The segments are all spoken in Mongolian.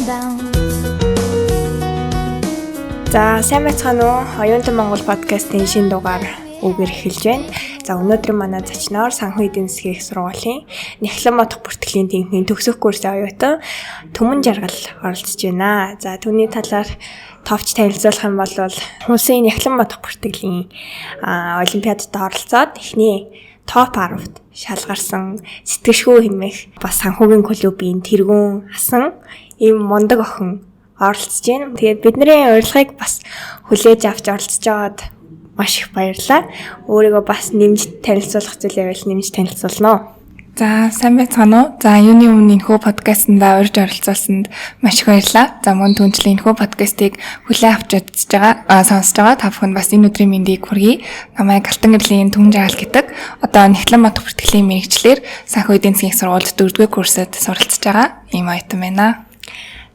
Down. За, сайн байцгаана уу? Оюунтан Монгол подкастын шинэ дугаар үгээр эхэлж байна. За, өнөөдөр манай зочноор Санхүү эдийн засгийн их сургуулийн Нягтлан бодох бүртгэлийн тэнхимийн төгсөх курсын оюутан Түмэн Жаргал оролцож байна. За, түүний талаар товч танилцуулах юм бол улсын Нягтлан бодох бүртгэлийн олимпиадад оролцоод эхний топ 10-т шалгарсан сэтгэшгүй хэмээх бас санхүүгийн клубын тэргүүн асан ийм мундаг охин оролцож байна. Тэгээд бидний урилгыг бас хүлээж авч оролцож байгаад маш их баярлалаа. Өөрийгөө бас нэмж танилцуулах зүйл байвал нэмж танилцуулна уу? За, сайн байцгаана уу? За, юуны өмнө энэхүү подкастнда урьж оролцуулсанд маш их баярлалаа. За, мөн түнчлэн энэхүү подкастыг хүлээн авч үзэж байгаа, сонсож байгаа та бүхэнд бас энэ өдрийн мэндийг хүргэе. Намайг Алтан гэрлийн Түмэн Жаргал гэдэг. Одоо Нягтлан бодох бүртгэлийн мэргэжлээр Санхүү эдийн засгийн их сургуульд 4-р курсад суралцж байгаа ийм оюутан байна.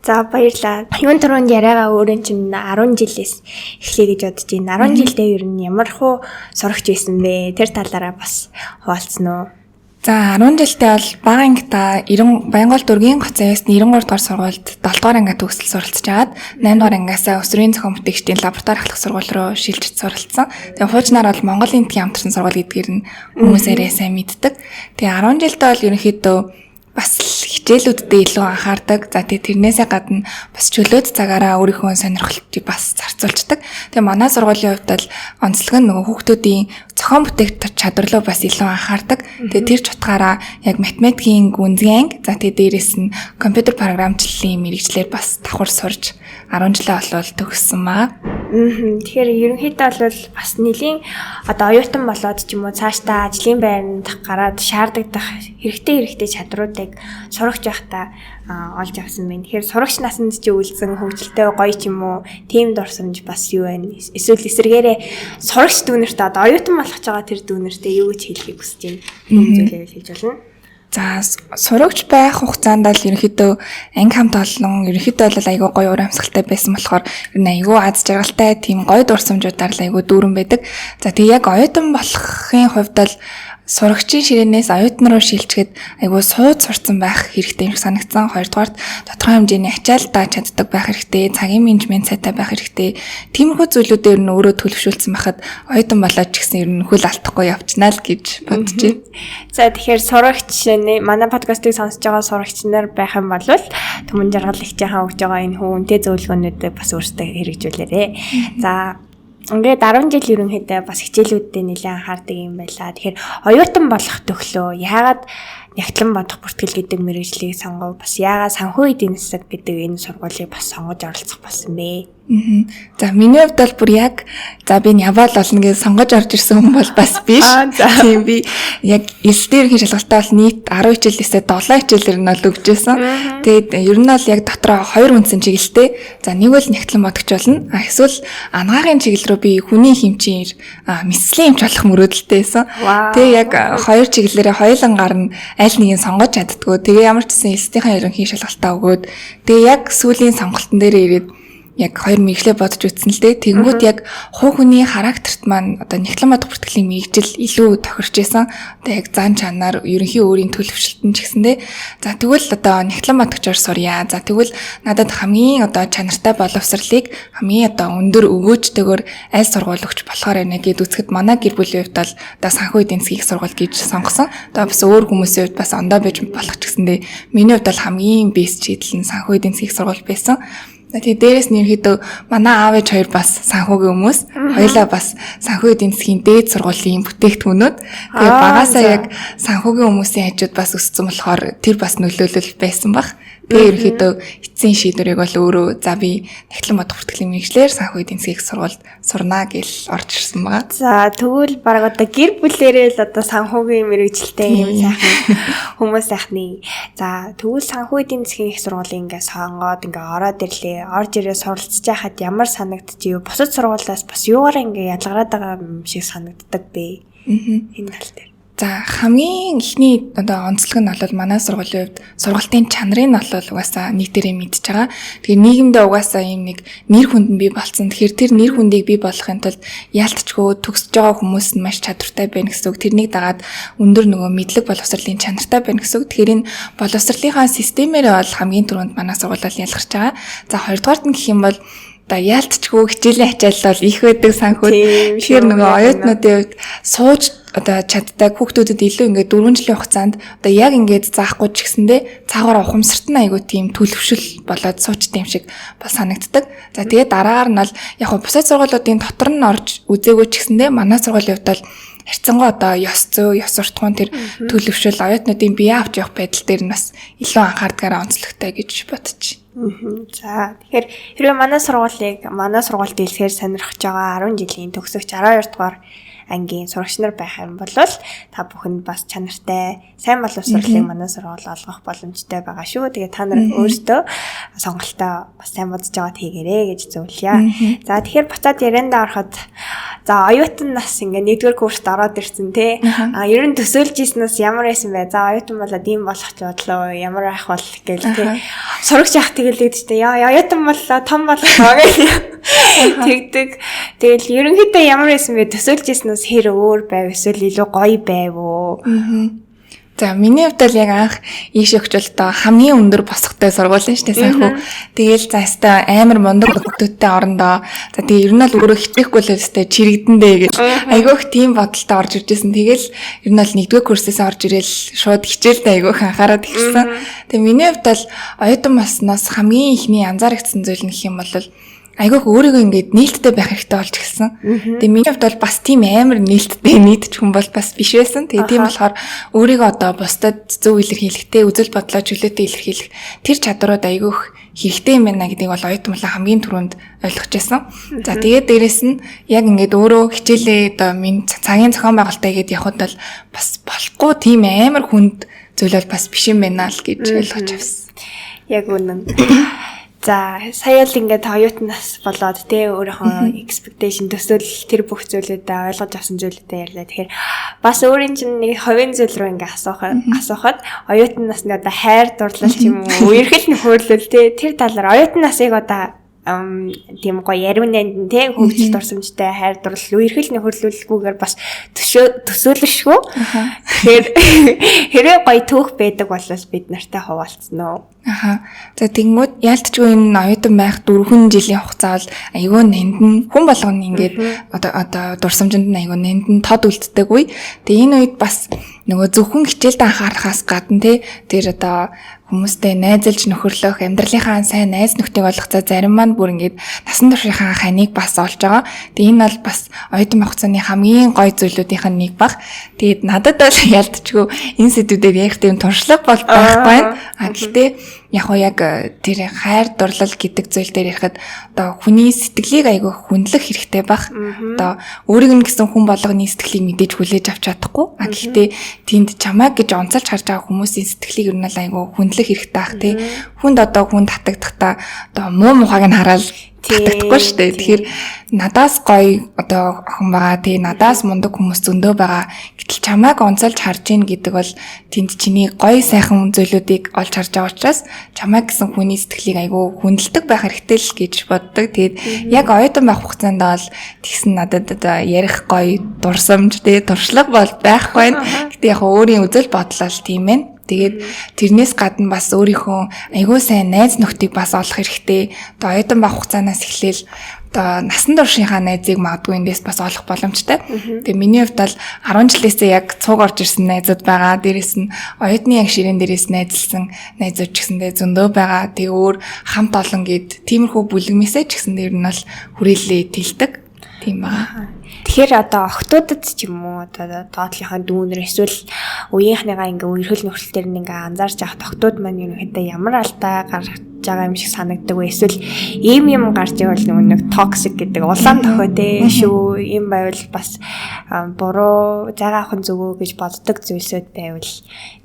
За, баярлалаа. Юун түрүүнд яриагаа өөрөө чинь 10 жилээс эхлэе гэж бодож байна. 10 жилдээ ер нь ямар хуу сурагч байсан бэ? Тэр талаараа бас хуваалцсан уу? За, 10 жилдээ бол бага ангита 90 Баянгол дүүргийн Гоцсон ясны 93 дугаар сургуульд 7 дугаар ангиа төгсөл суралцж агаад 8 дугаар ангиасаа өсвөрийн зохион бүтээгчдийн лаборатори ахлах сургууль руу шилжиж суралцсан. Тэгээ хуучнаар бол Монголын энэтхэгийн хамтарсан сургууль гэдгээр нь хүмүүс арай сайн мэддэг. Тэгээ 10 жилдээ бол ерөнхийдөө бас хичээлүүддээ илүү анхаардаг. За, тэгээ тэрнээсээ гадна бас чөлөөт цагаараа өөрийнхөө сонирхолтыг бас зарцуулждаг. Тэгээ манай сургуулийн хувьд бол онцлог нь нөгөө хүүхдүүдийн зохион бүтээх чадвар руу бас илүү анхаардаг. Тэгээ тэр чутгаараа яг математикийн гүнзгий анги, за тэгээ дээрэс нь компьютер програмчлалын мэргэжлээр бас давхар сурж 10 жилээ болвол төгссөн маа. Тэгэхээр ерөнхийдөө бол бас нэлийн одоо оюутан болоод ч юм уу цаашдаа ажлын байранд гараад шаардагдах хэрэгтэй чадруудыг сурагч байхдаа олж авсан байна. Тэгэхээр сурагч насанд чи үлдсэн хөгжилтэй гоё ч юм уу тийм дурсамж бас юу байна? Эсвэл эсрэгээрээ сурагч дүүнерт одоо оюутан болох ч байгаа тэр дүүнертээ юу гэж хэлэхийг хүсэж байна? Юм зүйлээ хэлж болно. За, сурагч байх хугацаанд л ерөнхийдөө анги хамт олон ерөнхийдөө бол айгүй гоё уур амьсгалтай байсан болохоор ер нь айгүй аз жаргалтай тийм гоё дурсамжуудаар л айгүй дүүрэн байдаг. За, тэгээ яг оюутан болохын хувьд бол сурагчийн ширээнээс оюутан руу шилжихэд айгүй сууд сурцсан байх хэрэгтэй юм шиг санагдсан. Хоёрдугаарт тодорхой хэмжээний ачаалдаа чаддаг байх хэрэгтэй, цагийн менежмент сайтай байх хэрэгтэй. Тиймэрхүү зүйлүүдээр нь өөрөө төлөвшүүлсэн байхад оюутан болоод ч гэсэн ер нь хөл алдахгүй явчихнаа л гэж бодож байна. За, тэгэхээр сурагч манай подкастыг сонсож байгаа сурагч нар байх юм бол Түмэн Жаргал ихчийнхаа өгж байгаа энэ үнэтэй зөвлөгөөнүүдийг бас өөрсдөө хэрэгжүүлээрэй. За, ингээд 10 жил ерөнхийдөө бас хичээлүүддээ нэлээд анхаардаг юм байлаа. Тэгэхээр оюутан болох төхлөө яагаад Нягтлан бодох бүртгэл гэдэг мэргэжлийг сонгов? Бас яагаад санхүү эдийн засаг гэдэг энэ сургуулийг бас сонгож оролцох болсон бэ? За, миний хувьд бол бүр яг за би яваал болно гэж сонгож орж ирсэн хүн бол бас биш. Тийм, би яг элсдэр ерөнхий шалгалтаа бол нийт 10 хичээлээсээ 7 хичээлээр нь бол өгч байсан. Тэгээд ер нь бол яг дотроо хоёр үндсэн чиглэлтэй. За, нэг бол нягтлан бодогч болно. Эсвэл анагаахын чиглэл рүү би хүний хэмжээр мэслийн эмч болох мөрөөдөлтэй байсан. Тэгээ яг хоёр чиглэлээрээ хоёулангаар нь аль нэгийг сонгож чаддггүй. Тэгээ ямар ч гэсэн элсдийнхээ ерөнхий шалгалтаа өгөөд тэгээ яг сүүлийн сонголтын дээр ирээд яг хоёр мэргэжлээ бодож үзсэн л дээ. Тэгэнгүүт яг хувь хүний характерт маань одоо нягтлан бодох бүртгэлийн мэргэжил илүү тохирч исэн. Одоо яг зан чанар, ерөнхий өөрийн төлөвшлөлт нь ч гэсэн дээ. За, тэгвэл одоо нягтлан бодогчоор сурья. За, тэгвэл надад хамгийн одоо чанартай боловсролыг хамгийн одоо өндөр өгөөжтэйгээр аль сургууль өгч болохоор байна гэд үзэхэд манай гэр бүлийн хувьд бол одоо санхүү эдийн засгийн их сургууль гэж сонгосон. Одоо бас өөр хүмүүсийн хувьд бас ондоо байж болох ч гэсэн дээ. Миний хувьд бол хамгийн бэст шийдэл нь санхүү эдийн засгийн их сургууль байсан. Тэгээ дээрээс нь ерөнхийдөө манай аав ээж хоёр бас санхүүгийн хүмүүс. Хоёулаа бас санхүү эдийн засгийн дээд сургуулийн бүтээгдэхүүнүүд. Тэгээ багасаа яг санхүүгийн хүмүүсийн хажууд бас өссөн болохоор тэр бас нөлөөлөл байсан баг. Тэгээ ерөнхийдөө эцсийн шийдвэрийг бол өөрөө за би нягтлан бодох бүртгэлийн мэргэжлээр санхүү эдийн засгийн их сургуульд сурнаа гэж орж ирсэн байгаа. За, тэгвэл баг одоо гэр бүлэрээ л одоо санхүүгийн мэргэжилтэй юм сайхан хүмүүс сайхны. За, тэгвэл санхүү эдийн засгийн их сургуулийн ингээ сонгоод ингээ ороод ирлээ. Орж ирээ суралцж байхад ямар санагдчих вэ? Бусад сургуулиас бас юугаар ингээ ялгараад байгаа юм шиг санагддаг бэ? Энэ тал дээр. За, хамгийн эхний одоо онцлог нь бол манай сургуулийн хувьд сургалтын чанарын нь бол угаасаа нийтээрээ мэдж байгаа. Тэгэхээр нийгэмдээ угаасаа ийм нэг нэр хүнд нь бий болцсон. Тэгэхээр тэр нэр хүндийг бий болгохын тулд яалтчгүй төгсөж байгаа хүмүүс нь маш чадвартай байна гэсэн үг. Тэрнийг дагаад өндөр нөгөө мэдлэг боловсролын чанартай байна гэсэн үг. Тэгэхээр энэ боловсролынхаа системээрээ бол хамгийн түрүүнд манай сургууль бол ялгарч байгаа. За, хоёрдугаарт нь гэх юм бол одоо яалтчгүй хичээлийн ачаал бол их байдаг санхүүд. Тэгэхээр нөгөө оюутнуудын хувьд сууж одоо чаддаг хүүхдүүдэд илүү ингээд 4 жилийн хугацаанд одоо яг ингээд заахгүй ч гэсэндээ цаагаар ухамсарт нь айгүй тийм төлөвшөл болоод суучтай юм шиг бол санагддаг. За, тэгээд дараагаар нь бол яг хөө бусад сургуулиудын дотор нь орж үзээгүй ч гэсэндээ манай сургуулийн хувьд бол харьцангуй одоо ёс зүй, ёс суртахуун, тэр төлөвшөл, оюутнуудын бие авч явах байдал дээр нь бас илүү анхаардгаараа онцлогтой гэж бодож. За, тэгэхээр хэрвээ манай сургуулийг манай сургуульд дэлгэхээр сонирхож байгаа 10 жилийн төгсөгч 12 дугаар ангийн сурагч нар байх юм бол та бүхэнд бас чанартай сайн боловсролыг манай сургууль олгох боломжтой байгаа шүү. Тэгээ та нар өөрсдөө сонголтоо бас сайн бодож аваад хийгээрэй гэж зөвлөе. За, тэгэхээр буцаад яриандаа ороход, за, оюутан нас ингээ нэгдүгээр курст ороод ирсэн те. А ер нь төсөөлж ирснээс ямар байсан бэ? За, оюутан болоод ийм болох ч бодлоо, ямар байх бол гээл те. Сурагч яах тэгэлээд ч те. Яа, оюутан боллоо, том боллоо гэх тэгдэг. Тэгэл ерөнхийдөө ямар байсан бэ? Төсөөлж ирснээс хэр өөр байв, эсвэл илүү гоё байв уу? За, миний хувьд бол яг анх ийш өгч бол одоо хамгийн өндөр босготой сургууль нь шүү дээ, санхүү. Тэгээл за өстой амар мундаг хүүхдүүдтэй орондоо. За, тэгээ ер нь бол өөрөө хичээхгүй л өстой чирэгдэндээ гэж айгүйх тийм бодолтой орж ирж байсан. Тэгээл ер нь бол нэгдүгээр курсээс орж ирээл шууд хичээлдээ айгүйх анхаарад эхэлсэн. Тэгээ миний хувьд бол оюутан болсноос хамгийн ихний анзаарэгдсэн зүйл нь гэх юм бол айгүйх өөрийгөө ингээд нээлттэй байх хэрэгтэй болж эхэлсэн. Тэгээ миний хувьд бол бас тийм амар нээлттэй нийтч хүн бол бас биш байсан. Тэгээ тийм болохоор өөрийгөө одоо бусдад зөв илэрхийлэхтэй, үзэл бодлоо чөлөөтэй илэрхийлэх тэр чадварууд айгүйх хэрэгтэй юм байна гэдгийг бол оюутан болон хамгийн түрүүнд ойлгож байсан. За, тэгээд дээрэс нь яг ингээд өөрөө хичээлээ одоо минь цагийн зохион байгуулалтаа гээд явхад бол бас болохгүй тийм амар хүнд зүйл бол бас биш юм байна л гэж ойлгож авсан. Яг үнэн. За, сая л ингээд оюутан нас болоод те, өөрийнхөө expectation, төсөөлөл, тэр бүх зүйлүүдээ ойлгож авсан зүйлүүдээ ярьлаа. Тэгэхээр бас өөрийн чинь нэг хувийн зүйл рүү ингээд асуухад оюутан насны одоо хайр дурлал ч юм уу, үерхэл нөхөрлөл те, тэр талаар оюутан насыг одоо тийм гоё яриун нанд те, хөгжил дурсамжтай хайр дурлал, үерхэл нөхөрлөлгүйгээр бас төсөөлөшгүй. Тэгэхээр хэрвээ гоё түүх байдаг бол бид нартай хуваалцсан уу? Аха. За, тэгэнгүүт яалтчгүй энэ оюутан байх 4 жилийн хугацаа бол айгүй нандин, хүн болгоно ингээд одоо дурсамжинд нь айгүй нандин тод үлддэг үе. Тэгээ энэ үед бас нөгөө зөвхөн хичээлд анхаарахаас гадна те, тэр одоо хүмүүстэй найзалж нөхөрлөх, амьдралынхаа сайн найз нөхдийг олох, за зарим маань бүр ингээд насан туршийнхаа ханыг бас олж байгаа. Тэгээ энэ бол бас оюутан хугацааны хамгийн гоё зүйлүүдийнх нь нэг баг. Тэгээд надад бол ялдчгүй энэ сэдвүүдээр ярих тийм туршлага бол байхгүй байна. А гэхдээ яг уу яг тэр хайр дурлал гэдэг зүйл дээр ярихад одоо хүний сэтгэлийг айгүй хүндлэх хэрэгтэй баг. Одоо өөрийг нь гэсэн хүн болгоны сэтгэлийг мэдээж хүлээж авч чадахгүй. А гэхдээ тэнд чамайг гэж онцолж харж байгаа хүмүүсийн сэтгэлийг ер нь л айгүй хүндлэх хэрэгтэй ах тий. Хүнд одоо хүн татагдахдаа одоо муу мухайг нь хараад татагдахгүй шүү дээ. Тэгэхээр надаас гоё одоо охин байгаа тий, надаас мундаг хүмүүс зөндөө байгаа. Гэтэл чамайг онцолж харж гин гэдэг бол тэнд чиний гоё сайхан зүйлүүдийг олж харж байгаа учраас чамайг гэсэн хүний сэтгэлийг айгүй хүндэлдэг байх хэрэгтэй л гэж боддог. Тэгээд яг оюутан байх хугацаанд бол тэгсэн надад одоо ярих гоё дурсамж тий, туршлага бол байхгүй байна. Гэтэ яг өөрийн үзэл бодлоо л тийм ээ. Тэгээд тэрнээс гадна бас өөрийнхөө айгүй сайн найз нөхдийг бас олох хэрэгтэй. Одоо оюутан байх хугацаанаас эхлээл одоо насан туршийнхаа найзыг магадгүй эндээс бас олох боломжтой. Тэгээ миний хувьд бол 10 жилээсээ яг цуг орж ирсэн найзууд байгаа. Дээрээс нь оюутны яг ширээн дээрээс найзалсан найзууд ч гэсэндээ зөндөө байгаа. Тэгээ өөр хамт олон гээд тиймэрхүү бүлгэмээсээ ч гэсэн дээр нь бол хүрээллээ тэлдэг. Тийм байгаа. Тэгэхээр одоо охтуудад ч юм уу, одоо доотлынхаа дүүнер эсвэл үеийнхнийгаа ингээ үерхэл нөхцөл дээр нь ингээ анзаарч явахад охтууд маань ерөнхийдөө ямар алдаа гаргаж байгаа юм шиг санагддаг вэ? Эсвэл ийм юм гарч ивэл нөгөө нэг токсик гэдэг улаан дохио те шүү, ийм байвал бас буруу, зайгаа авах нь зөв гэж боддог зүйлсүүд байвал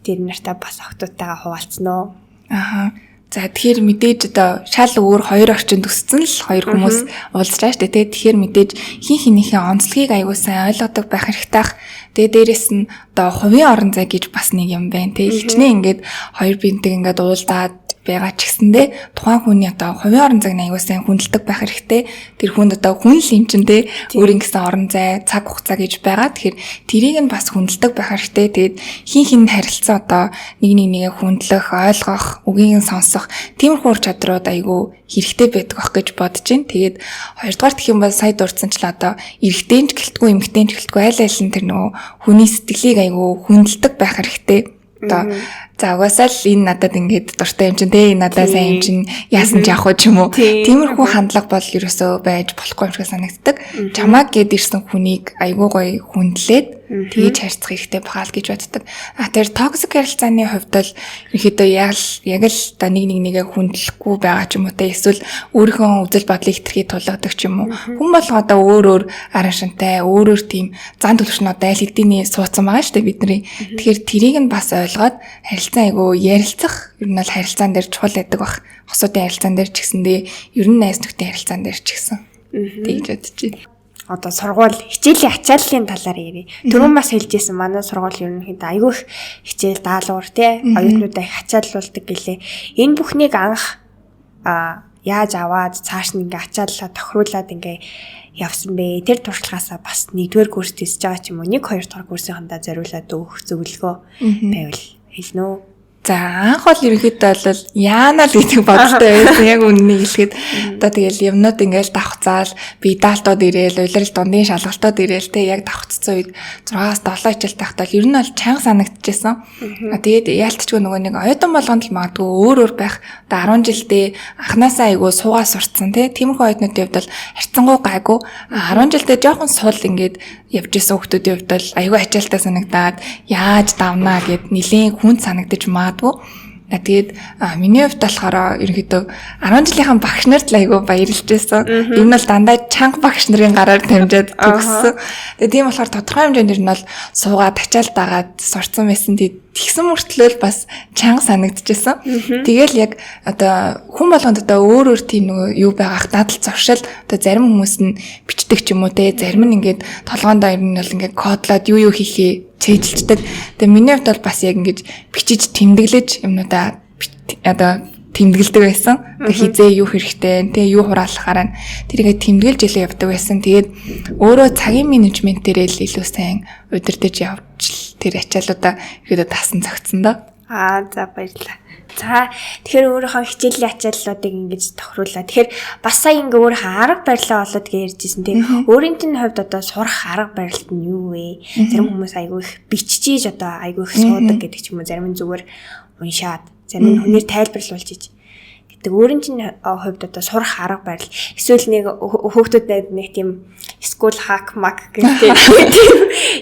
тэр нартай бас охтуудтайгаа хуваалцсан уу? Аха. За, тэгэхээр мэдээж одоо шал өөр хоёр орчинд өссөн л хоёр хүмүүс уулзж байгаа шүү дээ. Тэгэхээр мэдээж хин хинийхээ онцлогийг аягүй сайн ойлгодог байх хэрэгтэй ах. Тэгээ дээрэс нь одоо хувийн орон зай гэж бас нэг юм байна те. Хичнээн ингээд хоёр биентэйг ингээд уулзаад байгаа ч гэсэндээ тухайн хүний одоо хувийн орон зайг аягүй сайн хүндэлдэг байх хэрэгтэй. Тэр хүнд одоо хүн л юм чинь те өөрийн гэсэн орон зай, цаг хугацаа гэж байгаа. Тэгэхээр тэрийг нь бас хүндэлдэг байх хэрэгтэй. Тэгээд хин хин харилцаа одоо нэг нэг нэгэ хүндлэх, ойлгох, үгийг нь сонсох тиймэрхүү ур чадрууд аягүй хэрэгтэй байдаг ах гэж бодож байна. Тэгээд хоёрдугаар гэх юм бол сая дурдсан ч л одоо эрэгтэй ч гэлтгүй, эмэгтэй ч гэлтгүй аль аль нь тэр нөгөө хүний сэтгэлийг аягүй хүндэлдэг байх хэрэгтэй. Одоо за угаасаа л энэ надад ингээд дуртай юм чинь те, энэ надад сайн юм чинь яасан ч явах уу ч юм уу. Тиймэрхүү хандлага бол ерөөсөө байж болохгүй юм шиг санагддаг. Чамааг гээд ирсэн хүнийг айгүй гоё хүндлээд тэгэж харьцах хэрэгтэй бахаа л гэж боддог. А тэр toxic харилцааны хувьд бол ерөнхийдөө яг л одоо нэг нэг нэгэ хүндлэхгүй байгаа ч юм уу те, эсвэл өөрийнхөө үзэл бодлыг хэтэрхий тулгадаг ч юм уу. Хүн болго одоо өөр өөр араншинтай, өөр өөр тийм зан төлөвшнө одоо аль хэдийн суудсан байгаа шүү дээ бидний. Тэгэхээр тэрийг нь бас ойлгоод харилцаа айгүй ярилцах, ер нь бол харилцаан дээр чухал байдаг бах. Хосуудын харилцаан дээр ч гэсэндээ ер нь найз нөхдийн харилцаан дээр ч гэсэн. Тэгж бодож байна. Одоо сургууль хичээлийн ачааллын талаар ярив. Түрүүн бас хэлжсэн манай сургууль ерөнхийдөө айгүй их хичээл даалгавар те оюутнуудаа их ачааллуулдаг гэлээ. Энэ бүхнийг анх яаж аваад цааш нь ингээ ачааллаа тохируулаад ингээ явсан бэ? Тэр туршлагаасаа бас нэгдүгээр курст хийсэж байгаа ч юм уу, 1 2 дахь курсынхандаа зориулаад өгөх зөвлөгөө байвал хэлнэ үү? За анх бол ерөнхийдөө бол яана л гэдэг бодолтой байсан. Яг үнэнийг хэлэхэд одоо тэгэл юмнууд ингээл давхцаал, би даалтууд ирээл, улирал дундын шалгалтууд ирээл те яг давхцсан үед 6-аас 7 хичээл тахтаа ер нь бол чанга санагдчихсан. Тэгээд яалтчгүй нөгөө нэг оюутан болгонд л магадгүй өөр өөр байх. Одоо 10 жилдээ анханасаа айгүй суугаа сурцсан те. Тиймэрхүү оюутнуудын хувьд бол харьцангуй гайгүй. 10 жилдээ жоохон сул ингээд явж исэн хүмүүсийн хувьд бол айгүй ачаалтаа санагдаад яаж давнаа гэд нэлийн хүнд санагдаж магадгүй. Тэгээд миний хувьд болохоор ерөнхийдөө 10 жилийнхэн багш нарт л айгүй баярлж байсан. Ер нь бол дандаа чанга багш нарын гараар дамжаад төгссөн. Тэгээд тийм болохоор тодорхой хэмжээнд ер нь бол суугаад ачаал дагаад сурцсан байсан. Тэгээд тэгсэн мөртлөө л бас чанга санагдчихсан. Тэгэл яг одоо хүн болгонд одоо өөр өөр тийм нөгөө юу байгаах дадал зуршил одоо зарим хүмүүс нь бичдэг ч юм уу те, зарим нь ингээд толгоондоо ер нь бол ингээд кодлоод юу хийхээ цээжилчдэг. Тэгээ миний хувьд бол бас яг ингэж бичиж тэмдэглэж юмнуудаа одоо тэмдэглэдэг байсан. Тэгээ хизээ юу хэрэгтэй, тэгээ юу хураалахаар нь тэрийгэ тэмдэглэж илүү явдаг байсан. Тэгээд өөрөө цагийн менежментээрээ л илүү сайн удирдах явж тэр ачаалуудаа ихэд тасан зогцсон доо. Аа за баярлалаа. За тэгэхээр өөрийнхөө хичээлийн ачааллуудыг ингэж тохируулаа. Тэгэхээр бас сая ингээ өөрийнхөө арга барилаа олоод гэж ярьжсэн тийм. Өөрийн чинь хувьд одоо сурах арга барилт нь юу вэ? Зарим хүмүүс айгүй их биччихэж одоо айгүй их суудаг гэдэг ч юм уу. Зарим нь зүгээр уншаад, зарим нь хүнээр тайлбарлуулж иж гэдэг. Өөрийн чинь хувьд одоо сурах арга барил эсвэл нэг хүүхдүүдэд нэг тийм school hack мак гэдэг тийм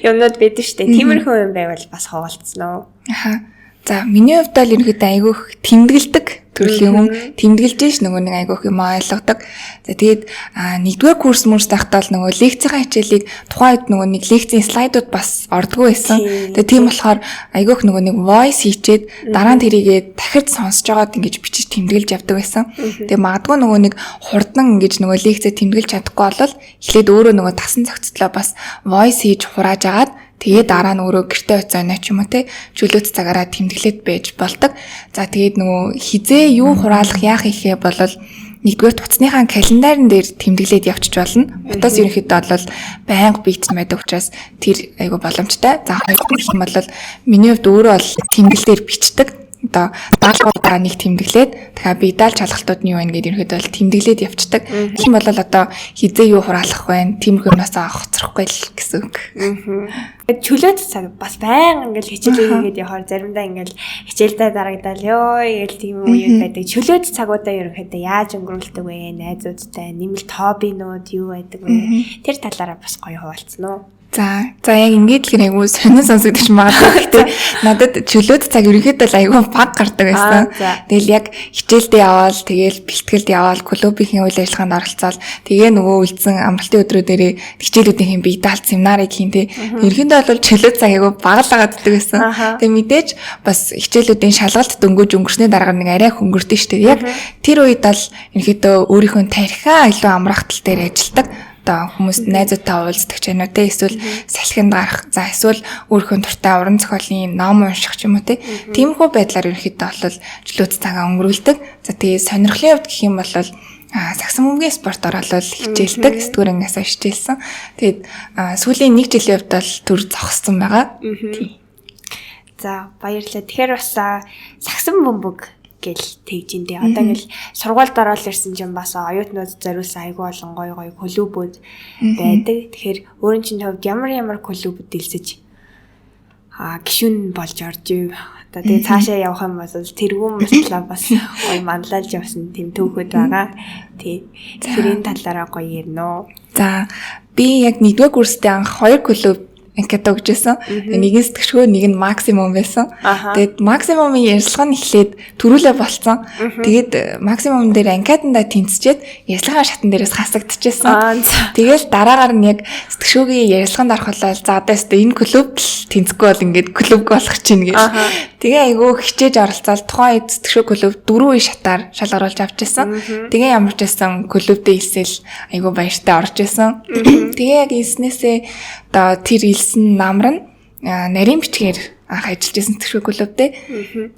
юмнууд байдаг шүү дээ. Тиймэрхүү юм байвал бас хуваалцсан уу? Аха. За миний хувьд бол ерөнхийдөө айгүйх тэмдэглэдэг төрлийн хүн, тэмдэглэж ш нөгөө нэг айгүйх юм ойлгодог. За тэгээд нэгдүгээр курс мөрс тахтаа л нөгөө лекцийн хичээлийг тухайн үед нөгөө нэг лекцийн слайдууд бас ордгоо байсан. Тэгээд тийм болохоор айгүйх нөгөө нэг voice хийчээд дараа нь тэрийгээ дахиж сонсож байгаад ингэж бичиж тэмдэглэж явдаг байсан. Тэгээд магадгүй нөгөө нэг хурдан ингэж нөгөө лекцээ тэмдэглэж чадахгүй бол эхлээд өөрөө нөгөө тасан зохицлоо бас voice хийж хурааж агаад тэгээ дараа нь өөрөө гэртээ очино ч юм уу те чөлөөт цагаараа тэмдэглээд байж болдог. За тэгээд нөгөө хизээ юу хураалах яах ихээ болол нэгдүгээр утасныхаа календарн дээр тэмдэглээд явчих болно. Утас ерөнхийдөө бол байнга биетэн байдаг учраас тэр айгу боломжтой. За хоёрдугаар юм бол миний хувьд өөрөө бол тэмдэглэлээр бичдэг. Одоо даалгавраа нэг тэмдэглээд дахиад би даал чалгалтууд нь юу вэ гэдээ ерөнхийдөө бол тэмдэглээд явцдаг. Тэгэх юм бол одоо хизээ юу хураалах вэ? Тиймэрхүү юмнасаа хоцрохгүй л гэсэн үг. Чөлөөт цаг бас баян ингээл хичээлээ хийгээд явахаар заримдаа ингээл хичээлдээ дарагдаал ёо ингээл тийм үе байдаг. Чөлөөт цагуудаа ерөнхийдөө яаж өнгөрүүлдэг вэ? Найзуудтай нэмэлт хоббинууд юу байдаг вэ? Тэр талаараа бас гоё хуваалцсан уу? За яг ингээд л айгүй сонин сонсогдож магадгүй. Гэхдээ надад чөлөөт цаг ерөнхийдөө л айгүй баг гардаг байсан. Тэгэл яг хичээлдээ яваал, тэгэл бэлтгэлд яваал, клубийн үйл ажиллагаанд оролцоол, тэгээ нөгөө үлдсэн амралтын өдрүүдээрээ хичээлүүдийн бие даалт семинарыг хийн тэ. Ерөнхийдөө бол чөлөөт цаг айгүй баг л агаад байдаг байсан. Тэгээ мэдээж бас хичээлүүдийн шалгалт дөнгөж өнгөрсний дараа нэг арай хөнгөрдөн штэ. Яг тэр үед бол ерөнхийдөө өөрийнхөө тархиа илүү амрах тал дээр ажилладаг. Одоо хүмүүс найзуудтай уулздаг ч юм уу те, эсвэл салхинд гарах, за эсвэл өөрийнхөө дуртай уран зохиолын ном унших ч юм уу те. Тиймэрхүү байдлаар ерөнхийдөө бол чөлөөт цагаа өнгөрүүлдэг. За тэгээ сонирхлын хувьд гэх юм бол сагсан бөмбөгийн спортоор бол хичээлдэг. 9 дугаар ангиас хичээлсэн. Тэгээд сүүлийн 1 жилийн хувьд бол төр зогссон байгаа. Тийм. За баярлалаа. Тэгэхээр бас сагсан бөмбөг гэл тэгж ин дээ. Одоо ингээл сургуульд ороод ирсэн чинь бас оюутнууд зориулсан айгүй олон гоё гоё клубүүд байдаг. Тэгэхээр өөрийн чинь хувьд ямар ямар клубуд дэлсэж гишүүн болж орж ив. Одоо тэгээ цаашаа явах юм бол тэргүүн баслаа бас гоё манлайлж явсан тийм түүхүүд байгаа. Тий. Тэгэхээр энэ талаараа гоё ярина уу? За би яг 1-р курстэй анх 2 клуб анкета өгч байсан. Нэг нь сэтгшгөө, нэг нь максимум байсан. Тэгээд максимумын ярилцлага нь эхлээд төрүүлээ болцсон. Тэгээд максимум дээр анкетандаа тэнцчихэд ярилцлагын шатан дээрээс хасагдчихсан. Тэгэл дараагаар нь яг сэтгшөөгийн ярилцлаганд орох болол за одоо өстө энэ клуб л тэнцэхгүй бол ингээд клубг болох чинь гэж. Тэгээ айгүй хичээж оролцоол тухайн үед сэтгшөө клуб 4 үе шатаар шалгаруулж авч ирсэн. Тэгээ ямар ч байсан клубдээ илсэл айгүй баяртай орж исэн. Тэгээ яг илснээсээ одоо тэр илсэн намар нь нарийн бичгээр анх ажиллаж байсан сэтгшөө клубдээ.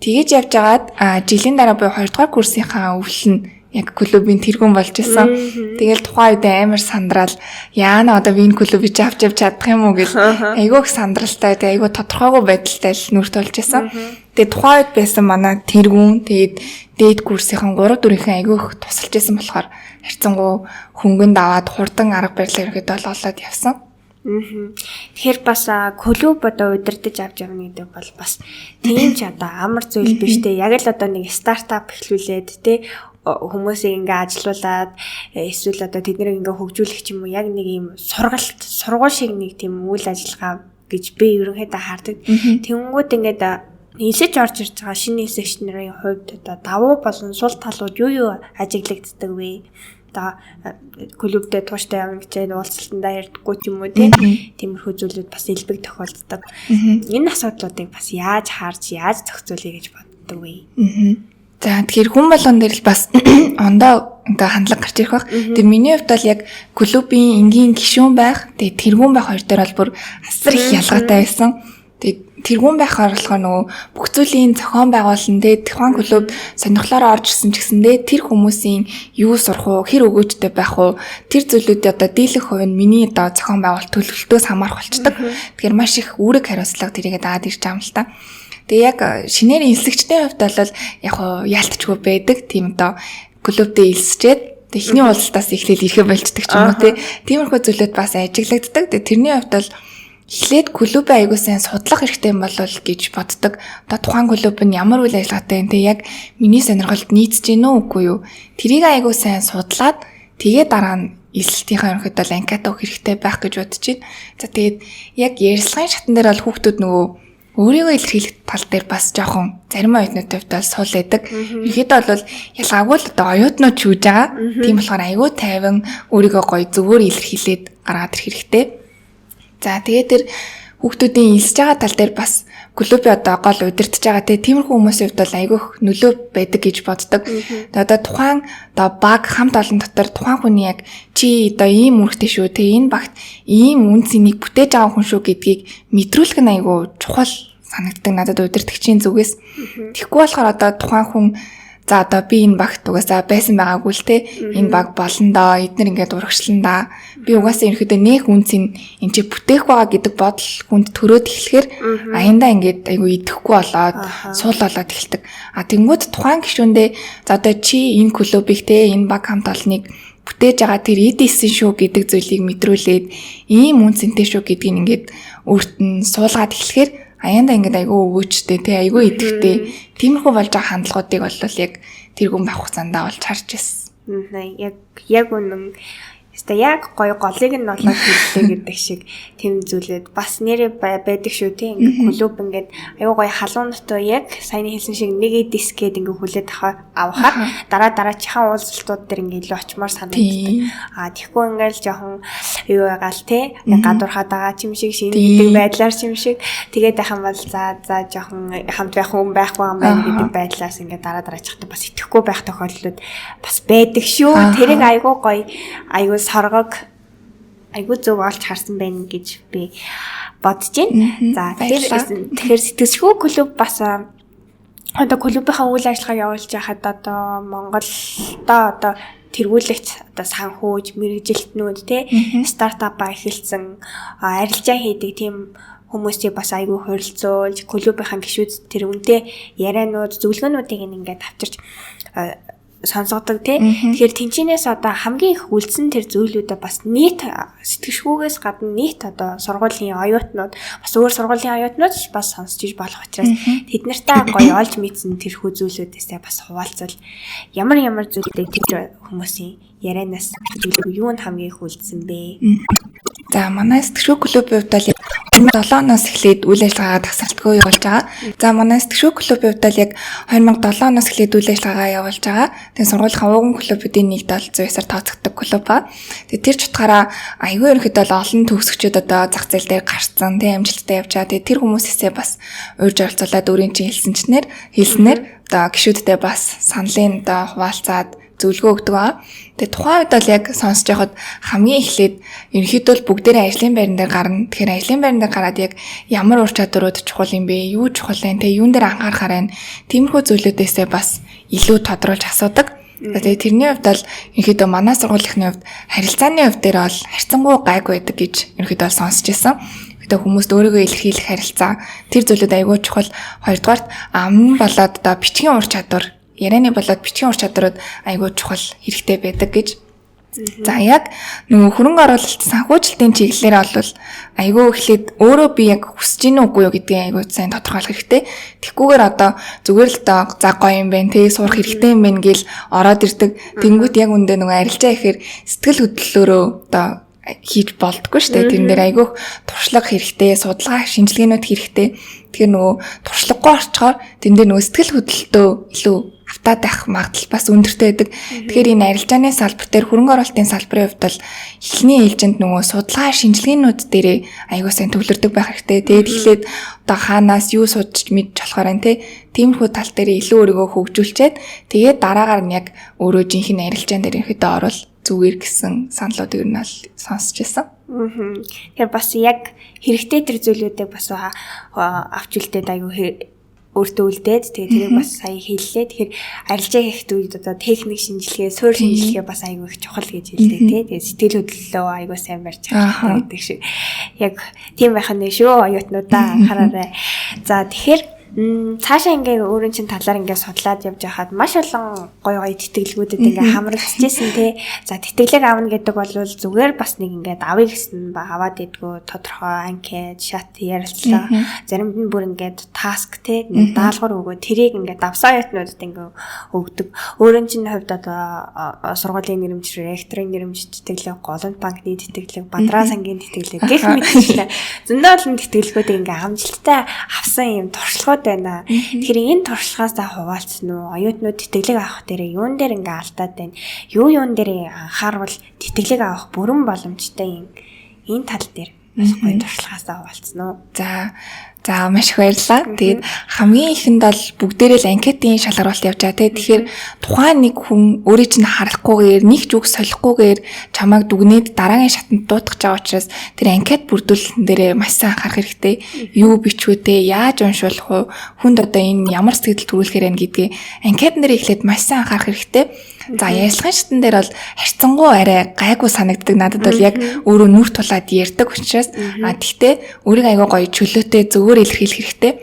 Тэгэж явж байгаад жилийн дараа буюу 2 дугаар курсынхаа өвөл нь яг клубын тэргүүн болж исэн. Тэгэл тухайн үед амар сандраал яана одоо би энэ клубыг авч явж чадах юм уу гэж айгүй их сандралтай, тэг айгүй тодорхойгүй байдалтай л нүрт болж исэн. Тэгээ тухайн үед байсан манай тэргүүн тэгээд дээд курсынхан 3 4-ийн айгүй их тусалж исэн болохоор харьцангуй хөнгөн даваад хурдан арга барилаа ерөөдөө олоод явсан. Тэгэхээр бас клуб одоо удирдах авч явна гэдэг бол бас тийм ч одоо амар зүйл биш те. Яг л одоо нэг стартап эхлүүлээд те хүмүүсийг ингээ ажилуулад эсвэл одоо тэднийг ингээ хөгжүүлэх ч юм уу яг нэг юм сургалт сургууль шиг нэг тийм үйл ажиллагаа гэж би ерөнхийдөө хардаг. Тэнгүүд ингээд нэлэж орж ирж байгаа шинэ нэлсэгч нарын хувьд одоо давуу болон сул талууд юу юу ажиглагддаг вэ? Одоо клубдээ тууштай явна гэж уулзалтандаа ярьдаггүй ч юм уу те. Тиймэрхүү зүйлүүд бас элбэг тохиолддог. Энэ асуудлуудыг бас яаж харж, яаж зохицуулъя гэж боддог вэ? За тэгэхээр хүн болгон дээр л бас ондоо ингээ хандлага гарч ирэх байх. Тэгээ миний хувьд бол яг клубын энгийн гишүүн байх, тэгээ тэргүүн байх хоёр дээр бол бүр асар их ялгаатай байсан. Тэгээ тэргүүн байхаар болохоор нөгөө бүх зүйлийн зохион байгуулалт те тухайн клуб сонирхлоороо орж ирсэн ч гэсэндээ тэр хүмүүсийн юу сурах уу, хэр өгөөжтэй байх уу, тэр зүйлүүдийн одоо дийлэх хувь нь миний одоо зохион байгуулалт төлөвлөлтөөс хамаарах болчдөг. Тэгэхээр маш их үүрэг хариуцлага тэрийгэ дагаад ирж байгаа юм л та. Тэгээ яг шинээр элсэгчдийн хувьд бол яг яалтчгүй байдаг. Тийм одоо клубдээ элсчээд эхний уулзалтаас эхлээл ирэхэ болчдөг ч юм уу те. Тиймэрхүү зүйлүүд бас ажиглагддаг. Тэгээ тэрний хувьд бол эхлээд клубээ аягүй сайн судлах хэрэгтэй юм болол гэж боддог. Одоо тухайн клуб нь ямар үйл ажиллагаатай юм те, яг миний сонирхолд нийцэж гин үү үгүй юу? Тэрийг аягүй сайн судлаад тэгээ дараа нь элсэлтийнхаа ерөнхийдөө бол анкета өгөх хэрэгтэй байх гэж бодож байна. За тэгээд яг ярилцлагын шатан дээр бол хүүхдүүд нөгөө өөрийгөө илэрхийлэх тал дээр бас жоохон зарим оюутнуудын хувьд бол сул байдаг. Ерөнхийдөө бол ялгаагүй л одоо оюутнууд шүүж байгаа. Тийм болохоор айгүй тайван өөрийгөө гоё зөвөр илэрхийлээд гаргаад ирэх хэрэгтэй. За тэгээд тэр хүүхдүүдийн илсэж байгаа тал дээр бас клубын одоо гол удирдах байгаа те тиймэрхүү хүмүүсийн хувьд бол айгүй их нөлөө байдаг гэж боддог. Тэгээд одоо тухайн одоо баг хамт олон дотор тухайн хүний яг чи одоо ийм үүрэгтэй шүү те энэ багт ийм үн цэнийг бүтээж байгаа хүн шүү гэдгийг мэдрүүлэх нь айгүй чухал санагддаг надад удирдагчийн зүгээс. Тэгэхгүй болохоор одоо тухайн хүн за одоо би энэ багт угаасаа байсан байгаагүй л те энэ баг болно доо эднэр ингээд урагшлан да би угаасаа ерөнхийдөө нэх үнцэн энэ чи бүтээх байгаа гэдэг бодол хүнд төрөөд эхлэхээр аяндаа ингээд айгу идэхгүй болоод суул болоод эхэлдэг. А тэнгууд тухайн гишүүндээ за одоо чи энэ клубыг те энэ баг хамт олныг бүтээж байгаа тэр эд исэн шүү гэдэг зүйлийг мэдрүүлээд ийм үнцэнтэй шүү гэдгийг ингээд өөрт нь суулгаад эхлэхээр аяндаа ингээд айгүй өгөөчтэй тий айгүй идэвхтэй тиймэрхүү болж байгаа хандлагуудыг бол яг тэргүүн байх хугацаандаа болж харж байсан. Яг үнэн. Өстой яг гоё голыг нь олоод хэллээ гэдэг шиг тийм зүйлүүд бас нэрээ байдаг шүү тий. Ингээд клуб ингээд айгүй гоё халуун нутуу яг саяны хэлсэн шиг нэг диск гээд ингээд хүлээд авахаар дараа дараачихаа уулзалтууд дээр ингээд илүү очимоор санагддаг. Аа тэгэхгүй ингээд жоохон юу байгаа л тий. Гадуурхаад байгаа ч юм шиг шинэ гэдэг байдлаар ч юм шиг тэгээд байх юм бол за жоохон хамт байх хүн байхгүй юм байна гэдэг байдлаас ингээд дараа дараачихтай бас итгэхгүй байх тохиолдлууд бас байдаг шүү. Тэрийг айгүй гоё айгүй соргог айгүй зөв олж харсан байна гэж би бодож байна. За тэгэхээр сэтгэлшгүй клуб бас одоо клубынхаа үйл ажиллагааг явуулж байхад одоо Монголдоо одоо тэргүүлэгч одоо санхүүж, мэргэжилтнүүд те стартапаа эхэлсэн, арилжаа хийдэг тийм хүмүүсийг бас айгүй хөрөлцөөлж, клубынхаа гишүүд тэр үнтэй ярианууд, зөвлөгөөнүүдийг ингээд авчирч сонсгодог тий. Тэгэхээр тэнчинээс одоо хамгийн их үлдсэн тэр зүйлүүдээ бас нийт сэтгэшгүйгээс гадна нийт одоо сургуулийн оюутнууд бас өөр сургуулийн оюутнууд ч бас сонсч иж болох учраас тэд нартай гоё олж мэдсэн тэрхүү зүйлүүдээсээ бас хуваалцвал ямар ямар зүйлүүдийг тэр хүмүүсийн ярианаас юу нь хамгийн их үлдсэн бэ? За манай сэтгэшгүй клубын хувьд бол 2007 оноос эхлээд үйл ажиллагаагаа тасралтгүй явуулж байгаа. За манай сэтгэшгүй клубын хувьд бол яг 2007 оноос эхлээд үйл ажиллагаагаа явуулж байгаа. Тэгээ сургуулийн ууган клубүүдийн нэгд бол зүй ёсоор тооцогддог клуб ба. Тэгээ тэр ч утгаараа айгүй ерөнхийдөө бол олон төгсөгчүүд одоо зах зээл дээр гарцсан, тийм амжилттай явж байгаа. Тэгээ тэр хүмүүсээсээ бас урьж оролцуулаад өөрийн чинь хэлснээр одоо гишүүддээ бас саналын одоо хуваалцаад зөвлөгөө өгдөг ба. Тэгээ тухайн үед бол яг сонсож байхад хамгийн эхлээд ерөнхийдөө л бүгдээрээ ажлын байран дээр гарна. Тэгэхээр ажлын байран дээр гараад яг ямар ур чадварууд чухал юм бэ? Юу чухал вэ? Тэгээ юун дээр анхаарахаар байна? Тиймэрхүү зүйлүүдээсээ бас илүү тодруулж асуудаг. Тэгээ тэрний хувьд бол ерөнхийдөө манай сургуулийнхны хувьд харилцааны хувьд дээр бол харьцангуй гайгүй байдаг гэж ерөнхийдөө бол сонсч ирсэн. Тэгээ хүмүүст өөрийгөө илэрхийлэх харилцаа тэр зүйлүүд айгүй чухал. Хоёрдугаарт ам болоод одоо бичгийн ур чадвар, ярианы болоод бичгийн ур чадварууд айгүй чухал хэрэгтэй байдаг гэж. За яг нөгөө хөрөнгө оруулалт санхүүжилтийн чиглэлээр бол айгүй эхлээд өөрөө би яг хүсэж гин үгүй юу гэдгийг айгүй сайн тодорхойлох хэрэгтэй. Тэгхгүйгээр одоо зүгээр л доо за гоё юм байна те сурах хэрэгтэй юм байна гэл ороод ирдэг. Тэнгүүт яг үндэ нөгөө арилжаа ихээр сэтгэл хөдлөлөөрөө одоо хийж болдгоо шүү дээ. Тэрэн дээр айгүйх туршлага хэрэгтэй, судалгаа шинжилгээнүүд хэрэгтэй. Тэгэхээр нөгөө туршлагагүй орчхоор тэрэн дээр нөгөө сэтгэл хөдлөлтөө илүү автаад байх магадлал бас өндөртэй байдаг. Тэгэхээр энэ арилжааны салбар дээр хөрөнгө оруулалтын салбарын хувьд бол эхний ээлжинд нөгөө судалгаа шинжилгээнүүд дээрээ айгүй сайн төвлөрдөг байх хэрэгтэй. Тэгээд эхлээд одоо хаанаас юу судалж мэдж болохоор энэ тиймэрхүү тал дээр илүү өөрийгөө хөгжүүлчихэд тэгээд дараагаар нь яг өөрөө жинхэнэ арилжаан дээр ерөнхийдөө орвол зүгээр гэсэн саналууд ер нь бол сонсч байсан. Тэгэхээр бас яг хэрэгтэй тэр зүйлүүдийг бас авч үлдээд айгүй өөртөө үлдээд тэгээ тэрийг бас сая хэллээ. Тэгэхээр арилжаа хийх үед одоо техник шинжилгээ, суурь шинжилгээ бас айгүй их чухал гэж хэлдэг тий. Тэгээ сэтгэл хөдлөлөө айгүй сайн барьж хэрэгтэй гэдэг шиг. Яг тийм байх нь шүү оюутнуудаа анхаараарай. За тэгэхээр цаашаа ингээ өөрийн чинь талаар ингээ судлаад явж байхад маш олон гоё гоё тэтгэлгүүдэд ингээ хамрагдчихсэн тий. За тэтгэлэг авна гэдэг бол зүгээр бас нэг ингээд авъя гэсэн ба аваад идэггүй тодорхой анкет, шат ярилцлага, заримд нь бүр ингээд таск тий, даалгавар өгөө тэрийг ингээд давсан оюутнуудад ингээ өгдөг. Өөрийн чинь хувьд одоо сургуулийн нэрмж, ректорын нэрмж тэтгэлэг, голомт банкны тэтгэлэг, Бадраа сангийн тэтгэлэг гэх мэтчлэн зөндөө олон тэтгэлгүүдийг ингээ амжилттай авсан юм туршлагууд байна. Тэгэхээр энэ туршлагаасаа хуваалцсан уу? Оюутнууд тэтгэлэг авах дээр юун дээр ингээ алдаад байна? Юу юун дээр анхаарвал тэтгэлэг авах бүрэн боломжтой юм. Энэ тал дээр бас гоё туршлагаасаа хуваалцсан уу? За маш их баярлалаа. Тэгээд хамгийн ихэнд бол бүгдээрээ л анкетын шалгаруулалт явж байгаа тий. Тэгэхээр тухайн нэг хүн өөрийг чинь харахгүйгээр, нэг ч үг солихгүйгээр чамайг дүгнээд дараагийн шатанд дуутгах байгаа учраас тэр анкет бүрдүүлсэн дээрээ маш сайн анхаарах хэрэгтэй. Юу бичвүтэй, яаж уншуулах вэ? Хүнд одоо энэ ямар сэтгэл төрүүлэхээр байна гэдгээ анкет дээр эхлээд маш сайн анхаарах хэрэгтэй. За ярилцлагын шатан дээр бол харьцангуй арай гайгүй санагддаг. Надад бол яг өөрөө нүр тулаад ярьдаг учраас тэгтээ өөрийг айгүй гоё чөлөөтэй зөвөр илэрхийлэх хэрэгтэй.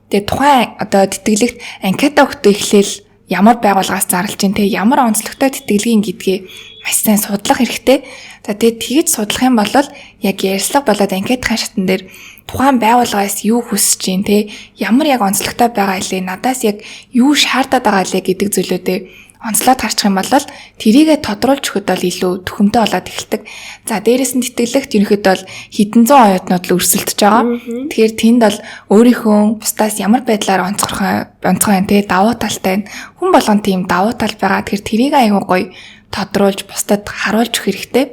Тэгээ тухайн одоо тэтгэлэгт анкета өгтөө эхлээл ямар байгууллагаас зарлж ин те ямар онцлогтой тэтгэлгийн гэдгээ маш сайн судлах хэрэгтэй. За тэгээ тэгж судлах юм бол яг ярилцлага болоод анкетын шатан дээр тухайн байгууллагаас юу хүсэж ин те ямар яг онцлогтой байгаа илээ надаас яг юу шаардаад байгаа илээ гэдэг зүйлүүдээ онцлоод харчих юм бол тэрийгэ тодруулж өгөхөд бол илүү төхөмтэй болоод эхэлдэг. За дээрэс нь тэтгэлэгт ерөнхийдөө бол хэдэн зуун оюутнууд л өрсөлдөж байгаа. Тэгэхээр тэнд бол өөрийнхөө бусдаас ямар байдлаар онцгой байна те давуу талтай нь хүн болгон тийм давуу тал байгаа. Тэгэхээр тэрийг айгүй гоё тодруулж бусдад харуулж өгөх хэрэгтэй.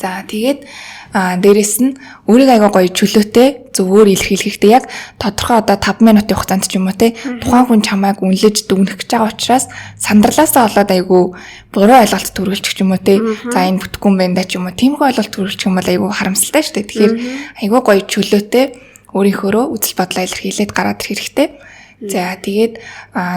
За тэгээд дээрэс нь өөрийгөө айгаа гоё чөлөөтэй зөвөр илэрхийлэх хэрэгтэй. Яг тодорхой одоо 5 минутын хугацаанд ч юм уу те тухайн хүн чамайг үнэлж дүгнэх гэж байгаа учраас сандарлаасаа болоод айгүй буруу ойлголт төрүүлчих ч юм уу те. За энэ бүтэхгүй юм байна да ч юм уу. Тиймэрхүү ойлголт төрүүлчих юм бол айгүй харамсалтай шүү дээ. Тэгэхээр айгүй гоё чөлөөтэй өөрийнхөөрөө үзэл бодлоо илэрхийлээд гараад ирэх хэрэгтэй. За тэгээд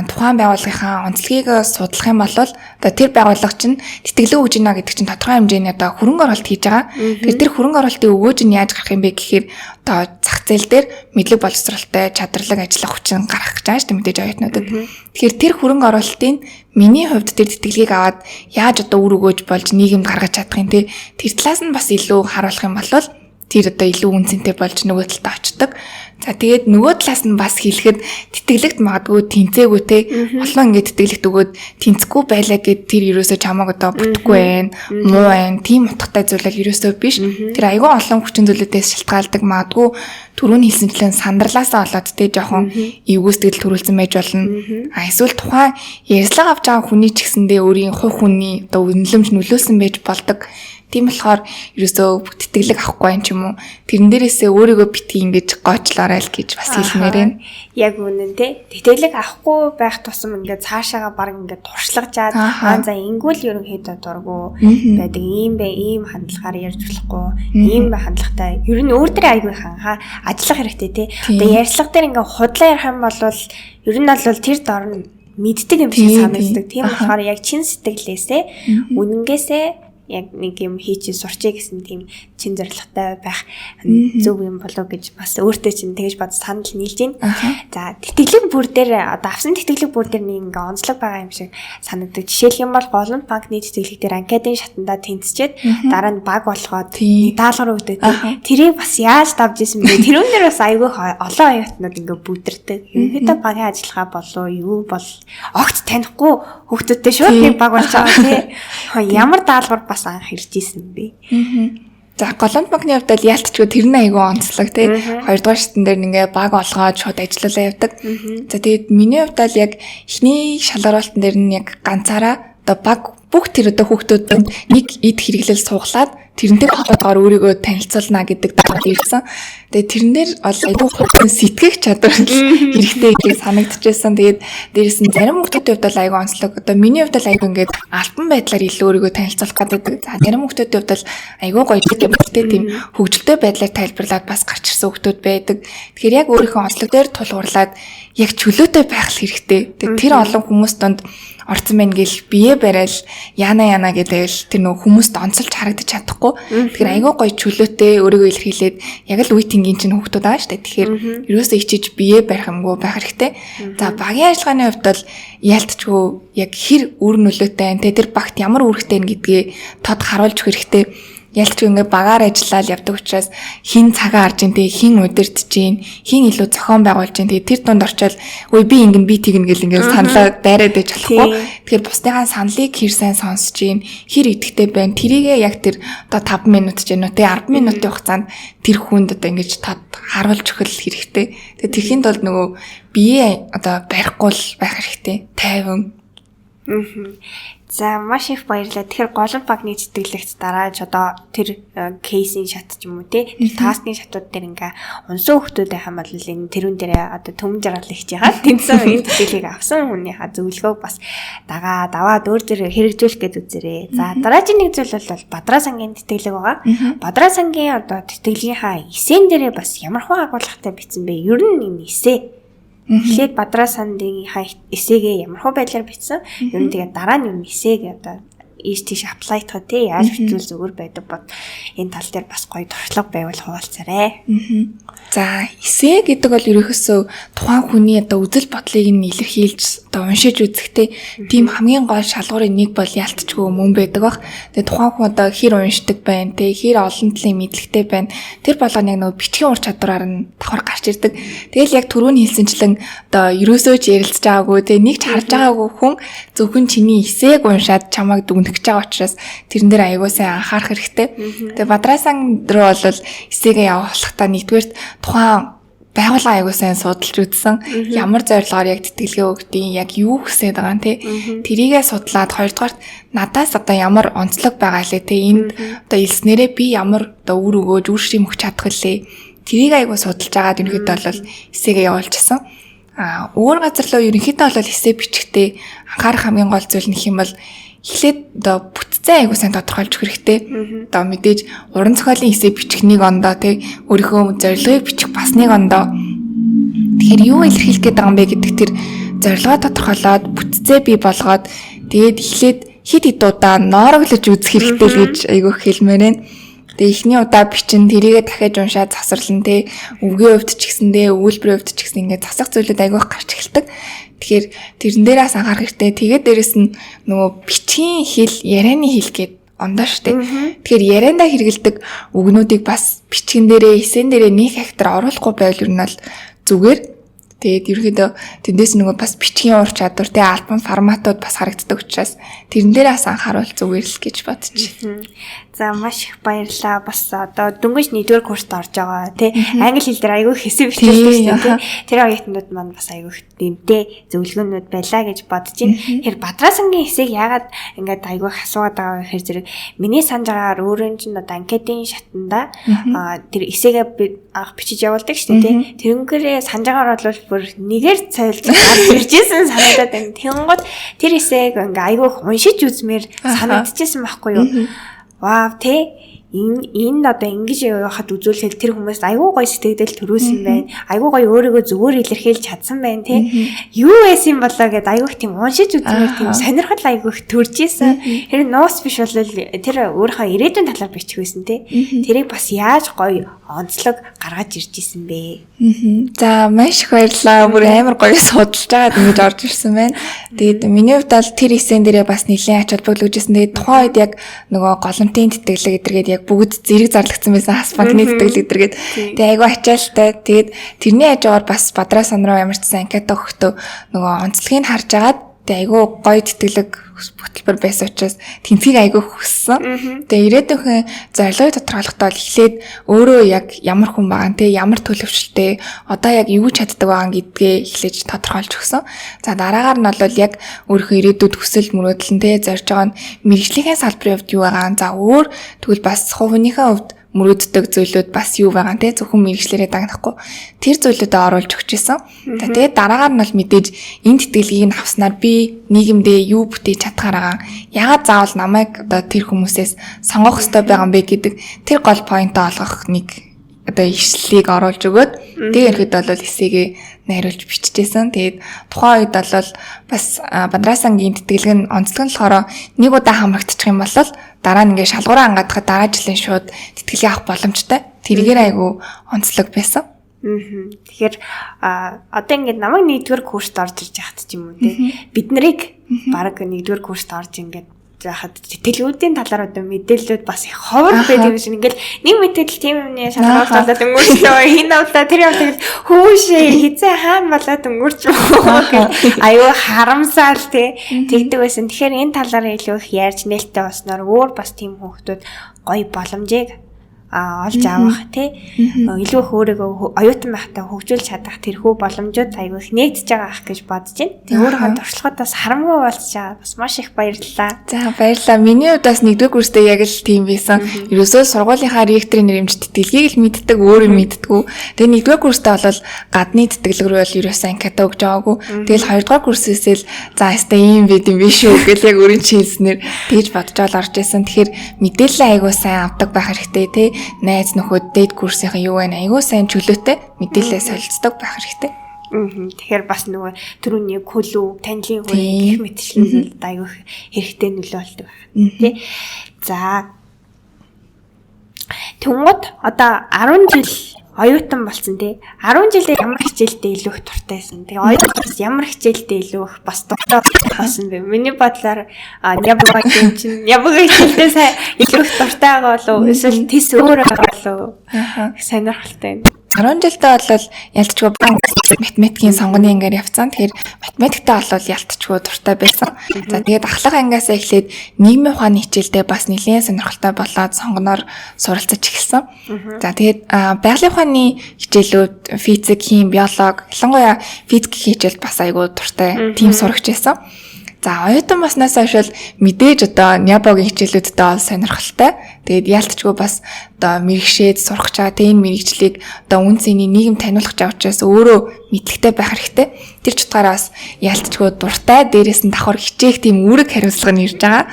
тухайн байгууллагынхаа онцлогийг судлах юм бол одоо тэр байгууллага чинь тэтгэлэг өгж гинэ гэдэг чинь тодорхой хэмжээний одоо хөрөнгө оруулалт хийж байгаа. Тэгэхээр тэр хөрөнгө оруулалтын өгөөж нь яаж гарах юм бэ гэхээр одоо зах зээл дээр мэдлэг боловсралтай чадварлаг ажиллах хүчин гаргах гэж байгаа шүү дээ мэдээж оюутнуудад. Тэгэхээр тэр хөрөнгө оруулалтын миний хувьд тэр тэтгэлгийг аваад яаж одоо үр өгөөж болж нийгэмд гаргаж чадах юм те тэр талаас нь бас илүү харуулах юм бол тэр одоо илүү үн цэнтэй болж нөгөө талдаа очдог. За тэгээд нөгөө талаас нь бас хэлэхэд тэтгэлэгт магадгүй тэнцээгүй те олон ингээд тэтгэлэгт өгөөд тэнцэхгүй байлаа гэд тэр ерөөсөө чамааг одоо бүтэхгүй байна, муу байна, тийм утгатай зүйл бол ерөөсөө биш. Тэр айгүй олон хүчин зүйлүүдээс шалтгаалдаг. Магадгүй түрүүний хэлсэнчлэн сандарлаасаа болоод те жоохон эвгүй сэтгэл төрүүлсэн байж болно. А эсвэл тухайн ярьцлага авч байгаа хүний ч гэсэндээ өөрийн хувь хүний одоо үнэлэмж нөлөөсөн байж болдог. Тийм болохоор ерөөсөө тэтгэлэг авахгүй юм ч юм уу. Тэрэн дээрээсээ өөрийгөө битгий ингэж гоочлоорой л гэж бас хэлмээр байна. Яг үнэн те. Тэтгэлэг авахгүй байх тусам ингээд цаашаага баг ингээд туршлагажаад аа за ингүүл ерөнхийдөө дургу байдаг. Ийм бай, ийм хандлагаар ярьж болохгүй. Ийм хандлагатай. Ер нь өөр дээр айгүй ханхаа ажиллах хэрэгтэй те. Одоо ярьцлага дээр ингээд худлаа ярих юм бол ер нь бол тэр дор нь мэддэг юм шиг санагддаг. Тийм болохоор яг чин сэтгэлээсээ үнэнгээсээ яг нэг юм хийчих сурчээ гэсэн тийм чин зорилготой байх зөв юм болов гэж бас өөртөө чинь тэгж бод санал нийлж байна. За тэтгэлэг бүр дээр одоо авсан тэтгэлэг бүр дээр нэг ингээ онцлог байгаа юм шиг санагддаг. Жишээлх юм бол Голомт банкны тэтгэлэг дээр анкетын шатандаа тэнцчихэд дараа нь баг болгоод даалгавар өгдөг. Тэрийг бас яаж давж исэн бэ? Тэрүүн дээр бас айгүй олон оюутнууд ингээ бүдэрдэг. Ерөнхийдөө багийн ажиллагаа болов юу бол огт танихгүй хүүхдүүдтэй шууд нэг баг болж байгаа тий. Ямар даалгавар бас анх ирж исэн бэ? За Голомт банкны хувьд бол яалтчгүй тэр нь айгүй онцлог тий. Хоёрдугаар шатн дээр ингээ баг олгоод шууд ажиллуулаа явдаг. За тэгээд миний хувьд бол яг эхний шалгаруултан дээр нь яг ганцаараа одоо баг бүх тэр одоо хүүхдүүдэд нэг эд хэрэглэл сууглаад тэрнтэй холбоотойгоор өөрийгөө танилцуулна гэдэг даалгавар ирсэн. Тэгээд тэрэн дээр бол айгүй хурдан сэтгэх чадвар хэрэгтэй гэж санагдчихсан. Тэгээд дээрэс нь зарим хүүхдүүдийн хувьд бол айгүй онцлог. Одоо миний хувьд бол айгүй ингээд альбан байдлаар илүү өөрийгөө танилцуулах гэдэг. За зарим хүүхдүүдийн хувьд бол айгүй гоё тийм хөгжилтэй байдлаар тайлбарлаад бас гарч ирсэн хүүхдүүд байдаг. Тэгэхээр яг өөрийнхөө онцлог дээр тулгуурлаад яг чөлөөтэй байх хэрэгтэй. Тэгээд тэр олон хүмүүс донд орцсон байна гэл бие барайл яана яана гэдэл тэр нөх хүмүүст онцолж харагдаж чадахгүй. Тэгэхээр айгүй гоё чөлөөтэй өөрийгөө илэрхийлээд яг л үе тэнгийн чинь хүүхдүүд байгаа шүү дээ. Тэгэхээр ерөөсөө ичиж бие барих юмгүй байх хэрэгтэй. За багийн ажиллагааны хувьд бол яалтчгүй яг хэр үр нөлөөтэй байна те тэр багт ямар үүрэгтэй байна гэдгээ тод харуулж өгөх хэрэгтэй. Ялч ингээ багаар ажиллаад явдаг учраас хин цагаа харж ин тэ хин удирдах чинь хин илүү зохион байгуулж ин тэ тэр дунд орчоод ой би ингэн би тэгнэ гэл ингээ саналаа дайраад байж болохгүй. Тэгэхээр бусдынхаа саналыг хэр сайн сонсож ин хэр идэвхтэй байна тэрийгээ яг тэр одоо 5 минут ч гэнэ тэ 10 минутын хугацаанд тэр хүнд одоо ингэж тод харуулж өгөх хэрэгтэй. Тэгээ тэрхийн тулд нөгөө бие одоо барихгүй л байх хэрэгтэй. Тайван. За маш их баярлалаа. Тэгэхээр Голомт банкны тэтгэлэгт дарааж одоо тэр кейсийн шат ч юм уу те тэр таскын шатууд дээр ингээ унсан хүүхдүүд байх юм бол энэ тэрүүн дээр одоо төмөн жаргал ихж яхаа тэнцсэн энэ тэтгэлгийг авсан хүнийхээ зөвлөгөөг бас дагаад аваад өөр зэрэг хэрэгжүүлэх гэж үзээрэй. За дараагийн нэг зүйл бол Бадраа сангийн тэтгэлэг байгаа. Бадраа сангийн одоо тэтгэлгийнхаа эсэн дээрээ бас ямар хөө агуулгатай бичсэн бэ? Ер нь энэ эсэ Эхлээд Бадраа сандын эсээгээ ямар хөө байдлаар бичсэн. Ер нь тэгээд дараа нь ер нь эсээг одоо ийш тийш apply тах тий яаж бичвэл зүгээр байдаг бод энэ тал дээр бас гоё туршлага байвал хуваалцаарай. За эсээ гэдэг бол ерөнхийдөө тухайн хүний одоо үзэл бодлыг нь илэрхийлж одоо уншиж үзэхтэй тийм хамгийн гол шалгуурын нэг бол ялтчгүй мөн байдаг бах. Тэгээ тухайн хүн одоо хэр уншдаг байна те хэр олон талын мэдлэгтэй байна тэр болгоно яг нөгөө бичгийн ур чадвараар нь давхар гарч ирдэг. Тэгэл яг түрүүний хэлсэнчлэн одоо ерөөсөө ч ярилцж байгаагүй те нэг ч харж байгаагүй хүн зөвхөн чиний эсээг уншаад чамайг дүгнэх гэж байгаа учраас тэрэн дээр аягүй сайн анхаарах хэрэгтэй. Тэгээ Бадраасан руу бол эсээгээ явуулахдаа нэгдүгээрт тухайн Байгууллага аягүй сайн судалж үзсэн. Ямар зорилгоор яг тэтгэлгээ өгдийн, яг юу хүсээд байгаа юм те. Тэрийгээ судлаад хоёрдугаарт надаас одоо ямар онцлог байгаа лээ те. Энд одоо элснээрээ би ямар одоо үр өгөөж үр шим өгч чадах вүлээ. Тэрийг аягүй судалж агаад ерөнхийдөө бол эсээгээ явуулчихсан. А өөр газар руу ерөнхийдөө бол эсээ бичгтээ анхаарах хамгийн гол зүйл нь хэм бол эхлээд одоо бүтцээ аягүй сайн тодорхойлж өгөх хэрэгтэй. Одоо мэдээж уран зохиолын эсээ бичих нэг ондоо тий өөрийнхөө зорилгыг бичих бас нэг ондоо. Тэгэхээр юу илэрхийлэх гээд байгаа юм бэ гэдэг тэр зорилгоо тодорхойлоод бүтцээ бий болгоод тэгээд эхлээд хэд хэд удаа ноороглож үзэх хэрэгтэй л гэж айгүй хэлмээр байна. Тэгээ эхний удаа бичин тэрийгэ дахиад уншаад засварлан те үгийн хувьд ч гэсэндээ өгүүлбэрийн хувьд ч гэсэн ингээд засах зүйлүүд айгүй их гарч эхэлдэг. Тэгэхээр тэрэн дээрээс анхаарах хэрэгтэй. Тэгээд дээрэс нь нөгөө бичгийн хэл, ярианы хэл гээд ондоо штэ. Тэгэхээр яриандаа хэрэгэлдэг үгнүүдийг бас бичгэн дээрээ, эсэн дээрээ нэг хактар оруулахгүй байвал ер нь бол зүгээр. Тэгээд ерөнхийдөө тэндээс нөгөө бас бичгийн ур чадвар, тэ альбом форматууд бас харагддаг учраас тэрэн дээрээс анхааруул зүгээр л гэж бодож. За маш их баярлалаа. Бас одоо дөнгөж 1-р курст орж байгаа тий. Англи хэл дээр айгүй хэсэг бичүүлдэг шүү дээ тий. Тэр оюутнууд маань бас айгүй их дэмтэй зөвлөгөөнүүд байлаа гэж бодож байна. Тэгэхээр Бадрасангийн хэсэг яагаад ингээд айгүй их асуугаад байгаа вэ гэхээр зэрэг миний санаж байгаагаар өөрөө чинь одоо анкетын шатанда тэр эсэгээ би анх бичиж явуулдаг шүү дээ тий. Тэрнгээрээ санаж байгаагаар бол бүр нэгээр цойлж гарч иржсэн санагдаад байна. Тэнгууд тэр эсээг ингээ айгүй их уншиж үзмээр санагдчихсан байхгүй юу? Вау тий энэ одоо ингэж явахад үзүүлэхэд тэр хүмүүс айгүй гоё сэтгэгдэл төрүүлсэн байна. Айгүй гоё өөрийгөө зөвөр илэрхийлж чадсан байна тий. Юу байсан болоо гэд айгүй их тийм уншиж үзмээр тийм сонирхол айгүй их төрж исэн. Тэр нууц биш бол тэр өөрийнхөө ирээдүйн талаар бичих байсан тий. Тэрийг бас яаж гоё онцлог гаргаж ирж исэн бэ? За маш их баярлалаа. Бүр амар гоё судалж байгаад ингэж орж ирсэн байна. Тэгээд миний хувьд бол тэр эсэн дээрээ бас нэлээд ач холбогдол өгч ирсэн. Тэгээд тухайн үед яг нөгөө голомтын тэтгэлэг эдэргээд яг бүгд зэрэг зарлагдсан байсан. Хас банкны тэтгэлэг эдэргээд. Тэгээд айгүй ачаалттай. Тэгээд тэрний хажуугаар бас Бадраа сан руу ямар ч сан анкета өгөхдөө нөгөө онцлогийг харж агаад тэгээд айгүй гоё тэтгэлэг хөтөлбөр байсан учраас тэнцгийг айгүй хүссэн. Тэгээ ирээдүйнхээ зорилгыг тодорхойлохдоо л эхлээд өөрөө яг ямар хүн байгаа нь те ямар төлөвшөлтэй одоо яг юу чаддаг байгаа гэдгээ эхлэж тодорхойлж өгсөн. За дараагаар нь бол яг өөрийнхөө ирээдүйд хүсэл мөрөөдөл нь те зорж байгаа нь мэргэжлийнхээ салбарын хувьд юу байгаа нь за өөр тэгвэл бас хувийнхээ хувьд мөрөөддөг зүйлүүд бас юу байгаа те зөвхөн мэргэжлээрээ дагнахгүй тэр зүйлүүдэд оруулж өгч исэн. За тэгээд дараагаар нь бол мэдээж энэ тэтгэлгийг нь авснаар би нийгэмдээ юу бүтээж чадхаар байгаа. Ягаад заавал намайг одоо тэр хүмүүсээс сонгох ёстой байгаа юм бэ гэдэг тэр гол поинтоо олгох нэг одоо ишлэлийг оруулж өгөөд тэгээ ирэхэд бол эсээгээ найруулж биччихсэн. Тэгээд тухайн үед бол бас Бандрасангийн тэтгэлэг нь онцлог нь болохоор нэг удаа хамрагдчих юм бол дараа нь ингээ шалгуураа ангаадахад дараа жилийн шууд тэтгэлэг авах боломжтой. Тэргээр айгүй онцлог байсан. Тэгэхээр одоо ингээд намайг 1-р курст орж ирж яхад ч юм уу те бид нарыг баг 1-р курст орж ингээд яхад тэтгэлгүүдийн талаар одоо мэдээллүүд бас их ховор байдаг юм шиг ингээл нэг мэдээлэл тийм юмны шалгаруулалт болоод өнгөрчлөө хин авлаа тэр явлаа гэл хүүшээ хизээ хаан болоод өнгөрч гэл аюу харамсаал те тэгдэг байсан. Тэгэхээр энэ талаар илүү их ярьж нээлттэй болсноор өөр бас тийм хүүхдүүд гоё боломжийг олж авах тий илүү их өөрийгөө оюутан байхдаа хөгжүүлж чадах тэрхүү боломжууд айгүй их нэгдэж байгаа ах гэж бодож байна. Тэгээ өөрийнхөө туршлагуудаас харамгүй болж байгаа. Бас маш их баярлалаа. За баярлалаа. Миний хувьд бас 1-р курстэй яг л тийм байсан. Ерөөсөө сургуулийнхаа ректорын нэрэмж тэтгэлгийг л мэддэг, өөр юм мэддэггүй. Тэгээ 1-р курстэй бол гадны тэтгэлэг рүү бол ерөөсөө анкета өгж байгаагүй. Тэгэл 2-р курсээсээ л за ястай ийм байд юм биш үү гэл яг өөрийн чинь хэлснээр тэгж бодож л орж исэн. Тэгэхээр мэдээлэл айгүй сайн авдаг байх хэрэгтэй тий. Найз нөхөд дээд курсынхаа юу вэ айгүй сайн чөлөөтэй мэдээлэлээ солилцдог байх хэрэгтэй. Тэгэхээр бас нөгөө түрүүний клуб, танилын хүрээ гэх мэтчлэн айгүй хэрэгтэй нөлөө болдог байна тий. За Тэнгууд одоо 10 жил оюутан болсон тий. 10 жилээр ямар хичээлдээ илүү их дуртай байсан. Тэгээ оюутан бас ямар хичээлдээ илүү их бас дуртай болсон бэ? Миний бодлоор нябга юм чинь нябга хичээлдээ сайн илүү их дуртай байгаа болов уу? Эсвэл тэс өөр байгаа болов уу? Сонирхолтой байна. 10 жилдээ бол ялтчгүй математикийн сонгоны ангаар явцсан. Тэгэхээр математиктэй бол ялтчгүй дуртай байсан. За тэгээд ахлах ангиас эхлээд нийгмийн ухааны хичээлдээ бас нэлээд сонирхолтой болоод сонгоноор суралцаж эхэлсэн. За тэгээд байгалийн ухааны хичээлүүд физик, хим, биологи, ялангуяа физикийн хичээлд бас айгүй дуртай тийм сурагч байсан. За оюутан болсноос хойш л мэдээж одоо Нябогийн хичээлүүдтэй бол сонирхолтой. Тэгээд яалтчгүй бас одоо мэрэгшээд сурах чаа тэ энэ мэрэгжлийг одоо үн цэний нийгэм таниулах гэж учраас өөрөө мэдлэгтэй байх хэрэгтэй. Тэр ч утгаараа бас яалтчгүй дуртай, дээрээс нь давхар хичээх тийм үүрэг хариуцлага нь ирж байгаа.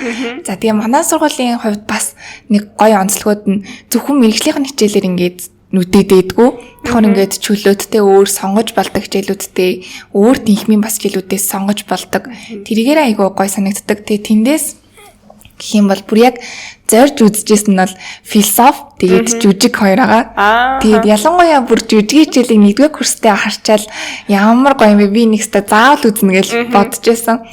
За тэгээ манай сургуулийн хувьд бас нэг гоё онцлогуд нь зөвхөн мэрэгжлийн хичээлээр ингээд нүдэд дээдгүү. Давхар ингээд чөлөөттэй өөр сонгож болдог хичээлүүдтэй өөр тэнхмийн бас хичээлүүдээс сонгож болдог. Тэрийгээр айгүй гой санагддаг. Тэгээ тэндээс гэх юм бол бүр яг зорж үзэжсэн нь бол философи тэгээд жүжиг хоёр байгаа. Тэгээд ялангуяа бүр жүжигийн хичээлийг нэгдүгээр курстэй харчаал ямар гоё юм бэ, би нэг өстө заавал үзнэ гэж бодож байсан.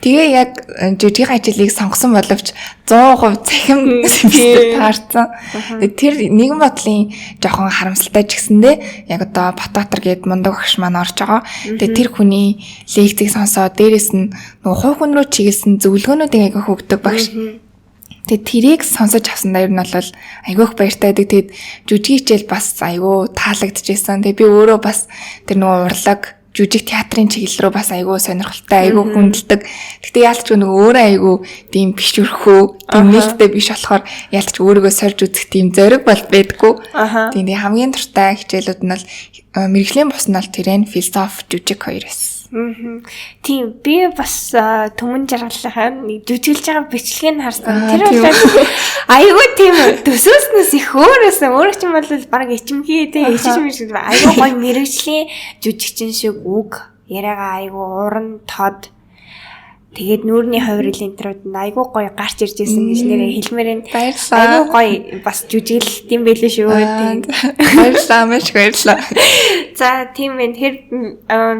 Тэгээ яг жүжигийн ажлыг сонгосон боловч 100% цахим семестр таарсан. Тэгээ тэр нэгэн бодлын жоохон харамсалтай ч гэсэндээ яг одоо Батбаатар гээд мундаг багш маань орж байгаа. Тэгээ тэр хүний лекцийг сонсоод дээрэс нь нөгөө хувь хүн рүү чиглэсэн зөвлөгөөнүүдийг айгүй өгдөг багш. Тэгээ тэрийг сонсож авсандаа ер нь бол айгүй их баяртай байдаг. Тэгээд жүжигийн хичээл бас айгүй таалагдчихсан. Тэгээ би өөрөө бас тэр нөгөө урлаг жүжиг театрын чиглэл рүү бас айгүй сонирхолтой, айгүй хүндэлдэг. Гэтэ яалтч нөгөө өөрөө айгүй тийм биш өрхөө, тийм нээлттэй биш болохоор яалтч өөрийгөө сорж үзэх тийм зориг бол байдгүй. Тийм тэгээ хамгийн дуртай хичээлүүд нь бол мэрэгжлийн бус нь бол тэрэн философи, жүжиг хоёр байсан. Тийм би бас түмэн жаргалынхаа нэг жүжиглж байгаа бичлэгийг харсан. Тэр бол айгүй тийм төсөөснөөс их өөрөөсөн. Өөрөө ч юм бол баг ичимхий тийм ичиж мэж айгүй гоё мэрэгжлийн жүжигчин шиг үг яриагаа айгүй уран тод. Тэгээд нүүрний хувирлын энтрүүд нь айгүй гоё гарч ирж исэн гэж нэрээ хэлмээр энэ. Айгүй гоё бас жүжиглэлт юм байлээ шүү. Тийм. Баярлалаа, маш их баярлалаа. За тийм ээ. Тэгэхээр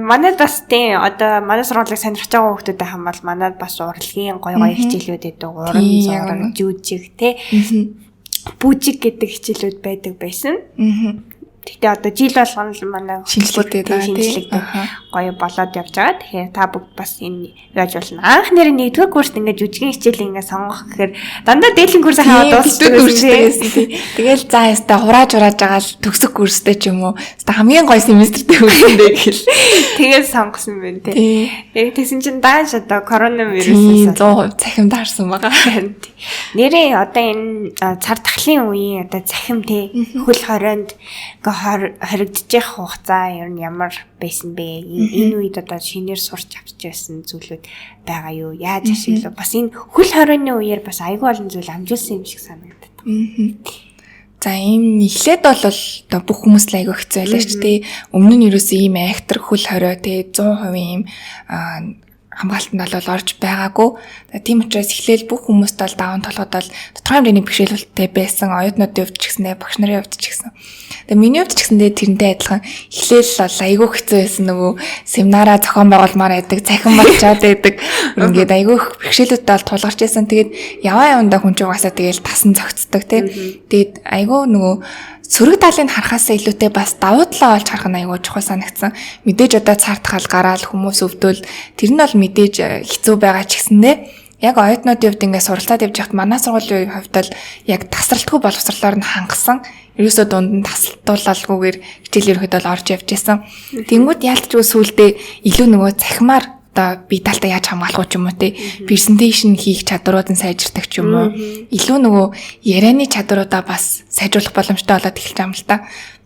манайд бас тийм одоо манай сургуулийг сонирхож байгаа хүүхдүүд хам бол манайд бас урлагийн гоё гоё хичээлүүд байдаг. Уран зураг, жүжиг тий. Бүжиг гэдэг хичээлүүд байдаг байсан. Гэхдээ одоо жил болгоно л манай шинжлэгдээд гоё болоод явж байгаа. Тэгэхээр та бүгд бас энэ яаж болно. Анх нэр нэгдүгээр курст ингээд жүжигийн хичээлийг ингээд сонгох гэхээр дандаа дээдлийн курс хаваад дуусдаг байсан. Тэгэл за яста хурааж байгаа л төгсөх курстэй ч юм уу. Яста хамгийн гоё семестртэй хүрсэн дээ гэл. Тэгэл сонгосон байна тий. Яг тэгсэн чинь дааш одоо коронавирусээс 100% цахим таарсан байгаа. Нэрээ одоо энэ цар тахлын үеийн одоо цахим тий хөл хорионд хоригдчих хугацаа ер нь ямар байсан бэ? Энэ үед одоо шинээр сурч авч байсан зүйлүүд байгаа юу? Яаж ашиглав? Бас энэ хөл хорионы үеэр бас айгүй олон зүйл амжуулсан юм шиг санагддаг. За энэ эхлээд бол одоо бүх хүмүүс л айгүй хэцүү байлаа шүү дээ. Өмнө нь ерөөсөө ийм айхтар хөл хорио тий 100% ийм хамгаалтанд бол орж байгаагүй. Тийм учраас эхлээл бүх хүмүүст бол даван толгойд бол тодорхой хэмжээний бэрхшээлтэй байсан. Оюутнуудын хувьд ч гэсэнээ, багш нарын хувьд ч гэсэн. Тэгээ миний хувьд ч гэсэндээ тэрнтэй адилхан эхлээл бол айгүй хэцүү байсан. Нөгөө семинараа зохион байгуулмаар байдаг, цахим болчоод байдаг. Ингээд айгүй их бэрхшээлүүдтэй бол тулгарч байсан. Тэгээд яваа явандаа хүн ч угаасаа тэгэл тасан зөгцдөг тий. Тэгээд айгүй нөгөө сөрөг талыг харахаасаа илүүтэй бас давуу талаа олж харах нь айгүй чухал санагдсан. Мэдээж одоо цар тахал гараал хүмүүс өвдөл тэр нь бол мэдээж хэцүү байгаа ч гэсэндээ яг оюутнуудын хувьд ингээд суралцаад явж байхад манай сургуулийн хувьд бол яг тасралтгүй боловсрлоор нь хангасан. Ерөөсөө дунд нь тасалтуулалгүйгээр хичээл ерөнхийдөө бол орж явж байсан. Тэнгүүд яалтчгүй сүулдэ илүү нөгөө цахимаар одоо бие даалтаа яаж хамгаалах уу ч юм уу те презентейшн хийх чадварууд нь сайжирдаг ч юм уу илүү нөгөө ярианы чадваруудаа бас сайжруулах боломжтой болоод эхэлж байгаа юм л та.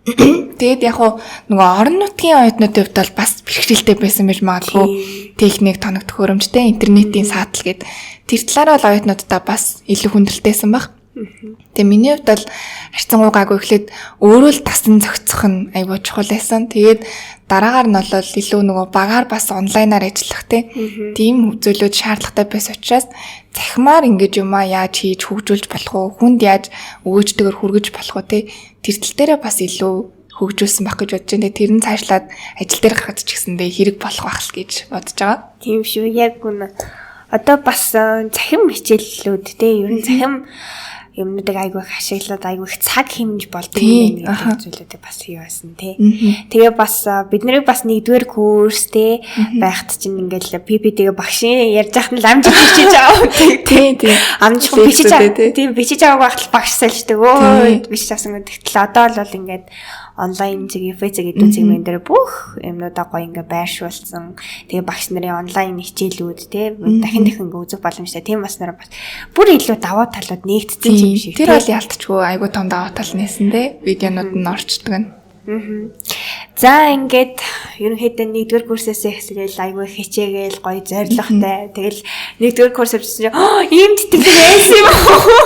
Тэгээд яг уу нөгөө орон нутгийн оюутнуудын хувьд бол бас бэрхшээлтэй байсан байж магадгүй техник тоног төхөөрөмжтэй интернетийн саатал гээд тэр талаараа бол оюутнуудаа бас илүү хүндрэлтэйсэн баг. Тэгээ миний хувьд бол харьцангуй гайгүй эхлээд өөрөө л тасан зохицох нь айгүй чухал байсан. Тэгээд дараагаар нь бол илүү нөгөө багаар бас онлайнаар ажиллах тийм зүйлүүд шаардлагатай байсан учраас цахимаар ингэж юмаа яаж хийж хөгжүүлж болох уу, хүнд яаж өгөөжтэйгээр хүргэж болох уу тэр тал дээрээ бас илүү хөгжүүлсэн байх гэж бодож байна. Тэр нь цаашлаад ажил дээр гаргаж ч гэсэндээ хэрэг болох байх л гэж бодож байгаа. Тийм шүү. Яг үнэ. Одоо бас цахим хичээллүүд те ер нь цахим Юмнуудыг айгүй их ашиглаад айгүй их цаг хэмнэж болдог юм байна гэдэг зүйлүүдийг бас юу байсан тий. Тэгээ бас бид нарыг бас нэгдүгээр курс тий байхад чинь ингээл PPT-г багшийн ярьж байхад нь ламжиж бичиж аваа тий. Тий. Амжихгүй бичиж тий бичиж аваагүй байхад багш сэлждэг өө бичиж авсан гэдэг. Тэгтэл одоо л бол ингээд онлайн зэг, эф зэг эдүү зэг мэн дээр бүх юмнуудаа гоё ингээ байршуулсан. Тэгээ багш нарын онлайн хичээлүүд тий дахин дахин ингээ үзэх боломжтой. Тийм бас нараа бас бүр илүү давуу талууд нэгдсэн юм шиг. Тэр бол ялтчгүй айгүй том давуу тал нээсэн тий. Видеонууд нь орчдөг нь. За ингээд ерөнхийдөө нэгдүгээр курсээс эхлээл айгүй хичээгээл гоё зоригтой. Тэгэл нэгдүгээр курс авчихсан чинь ийм тэтгэл байсан юм уу?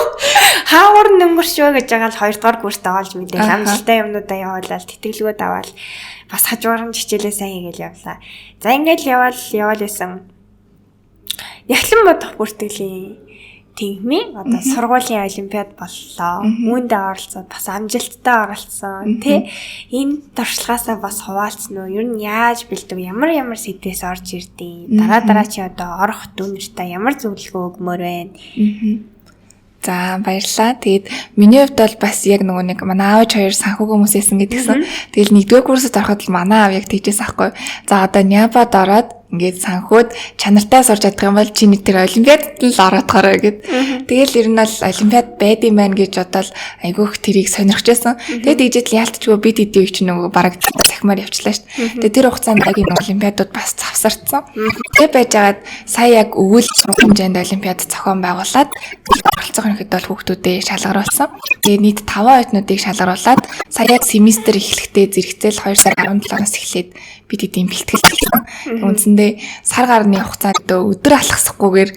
Хаавар нөнгөрчөө гэж байгаа л хоёрдугаар курст аваад мэдээл амжилттай юмнуудаа явуулаад тэтгэлгүүд аваад бас хажуугаар нь хичээлээ сайн хийгээл явлаа. За ингээд яваал байсан. Нягтлан бодох бүртгэлийн тэнхмийн одоо сургуулийн олимпиад боллоо. Үүндээ оролцоод бас амжилттай оролцсон тий. Энэ туршлагаасаа бас хуваалцсан уу? Ер нь яаж бэлдэв? Ямар ямар сэдвээс орж ирдیں۔ Дараа дараа чи одоо орох дүүнэртээ ямар зөвлөгөө өгмөр байна? За баярлалаа. Тэгээд миний хувьд бол бас яг нөгөө нэг манай аав хоёр санхүүгийн хүмүүс байсан гэдгсэн. Тэгэл нэгдүгээр курсд ороход л манай аав яг тэгжээс аахгүй. За одоо Нябад ороод ингээд санхүүд чанартай сурч чадах юм бол чи нэг тэр олимпиадад л ороодохорой гэд. Тэгэл ер нь бол олимпиад байд юм байна гэж бодоод айгүйх тэрийг сонирхож байсан. Тэгээд ийжээд л яалтчгүй бид эдийн үеч нөгөө бараг захимаар явчлаа шүү дээ. Тэгээд тэр хугацаанд яг энэ олимпиадууд бас завсардсан. Тэгээд байжгаад сая яг өвөл хэмжээнд олимпиад зохион байгуулад оролцох ерөнхийдөө бол хүүхдүүдээ шалгаруулсан. Тэгээд нийт 5 оюутнуудыг шалгаруулад сая яг семестр эхлэхдээ зэрэгцээл 2 сар 17-оос эхлээд бид эдийн бэлтгэл хийсэн. Үндсэндээ сар гарны хугацаанд өдөр алхасахгүйгээр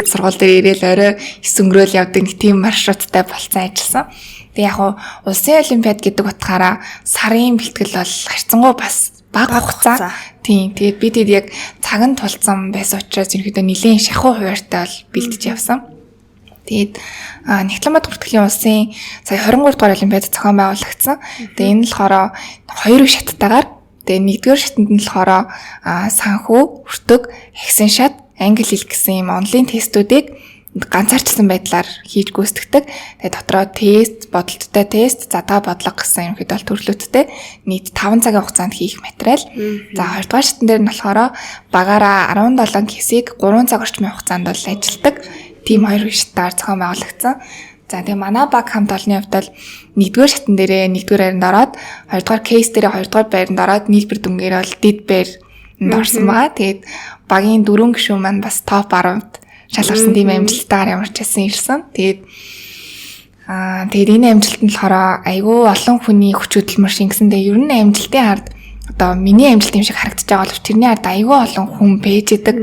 сургууль дээр ирээл орой 9 өнгөрөөл явдаг нэг тийм маршруттай болцсон ажилласан. Тэгээ яг уу улсын олимпиад гэдэг утгаараа сарын бэлтгэл бол харьцангуй бас бага хугацаа. Тийм. Тэгээд бид хэд яг цаг нь тулцсан байсан учраас ерөнхийдөө нэлээд шахуу хуваартай бол бэлтэж явсан. Тэгээд Нягтлан бод бүртгэлийн улсын сая 23 дугаар олимпиад зохион байгуулагдсан. Тэгээд энэ нь болохоор хоёр шаттайгаар тэгээд нэгдүгээр шатанд нь болохоор санхүү, өртөг, ахисан шат, англи хэл гэсэн ийм онлайн тестүүдийг ганцаарчсан байдлаар хийж гүйцэтгэдэг. Тэгээд дотроо тест, бодолттой тест, задгаа бодлого гэсэн ерөнхийдөө бол төрлүүдтэй нийт 5 цагийн хугацаанд хийх материал. За хоёрдугаар шатн дээр нь болохоор багаараа 17 кейсийг 3 цаг орчмын хугацаанд бол ажилладаг. Тийм хоёр шатаар зохион байгуулагдсан. За тэгээ манай баг хамт олонны хувьд бол нэгдүгээр шатн дээрээ нэгдүгээр байранд ороод, хоёрдугаар кейс дээрээ хоёрдугаар байранд ороод нийлбэр дүнгээр бол дэд байранд орсон байгаа. Тэгээд багийн дөрвөн гишүүн маань бас топ 10-д шалгарсан тийм амжилттайгаар ямар ч байсан ирсэн. Тэгээд тэгээд энэ амжилт нь болохоор айгүй олон хүний хүч хөдөлмөр шингэсэн. Тэгээд ер нь амжилтын ард одоо миний амжилт юм шиг харагдаж байгаа боловч тэрний ард айгүй олон хүн байж идэг.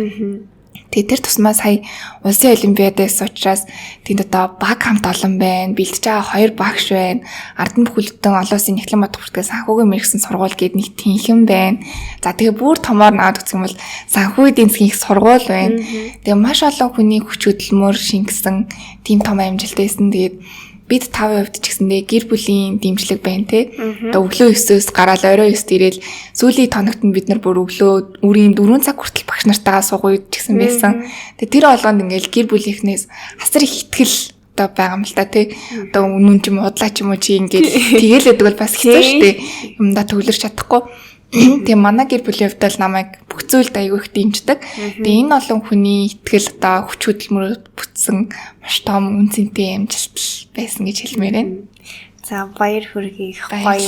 Тэгээд тэр тусмаа сая улсын олимпиадаас учраас тэнд одоо баг хамт олон байна, бэлтэж байгаа хоёр багш байна, ард нь бүхэлдэн олон улсын Нягтлан бодох бүртгэл санхүүгийн мэргэсэн сургууль гээд нэг тэнхэн байна. За тэгээ бүр томоор наад үзэх юм бол санхүү эдийн засгийн их сургууль байна. Тэгээ маш олон хүний хүч хөдөлмөр шингэсэн тийм том амжилт байсан. Тэгээд бид тавын хувьд ч гэсэндээ гэр бүлийн дэмжлэг байна те. Одоо өглөө 9-өөс гараал орой 9-д ирээл сүүлийн тоногт нь бид нар бүр өглөө үрийн 4 цаг хүртэл багш нартайгаа сууг үед ч гэсэн байсан. Тэгээ тэр болгонд ингээл гэр бүлийнхнээс асар их итгэл одоо байгаа юм л та тий. Одоо үнэн ч юм уу худлаа ч юм уу чи ингээд тэгээл байдаг бол бас хэцүү шүү дээ. Юмдаа төвлөрч чадахгүй. Тэгээ манай гэр бүлийн хувьд бол намайг бүх зүйлд аягүй их дэмждэг. Тэгээ энэ олон хүний итгэл одоо хүч хөдөлмөрөөр бүтсэн маш том үн цэнтэй амжилт байсан гэж хэлмээр байна. За баяр хүргэе их гоё.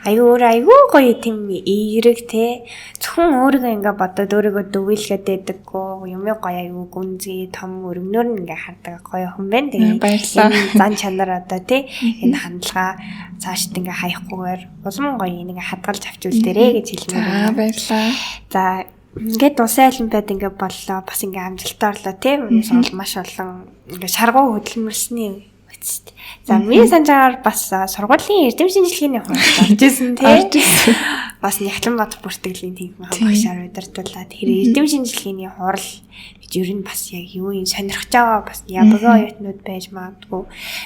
Аюу өөр аюу гоё тийм эерэг те. Зөвхөн өөрийгөө ингээ бодоод өөрийгөө дүгийлгээд байдаггүй. Юмыг гоё аюу гүнзгий том өргөнөөр нь ингээ хардаг гоё хүн байна. Тэгээ баярлалаа. Зан чанар одоо те энэ хандлага цаашд ингээ хаяхгүйгээр улам гоё ингээ хадгалж авч үлдээрэй гэж хэлмээр байна. За баярлалаа. За ингээд улсын олимпиад ингээ боллоо. Бас ингээ амжилттай орлоо те. Сургууль маш олон ингээ шаргуу хөдөлмөрсний. За миний санаж байгаагаар бас сургуулийн эрдэм шинжилгээний хуралд орж исэн тий. Бас Нягтлан бодох бүртгэлийн тэнхимийн багшаар удирдуулаад тэр эрдэм шинжилгээний хурал гэж ер нь бас яг юу юм сонирхож байгаа бас ябгаа оюутнууд байж магадгүй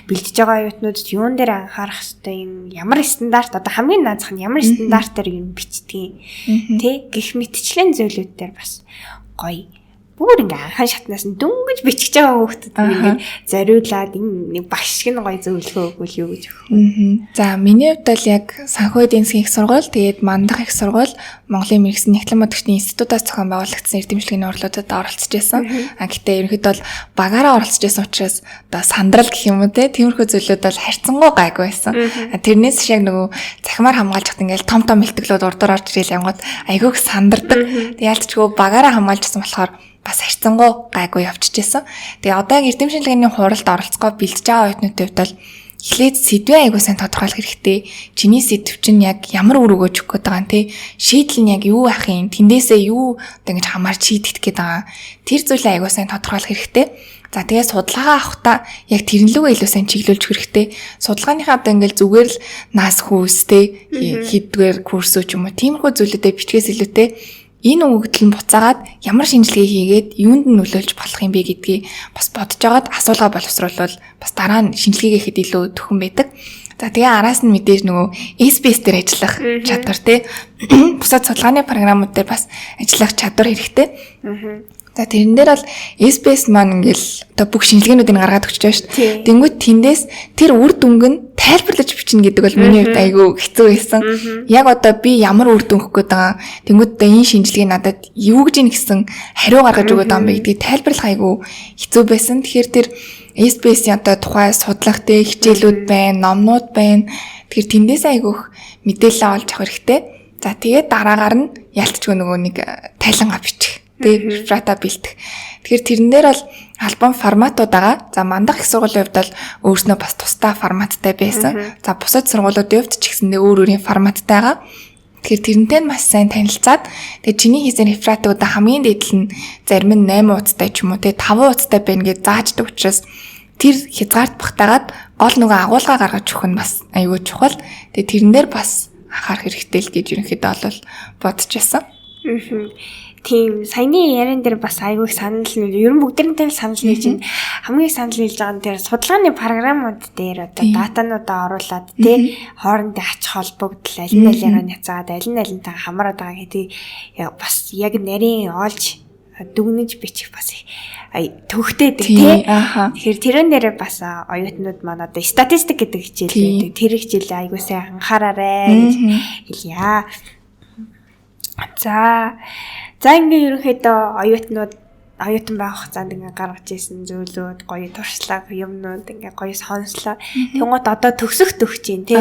бэлдэж байгаа оюутнуудад юун дээр анхаарах ёстой юм ямар стандарт одоо хамгийн наазах нь ямар стандартаар юм бичдэг тий гэх мэтчлэн зүйлүүд дээр бас гоё Бүр ингээ анхан шатнаас нь дөнгөж бичиж байгаа хүүхдэд ингээд зориулаад нэг багш шиг нь гоё зөвлөгөө өгвөл юу гэж өгөх вэ? За миний хувьд бол яг санхүү эдийн засгийн их сургууль, тэгээд Мандах их сургууль, Монголын мэргэсэн Нягтлан модагчдын институтаас зохион байгуулагдсан эрдэмшлэгийн уралдуудад оролцож байсан. А гэтээ ерөнхийдөө бол багаараа оролцож байсан учраас одоо сандрал гэх юм уу те, тиймэрхүү зүйлүүд бол харьцангуй гайгүй байсан. А тэрнээс шиг нөгөө захимаар хамгаалж хат ингээл том том илтгэлүүд урдуур орж ирэл янгууд айгүйх сандардаг. Тэг ялцчгүй багаараа хамгаалжсан болохоор бас харьцангуй гайгүй явчихжсэн. Тэгээ одоо яг эрдэм шинжилгээний хуралд оролцохоо бэлтэж байгаа оюутнуудын хувьд бол эхлээд сэдвээ айгуу сайн тодорхойлох хэрэгтэй. Чиний сэдв чинь яг ямар үр өгөөж өгөх гээд байгаа юм те. Шийдэл нь яг юу ах юм? Тэндээсээ юу одоо ингэж хамаарч шийдэх гээд байгаа. Тэр зүйлээ айгуу сайн тодорхойлох хэрэгтэй. За тэгээ судалгаа авахдаа яг тэрэн лүгээ илүү сайн чиглүүлж хэрэгтэй. Судалгааныхаа одоо ингээл зүгээр л нас хүүс те хийдгээр курсөө ч юм уу тиймэрхүү зүйлүүдэд бичгээс илүүтэй энэ өгөгдөл нь буцаагаад ямар шинжилгээ хийгээд юунд нь нөлөөлж болох юм бэ гэдгийг бас бодож агаад асуулга боловсруулвал бас дараа нь шинжилгээ хийхэд илүү төхөн байдаг. За тэгээ араас нь мэдээж нөгөө SPS дээр ажиллах чадвар те бусад судалгааны програмууд дээр бас ажиллах чадвар хэрэгтэй. За тэрэн дээр бол SPS маань ингээл одоо бүх шинжилгээнүүдийг гаргаад өгч байгаа шүү дээ. Тэнгүүт тэндээс тэр үр дүнг нь тайлбарлаж бичнэ гэдэг бол миний хувьд айгүй хэцүү байсан. Яг одоо би ямар үр дүн өгөх гээд байгаа. Тэнгүүт одоо энэ шинжилгээ надад юу гэж ийн гэсэн хариу гаргаж өгöd байгаа юм бэ гэдгийг тайлбарлах айгүй хэцүү байсан. Тэгэхээр тэр SPS-ийн одоо тухай судлах те хичээлүүд байна, номнууд байна. Тэгэхээр тэндээс айгүйх мэдээлэл олж авах хэрэгтэй. За тэгээд дараагаар нь ялтчгүй нөгөө нэг тайлангаа бичих. Тэ реферата бэлтэх. Тэгэхээр тэрэн дээр бол альбом форматууд байгаа. За мандах их сургуулийн хувьд бол өөрснөө бас тусдаа форматтай байсан. За бусад сургуулиудын хувьд ч гэсэндээ өөр өөрийн форматтай байгаа. Тэгэхээр тэрнтэй нь маш сайн танилцаад тэгээ чиний хийсэн рефератуудаа хамгийн дээд нь зарим нь 8 хуудастай ч юм уу тэ 5 хуудастай байна гэж зааждаг учраас тэр хязгаарт багтаагаад гол нөгөө агуулга гаргаж өгөх нь бас аюул чухал. Тэгээ тэрэн дээр бас анхаарах хэрэгтэй л гэж ерөнхийдөө бол бодож байсан. Тийм, саяны яриан дээр бас айгүй их санал нийлж, ер нь бүгдээрнтэй л санал нийлж байна. Хамгийн их санал нийлж байгаа нь тэр судалгааны програмууд дээр одоо датануудаа оруулаад тий хоорондын ач холбогдол аль нь алигаа няцаад аль нь алинтайгаа хамаарат байгаа гэдгийг бас яг нарийн олж дүгнэж бичих бас төвхтэй гэдэг тий. Тэгэхээр тэрэн дээрээ бас оюутнууд маань одоо статистик гэдэг хичээл байдаг. Тэр хичээлээ айгүй сайн анхаараарай гэж хэлье. За ингээ ерөнхийдөө оюутан байх хугацаанд ингээ гаргаж ирсэн зүйлүүд, гоё туршлага, юмнууд ингээ гоё сонслоо. Тэнгууд одоо төгсөх төгч юм тий.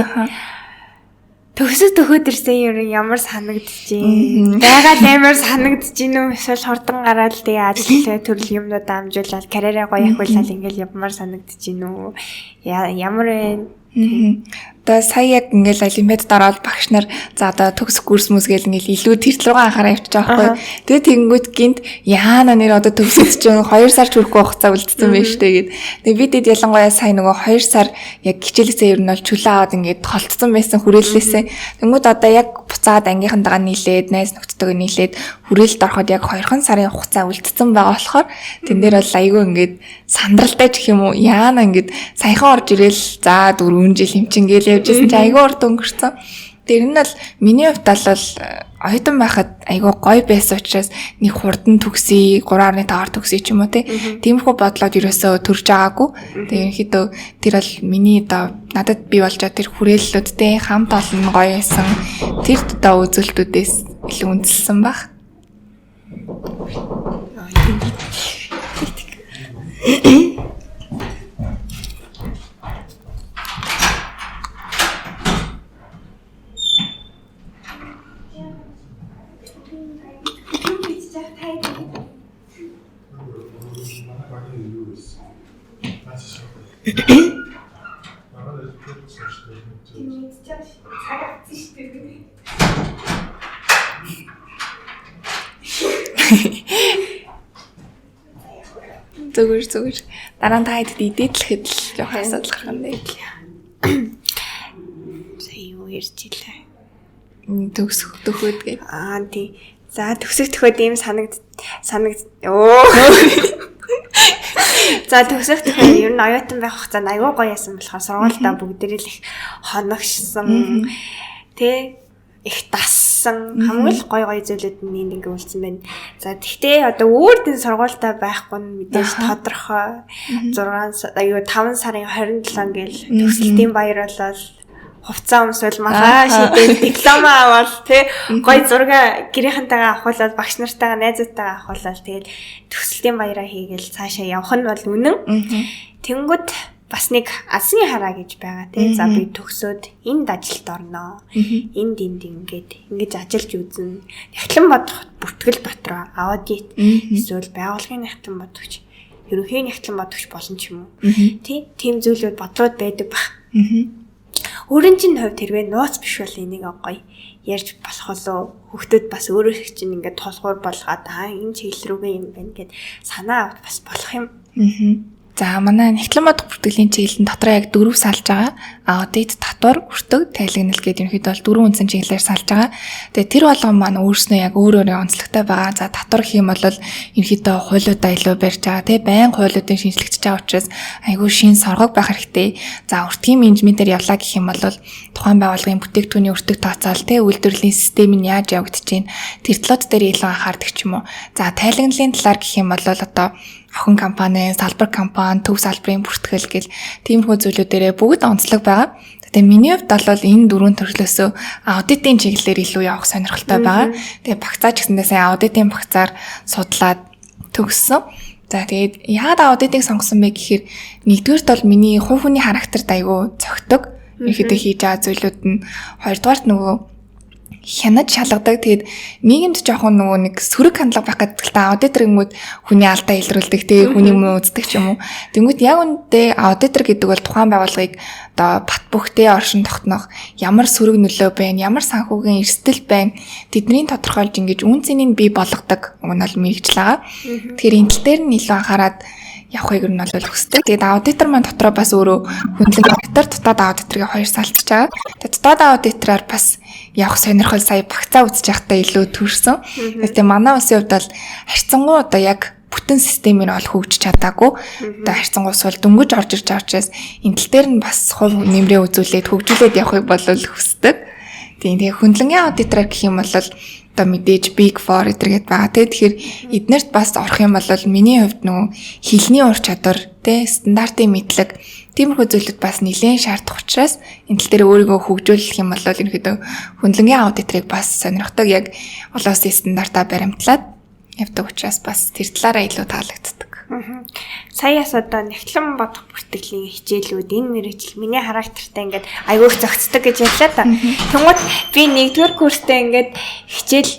Төгсөх төхөөд ирсэн юм ямар санагдчихээн. Байгаад амар санагдчихээн үү? Эсвэл хурдан гараад тэгээ ажил төрөл юмнууд амжуулаад карьераа гоё ахиулаад ингээл явмаар санагдчихээн үү? Ямар вэ? Одоо сая яг ингээл олимпиадад ороод багш нар за одоо төгсөх курс мүс гэл ингээл илүү тэр рүүгээ анхаараа явчих жоохгүй. Тэгээ тэгэнгүүт гинт яана нэр одоо төгсөж чинь 2 сар ч хүрэхгүй хугацаа үлдсэн байж тээ гэд. Тэгээ бид эд ялангуяа сая нөгөө 2 сар яг хичээлээсээ ер нь бол чөлөө аваад ингээд холтсон байсан хүрээллээсээ. Тэнгүүд одоо яг буцаад ангийнхантайгаа нийлээд найз нөхдөдөө нийлээд хүрээлэлд ороход яг 2 сарын хугацаа үлдсэн байгаа болохоор тэн дээр бол айгүй ингээд сандралтай ч гэх юм уу яана ингээд саяхан орж ирээл за 4 жил хэмчингээл явж исэн чи айгүй урд өнгөрцөн. Тэр нь бол миний хувьд бол оюутан байхад айгүй гоё байсан учраас нэг хурдан төгсөе 3.5-аар төгсөе ч юм уу те. Тиймэрхүү бодлоод ерөөсөө төрж байгаагүй. Тэгээ ерөнхийдөө тэр бол миний одоо надад бий болж байгаа тэр хүрээллүүдтэй хамт олон гоё байсан. Тэр одоо үзүүлэлтүүдээс илүү үнэлсэн баг. Зүгээр. Дараа нь та хэд идээд л хэд л жоох асуудал гарах юм дээ. За юу ярьж илээ? Төгсөх төхөөд гээ. Аа тий. За төгсөх төхөөд ийм санагд өө. За төгсөх төхөөд ер нь оюутан байх хугацаанд аюу гоё ясан болохоор сургуульдаа бүгдээрээ л их хоногшсон тий их дассан сурсан хамгийн л гой гой зүйлүүд нь энд ингээ үлдсэн байна. За тэгтээ одоо өөр дэн сургуультай байхгүй нь мэдээж тодорхой. 6 аюу 5 сарын 27 гээл төгсөлтийн баяр болол хувцас өмсвөл маргааш шидэл диплома аваад тий гой зураг гэрийнхэнтэйгээ авахулаад багш нартайгаа найзуудтайгаа авахулаад тэгэл төгсөлтийн баяраа хийгээл цаашаа явах нь бол үнэн. Тэнгүүд бас нэг алсын хараа гэж байгаа тий. За би төгсөөд энд ажилд орноо. Энд ингээд ингэж ажиллаж үзнэ. Нягтлан бодох бүртгэл дотроо аудит эсвэл байгууллагын нягтлан бодогч, ерөнхий нягтлан бодогч болно ч юм уу. Тий. Тийм зүйлүүд бодлоод байдаг бах. Өөрийн чинь хувьд хэрвээ нууц биш бол энийг гоё ярьж болох болов хүүхдүүд бас өөрөө чинь ингээд тулгуур болгоод аа энэ чиглэл рүүгээ юм байна гэд санаа аваад бас болох юм. За манай нягтлан бодох бүртгэлийн чиглэл нь дотроо яг 4 салж байгаа. Аудит, татвар, өртөг, тайлагнал гэдэг ерөнхийдөө бол 4 үндсэн чиглэлээр салж байгаа. Тэгээ тэр болгон маань өөрснөө яг өөр өөрийн онцлогтой байгаа. За татвар гэх юм бол ерөнхийдөө хуулиудаа илүү барьж байгаа тий байнга хуулиудын шинжлэгдэж байгаа учраас айгүй шин соргог байх хэрэгтэй. За өртгийн менежментээр явлаа гэх юм бол тухайн байгууллагын бүтээгдэхүүний өртөг тооцоол тий үйлдвэрлэлийн систем нь яаж явагдаж байна. Тэр талууд дээр илүү анхаардаг ч юм уу. За тайлагналын талаар гэх юм бол одоо охин компани, салбар компани, төв салбарын бүртгэл гэл тиймэрхүү зүйлүүдээрээ бүгд онцлог байгаа. Тэгээ миний хувьд бол энэ дөрвөн төрлөөсөө аудитын чиглэлээр илүү явах сонирхолтой байгаа. Тэгээ багцаа ч гэсэндээ сайн аудитын багцаар судлаад төгссөн. За тэгээд яагаад аудитыг сонгосон бэ гэхээр нэгдүгээрт бол миний хувь хүний характерт айгүй зохидог. Ерөнхийдөө хийж байгаа зүйлүүд нь хоёрдугаарт нөгөө хянаж шалгадаг. Тэгээд нийгэмд жоохон нөгөө нэг сөрөг хандлага байх гэдэг л та аудитор гингүүд хүний алдаа илрүүлдэг, тэгээ хүний муу үздэг ч юм уу. Тэнгүүд яг үндэ аудитор гэдэг бол тухайн байгууллагыг одоо бат бөхтэй оршин тогтнох, ямар сөрөг нөлөө байна, ямар санхүүгийн эрсдэл байна, тэдний тодорхойлж ингэж үн цэнийг бий болгодог уг нь бол мэрэгжил байгаа. Тэгэхээр энэ тал дээр нь илүү анхаарад явахыг нь бол хүсдэг. Тэгээд аудитор маань дотроо бас өөрөө хөндлөн аудитор, дотоод аудиторыг хоёр салцж байгаа. Тэгээд дотоод аудитороор бас явах сонирхол сая багцаа үзэж байхдаа илүү төрсөн. Тэгээд манай улсын хувьд бол харьцангуй одоо яг бүтэн системээр бол хөгжиж чадаагүй. Одоо харьцангуй сул дөнгөж орж ирж байгаа учраас энэ тал дээр нь бас хувь нэмрээ үзүүлээд хөгжүүлээд явахыг бол хүсдэг. Тийм тэгээ хөндлөнгийн аудитороор гэх юм бол одоо мэдээж Big Four эдэргээд байгаа тий. Тэгэхээр эднэрт бас орох юм бол миний хувьд нөгөө хэлний ур чадвар тий стандартын мэдлэг тиймэрхүү зүйлүүд бас нэлээд шаардах учраас энэ тал дээр өөрийгөө хөгжүүлэх юм бол ерөнхийдөө хөндлөнгийн аудиторыг бас сонирхдаг, яг олон улсын стандартаа баримтлаад явдаг учраас бас тэр талаараа илүү таалагддаг. Саяас одоо нягтлан бодох бүртгэлийн хичээлүүд энэ мэрэгжил миний характертай ингээд айгүй их зохицдог гэж ярьлаа та. Тэнгууд би нэгдүгээр курстэй ингээд хичээл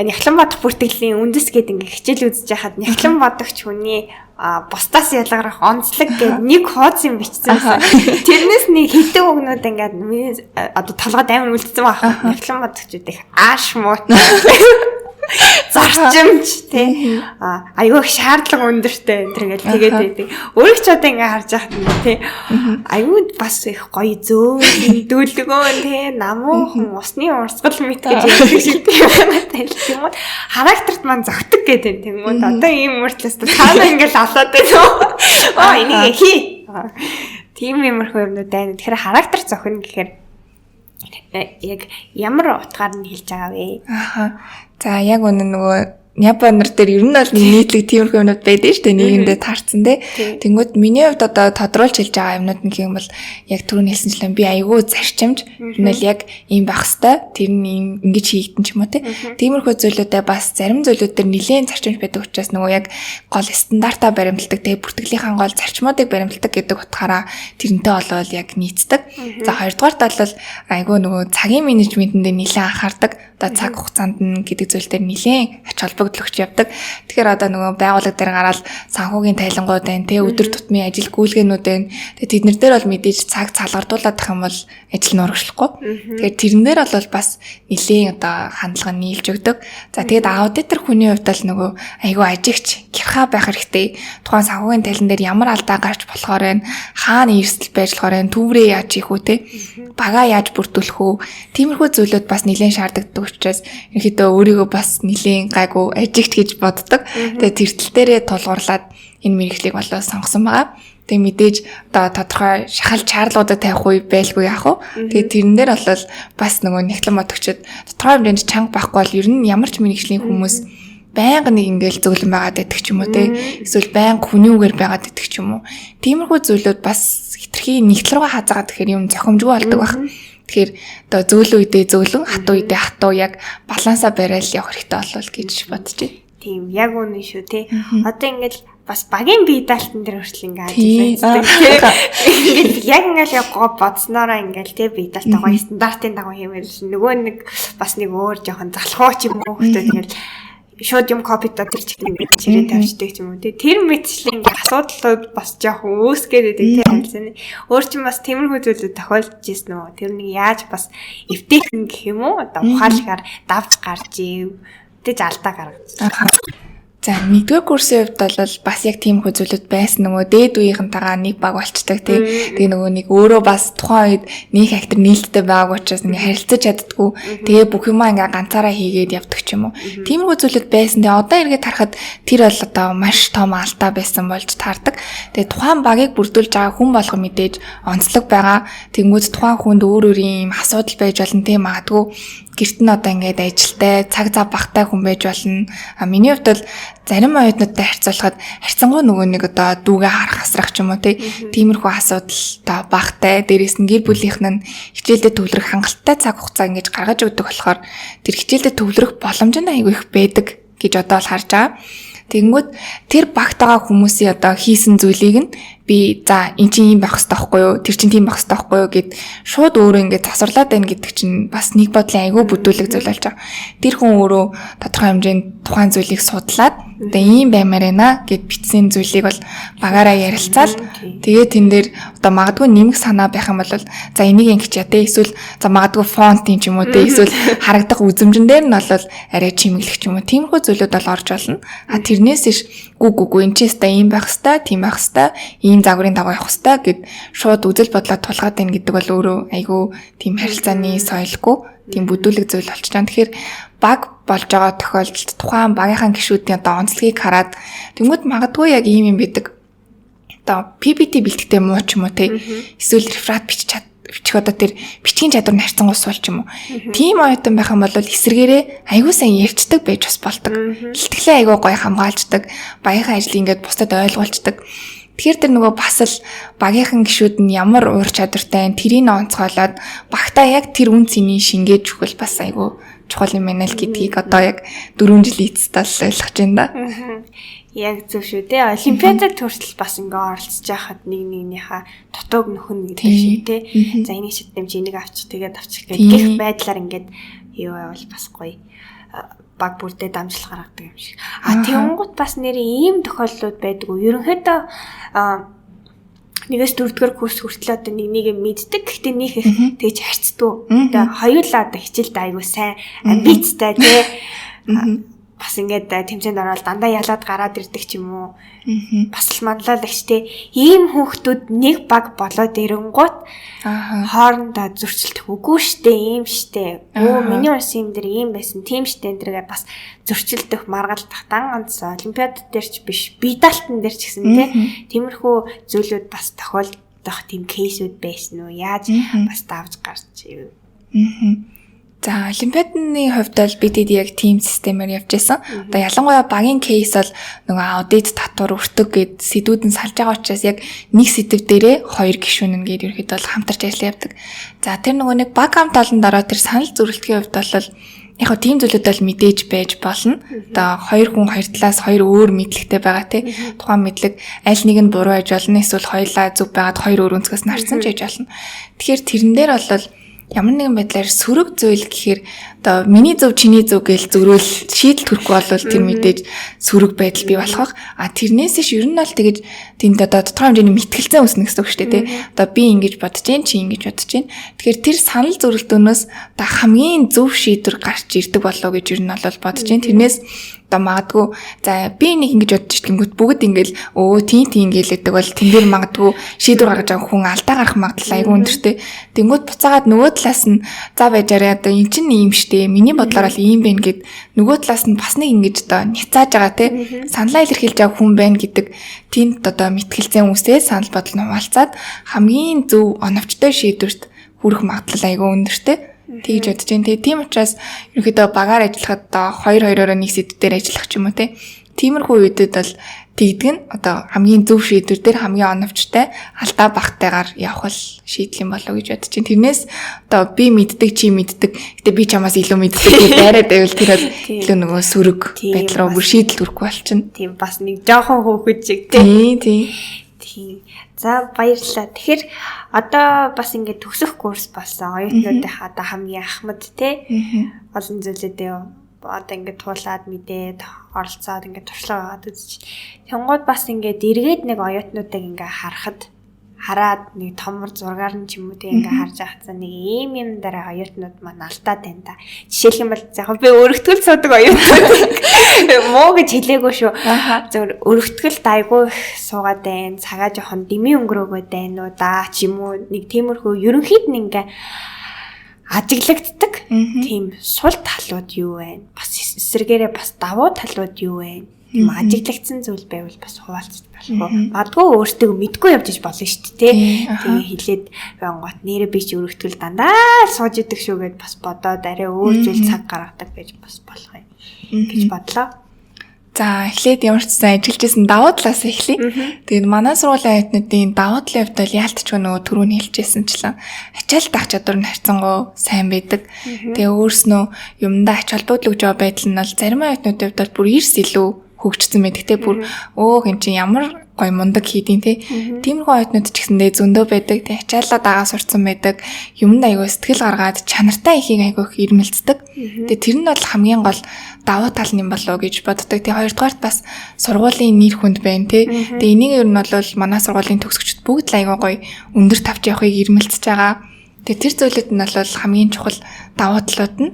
нягтлан бодох бүртгэлийн үндэс гэдэг ингээд хичээл үзэж байхад нягтлан бодогч хүний бусдаас ялгарах онцлог гэдэг нэг хооц юм бичсэн байсан. Тэрнээс нэг хитэг өгнүүд ингээд миний одоо толгойд амар үлдсэн байх. Нягтлан бодогчуд их ааш муу зарчимч тий айгүй их шаардлага өндөртэй энэ төр ингээл тэгээд байдаг. Өөрөө ч одоо ингээ харж байхад нь тий айгүй бас их гоё зөөл дүүлгөө тий намуухан усны урсгал мэт гэж ярьдаг шиг тийм байна. Тийм үү характерт маань зөгтөг гэдэг юм. Тэнгүүд одоо ийм мөртлөөс таана ингээл алаад байна уу? Аа энийг хий. Тийм юмрхүү юмнууд байна. Тэгэхээр характер зохино гэхээр яг ямар утгаар нь хэлж байгаа вэ? Аха. За яг үнэ нөгөө Японор дээр ер нь бол нийтлэг тиймэрхүү юмнууд байдаг шүү дээ, нийгэмдээ таарсан тий. Тэнгүүд миний хувьд одоо тодруулж хэлж байгаа юмнууд нь гэх юм бол яг түрүүний хэлсэнчлэн би айгүй зарчимж ер нь л яг ийм байх хэвээр тэр нь ийм ингэж хийгдэн ч юм уу тий. Тиймэрхүү зүйлүүдээ бас зарим зүйлүүд дээр нэлээд зарчимж байдаг учраас нөгөө яг гол стандартаа баримталдаг тий, бүртгэлийнхаа гол зарчмуудыг баримталдаг гэдэг утгаараа тэрнтэй болвол яг нийцдэг. За хоёрдугаарт бол айгүй нөгөө цагийн менежментэнд нэлээд анхаардаг. Одоо цаг хугацаанд нь гэдэг зүйл дээр нэлээд ач холбогдол өгч явдаг. Тэгэхээр одоо нөгөө байгууллага дээр гараад санхүүгийн тайлангууд байна, тэ өдөр тутмын ажил гүйлгээнүүд байна. Тэгээ тэднэр дээр бол мэдээж цаг цалгардуулаад ах юм бол ажил нь урагшлахгүй. Тэгэхээр тэрэн дээр бол бас нэлээд одоо хандлага нийлж өгдөг. За тэгээд аудитор хүний хувьд бол нөгөө айгүй ажигч, гярхаа байх хэрэгтэй. Тухайн санхүүгийн тайлан дээр ямар алдаа гарч болохоор байна, хаана эрсдэл байж болохоор байна, түүврээ яаж хийх үү, тэ багаа яаж бүрдүүлэх үү. Тиймэрхүү зүйлүүд бас нэлээд шаардлагатай учраас ерөнхийдөө өөрийгөө бас нэлээд гайгүй ажигч гэж боддог. Тэгээ тэр тал дээрээ тулгуурлаад энэ мэргэжлийг болоо сонгосон байгаа. Тэгээ мэдээж одоо тодорхой шахал чарлуудад тавих үе байлгүй яах вэ? Тэгээ тэрэн дээр бол бас нөгөө нягтлан бодогчид тодорхой хэмжээнд чанга байхгүй бол ер нь ямар ч мэргэжлийн хүмүүс байнга нэг ингээл зөөлөн байгаад байдаг ч юм уу те. Эсвэл байнга хүний үгээр байгаад байдаг ч юм уу. Тиймэрхүү зүйлүүд бас хитрхи нэгтэл рүүгээ хазаагаад тэгэхээр юм зохимжгүй болдог байх. Тэгэхээр одоо зөөлөн үедээ зөөлөн, хатуу үедээ хатуу яг балансаа барайл явах хэрэгтэй болов гэж бодож байна. Тийм, яг үнэн шүү те. Одоо ингээл бас багийн бие даалтан дээр хүртэл ингээ ажиллаж тий. Ингээд яг ингээл яг гоо бодсноороо ингээл тий бие даалтаа гоё стандартын дагуу хиймэл нөгөө нэг бас нэг өөр жоохон залхуу ч юм уу хүмүүс ингээл шууд юм копидо тэр чигт ингээд чирээ тавьчихдаг ч юм уу тий. Тэр мэтчлэн ингээд асуудлууд бас жоохон үүсгээд байдаг тий харилцааны. Өөр чинь бас тиймэрхүү зүйлүүд тохиолдож ирсэн үү? Тэр нэг яаж бас эвтэйхэн гэх юм уу? Одоо ухаалгаар давж гарч ив. Тэгж алдаа гаргаж. За, нэгдүгээр курсын хувьд бол бас яг тийм зүйлүүд байсан. Нөгөө дээд үеийнхэнтэйгээ нэг баг болчдаг тий. Тэгээ нөгөө нэг өөрөө бас тухайн үед нэг актер нээлттэй байгааг учраас ингээ харилцаж чаддггүй. Тэгээ бүх юмаа ингээ ганцаараа хийгээд явдаг ч юм уу. Тиймэрхүү зүйлүүд байсан. Тэгээ одоо эргээд харахад тэр бол одоо маш том алдаа байсан болж таардаг. Тэгээ тухайн багийг бүрдүүлж байгаа хүн болго мэдээж онцлог байгаа. Тэнгүүд тухайн хүнд өөр өөрийн юм асуудал байж болно тий. Магадгүй гэрт нь одоо ингээд ажилтай, цаг зав багтай хүн байж болно. А миний хувьд бол зарим оюутнуудтай харьцуулахад харьцангуй нөгөө нэг одоо дүүгээ харах асрах ч юм уу тий. Тиймэрхүү асуудал одоо багтай. Дээрээс нь гэр бүлийнх нь хичээлдээ төвлөрөх хангалттай цаг хугацаа ингэж гаргаж өгдөг болохоор тэр хичээлдээ төвлөрөх боломж нь айгүй их байдаг гэж одоо л харж байгаа. Тэгэнгүүт тэр багт байгаа хүмүүсийн одоо хийсэн зүйлийг нь би за эн чинь ийм байх хэрэгтэй байхгүй юу? Тэр чинь тийм байх хэрэгтэй байхгүй юу гэд шууд өөрөө ингээд засварлаад байна гэдэг чинь бас нэг бодлын айгүй бүдүүлэг зүйл болж байгаа. Тэр хүн өөрөө тодорхой хэмжээнд тухайн зүйлийг судлаад одоо ийм баймаар байна гэд бичсэн зүйлийг бол багаараа ярилцаал тэгээ тэн дээр одоо магадгүй нэмэх санаа байх юм бол за энийг ингэж яа те, эсвэл за магадгүй фонтын ч юм уу те, эсвэл харагдах үзэмжин дээр нь бол арай чимэглэх ч юм уу, тиймэрхүү зүйлүүд бол орж болно. А тэрнээс иш гү гү гү эн чинь өстой ийм байх хэвээр, тийм байх хэвээр, ийм загварын дагуу явах хэвээр гэд шууд үзэл бодлоо тулгаад байна гэдэг бол өөрөө айгүй тийм харилцааны соёлгүй тийм бүдүүлэг зүйл болчих жаа. Тэгэхээр баг болж байгаа тохиолдолд тухайн багийнхаа гишүүдийн одоо онцлогийг хараад тэнгууд магадгүй яг ийм юм байдаг. Одоо PPT бэлтгэхдээ муу ч юм уу те, эсвэл реферат бичих одоо тэр бичгийн чадвар нь харьцангуй сул ч юм уу. Тийм оюутан байх юм бол эсрэгээрээ айгүй сайн ярьцдаг байж бас болдог. Илтгэлээ айгүй гоё хамгаалждаг, багийнхаа ажлыг ингээд бусдад ойлгуулцдаг. Тэгэхээр тэр нөгөө бас л багийнхан гишүүд нь ямар уур чадвартай юм тэрийг онцгойлоод багтаа яг тэр үн цэнийг шингээж өгвөл бас айгүй чухал юм байна л гэдгийг одоо яг 4 жилийн эцэст л ойлгож байна да. Яг зөв шүү дээ. Олимпиадад хүртэл бас ингээ оролцож байхад нэг нэгнийхээ дутууг нөхөн гэдэг шиг тий. За энийг шатдам чи энийг авчих тэгээд авчих гэх гэх байдлаар ингээд юу байвал бас гоё баг бүрдээ дамжлал гаргадаг юм шиг. А тэнгуут бас нэрээ ийм тохиолдлууд байдаг уу? Ерөнхийдөө нэгээс дөрөвдүгээр курс хүртэл одоо нэг нэгэ мэддэг. Гэхдээ нэг их тэгж харьцдаггүй. Одоо хоёулаа одоо хичээлд айгүй сайн, амбицтай тий. Бас ингээд тэмцээнд ороод дандаа ялаад гараад ирдэг ч юм уу. Бас л манлайлагч те. Ийм хүүхдүүд нэг баг болоод ирэнгуут хоорондоо зөрчилдөх үгүй штэ, ийм штэ. Өө миний улсын юм дээр ийм байсан, тийм штэ энэ тэргээ бас зөрчилдөх, маргалдах дан ганц олимпиад дээр ч биш, бие даалтан дээр ч гэсэн те. Тиймэрхүү зүйлүүд бас тохиолдох тийм кейсүүд байсан уу? Яаж бас давж гарч ив? За, олимпиадны хувьд бол бид яг тим системээр явж байсан. Одоо ялангуяа багийн кейс бол нөгөө аудит, татвар, өртөг гэд сэдвүүд нь салж байгаа учраас яг нэг сэдв дээрээ хоёр гишүүн ингээд ерөөхдөө бол хамтарч ажиллаж явдаг. За, тэр нөгөө нэг баг хамт олон дараа тэр санал зөрөлтгийн хувьд бол яг хөө тийм зүйлүүд бол мэдээж байж болно. Одоо хоёр хүн хоёр талаас хоёр өөр мэдлэгтэй байгаа тий. Тухайн мэдлэг аль нэг нь буруу байж болно, эсвэл хоёулаа зөв байгаад хоёр өөр өнцгөөс нь харсан ч байж болно. Тэгэхээр тэрэн дээр бол ямар нэгэн байдлаар сөрөг зүйл гэхээр одоо миний зөв чиний зөв гээл зөрөөл шийдэл төрөхгүй бол тэр мэдээж сөрөг байдал бий болох бах. А тэрнээс ш ер нь бол тэгэж тэнд одоо тодорхой хэмжээний мэтгэлцэн үүснэ гэсэн үг шүү дээ тий. Одоо би ингэж бодож гин, чи ингэж бодож гин. Тэгэхээр тэр санал зөрөлдөөнөөс одоо хамгийн зөв шийдвэр гарч ирдэг болоо гэж ер нь бол бодож гин. Тэрнээс Одоо магадгүй за би нэг ингэж бодож гингүүт бүгд ингээл өө тийм тийм гэлээдэг бол тэн дээр магадгүй шийдвэр гаргаж байгаа хүн алдаа гарах магадлал айгүй өндөртэй. Тэнгүүт буцаагаад нөгөө талаас нь за байжаарай одоо эн чинь ийм штэ. Миний бодлоор бол ийм байна гэд нөгөө талаас нь бас нэг ингэж одоо няцааж байгаа те. Саналаа илэрхийлж байгаа хүн байна гэдэг тэнд одоо мэтгэлцэн үсээ санал бодол нь хуваалцаад хамгийн зөв оновчтой шийдвэрт хүрэх магадлал айгүй өндөртэй. Тэгж бодож байна. Тэгээ тийм учраас ерөнхийдөө багаар ажиллахад одоо 2 2-ороо нэг сэдв дээр ажиллах ч юм уу те. Тиймэрхүү үедэд бол тэгдэг нь одоо хамгийн зөв шийдвэр дээр хамгийн оновчтой алдаа багтайгаар явах л шийдэл юм болоо гэж бодож байна. Тэрнээс одоо би мэддэг, чи мэддэг. Гэтэ би чамаас илүү мэддэг гэж дайраад байвал тэр бол илүү нөгөө сөрөг байдал руу бүр шийдэл төрөхгүй болчихно. Тийм бас нэг жоохон хөөхөд шиг тийм. Тийм. Тийм. За баярлалаа. Тэгэхээр одоо бас ингээд төгсөх курс болсон. Оюутнуудынхаа одоо хамгийн ахмад те олон зүйлүүдээ одоо ингээд туулаад мэдээд оролцоод ингээд туршлага аваад үзэж. Тэнгууд бас ингээд эргээд нэг оюутнуудыг ингээд харахад хараад нэг томор зургаар нь ч юм уу тэг ингээ харж байхад нэг ийм юм дараа оюутнууд маань алдаад байна да. Жишээлх юм бол яг би өргөтгөл суудаг оюутнууд муу гэж хэлээгүй шүү. Зөвхөн өргөтгөлд айгүй их суугаад байна. Цагаа жоохон дэмий өнгөрөөгөөд байна уу да ч юм уу нэг тиймэрхүү ерөнхийд нь ингээ ажиглагддаг. Тийм сул талууд юу вэ? Бас эсрэгээрээ бас давуу талууд юу вэ? Тийм ажиглагдсан зүйл байвал бас хуваалцаж болох уу? Магадгүй өөртөө мэдгүй явж иж болно шүү дээ, тэ. Тэгээ хилээд байнгут нэрээ би чи өргөтгөл дандаа л сууж идэг шүү гэд бас бодоод арай өөр зүйл цаг гаргадаг байж бас болох юм гэж бодлоо. За эхлээд ямар ч сан ажиллаж исэн давуу талаас эхлэе. Тэгээд манай сургуулийн оюутнуудын давуу талын хувьд бол яалтчгүй нөгөө түрүүний хэлжсэнчлэн ачаал даах чадвар нь харьцангуй сайн байдаг. Тэгээ өөрснөө юмдаа ач холбогдол өгж байгаа байдал нь бол зарим оюутнуудын хувьд бол бүр эрс илүү хөгжсөн байдаг те. Бүр өө хин чинь ямар гоё мундаг хийдин те. Тиймэрхүү оюутнууд ч гэсэндээ зөндөө байдаг. Тэг ачаалаа дагаа сурцсан байдаг. Юмд айгүй сэтгэл гаргаад чанартай ихийг айгүй их ирмэлцдэг. Тэгээ тэр нь бол хамгийн гол давуу тал юм болоо гэж боддог. Тэгээ хоёрдугаарт бас сургуулийн нэр хүнд байна те. Тэгээ энийг ер нь бол манай сургуулийн төгсөгчд бүгд л айгүй гоё өндөр тавч явахыг ирмэлцэж байгаа. Тэгээ тэр зүйлүүд нь бол хамгийн чухал давуу талууд нь.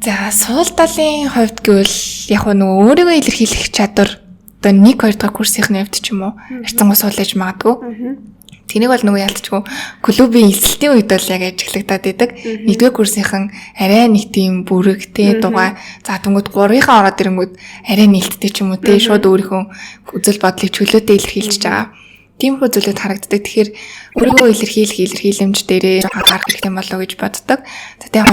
За суул талын хувьд гэвэл яг нөгөө өөрийгөө илэрхийлэх чадвар одоо 1 2 дахь курсынхны хувьд ч юм уу харьцангуй суулж магадгүй. Тэнийг бол нөгөө ялцчгүй клубын эсэлтийн үед бол яг ажиглагдаад идэг. 1-р курсынхан арай нэг тийм бүрэгтэй дугаа. За түнгүүд 3-ынхаа ороод ирэнгүүд арай нээлттэй ч юм уу те шууд өөрийнхөө үзэл бодлыг чөлөөтэй илэрхийлж байгаа. Тиймэрхүү зүйлүүд харагддаг. Тэгэхээр өөрийгөө илэрхийлэх илэрхийлэмж дээрээ анхаарах хэрэгтэй болоо гэж боддог. За тэгээ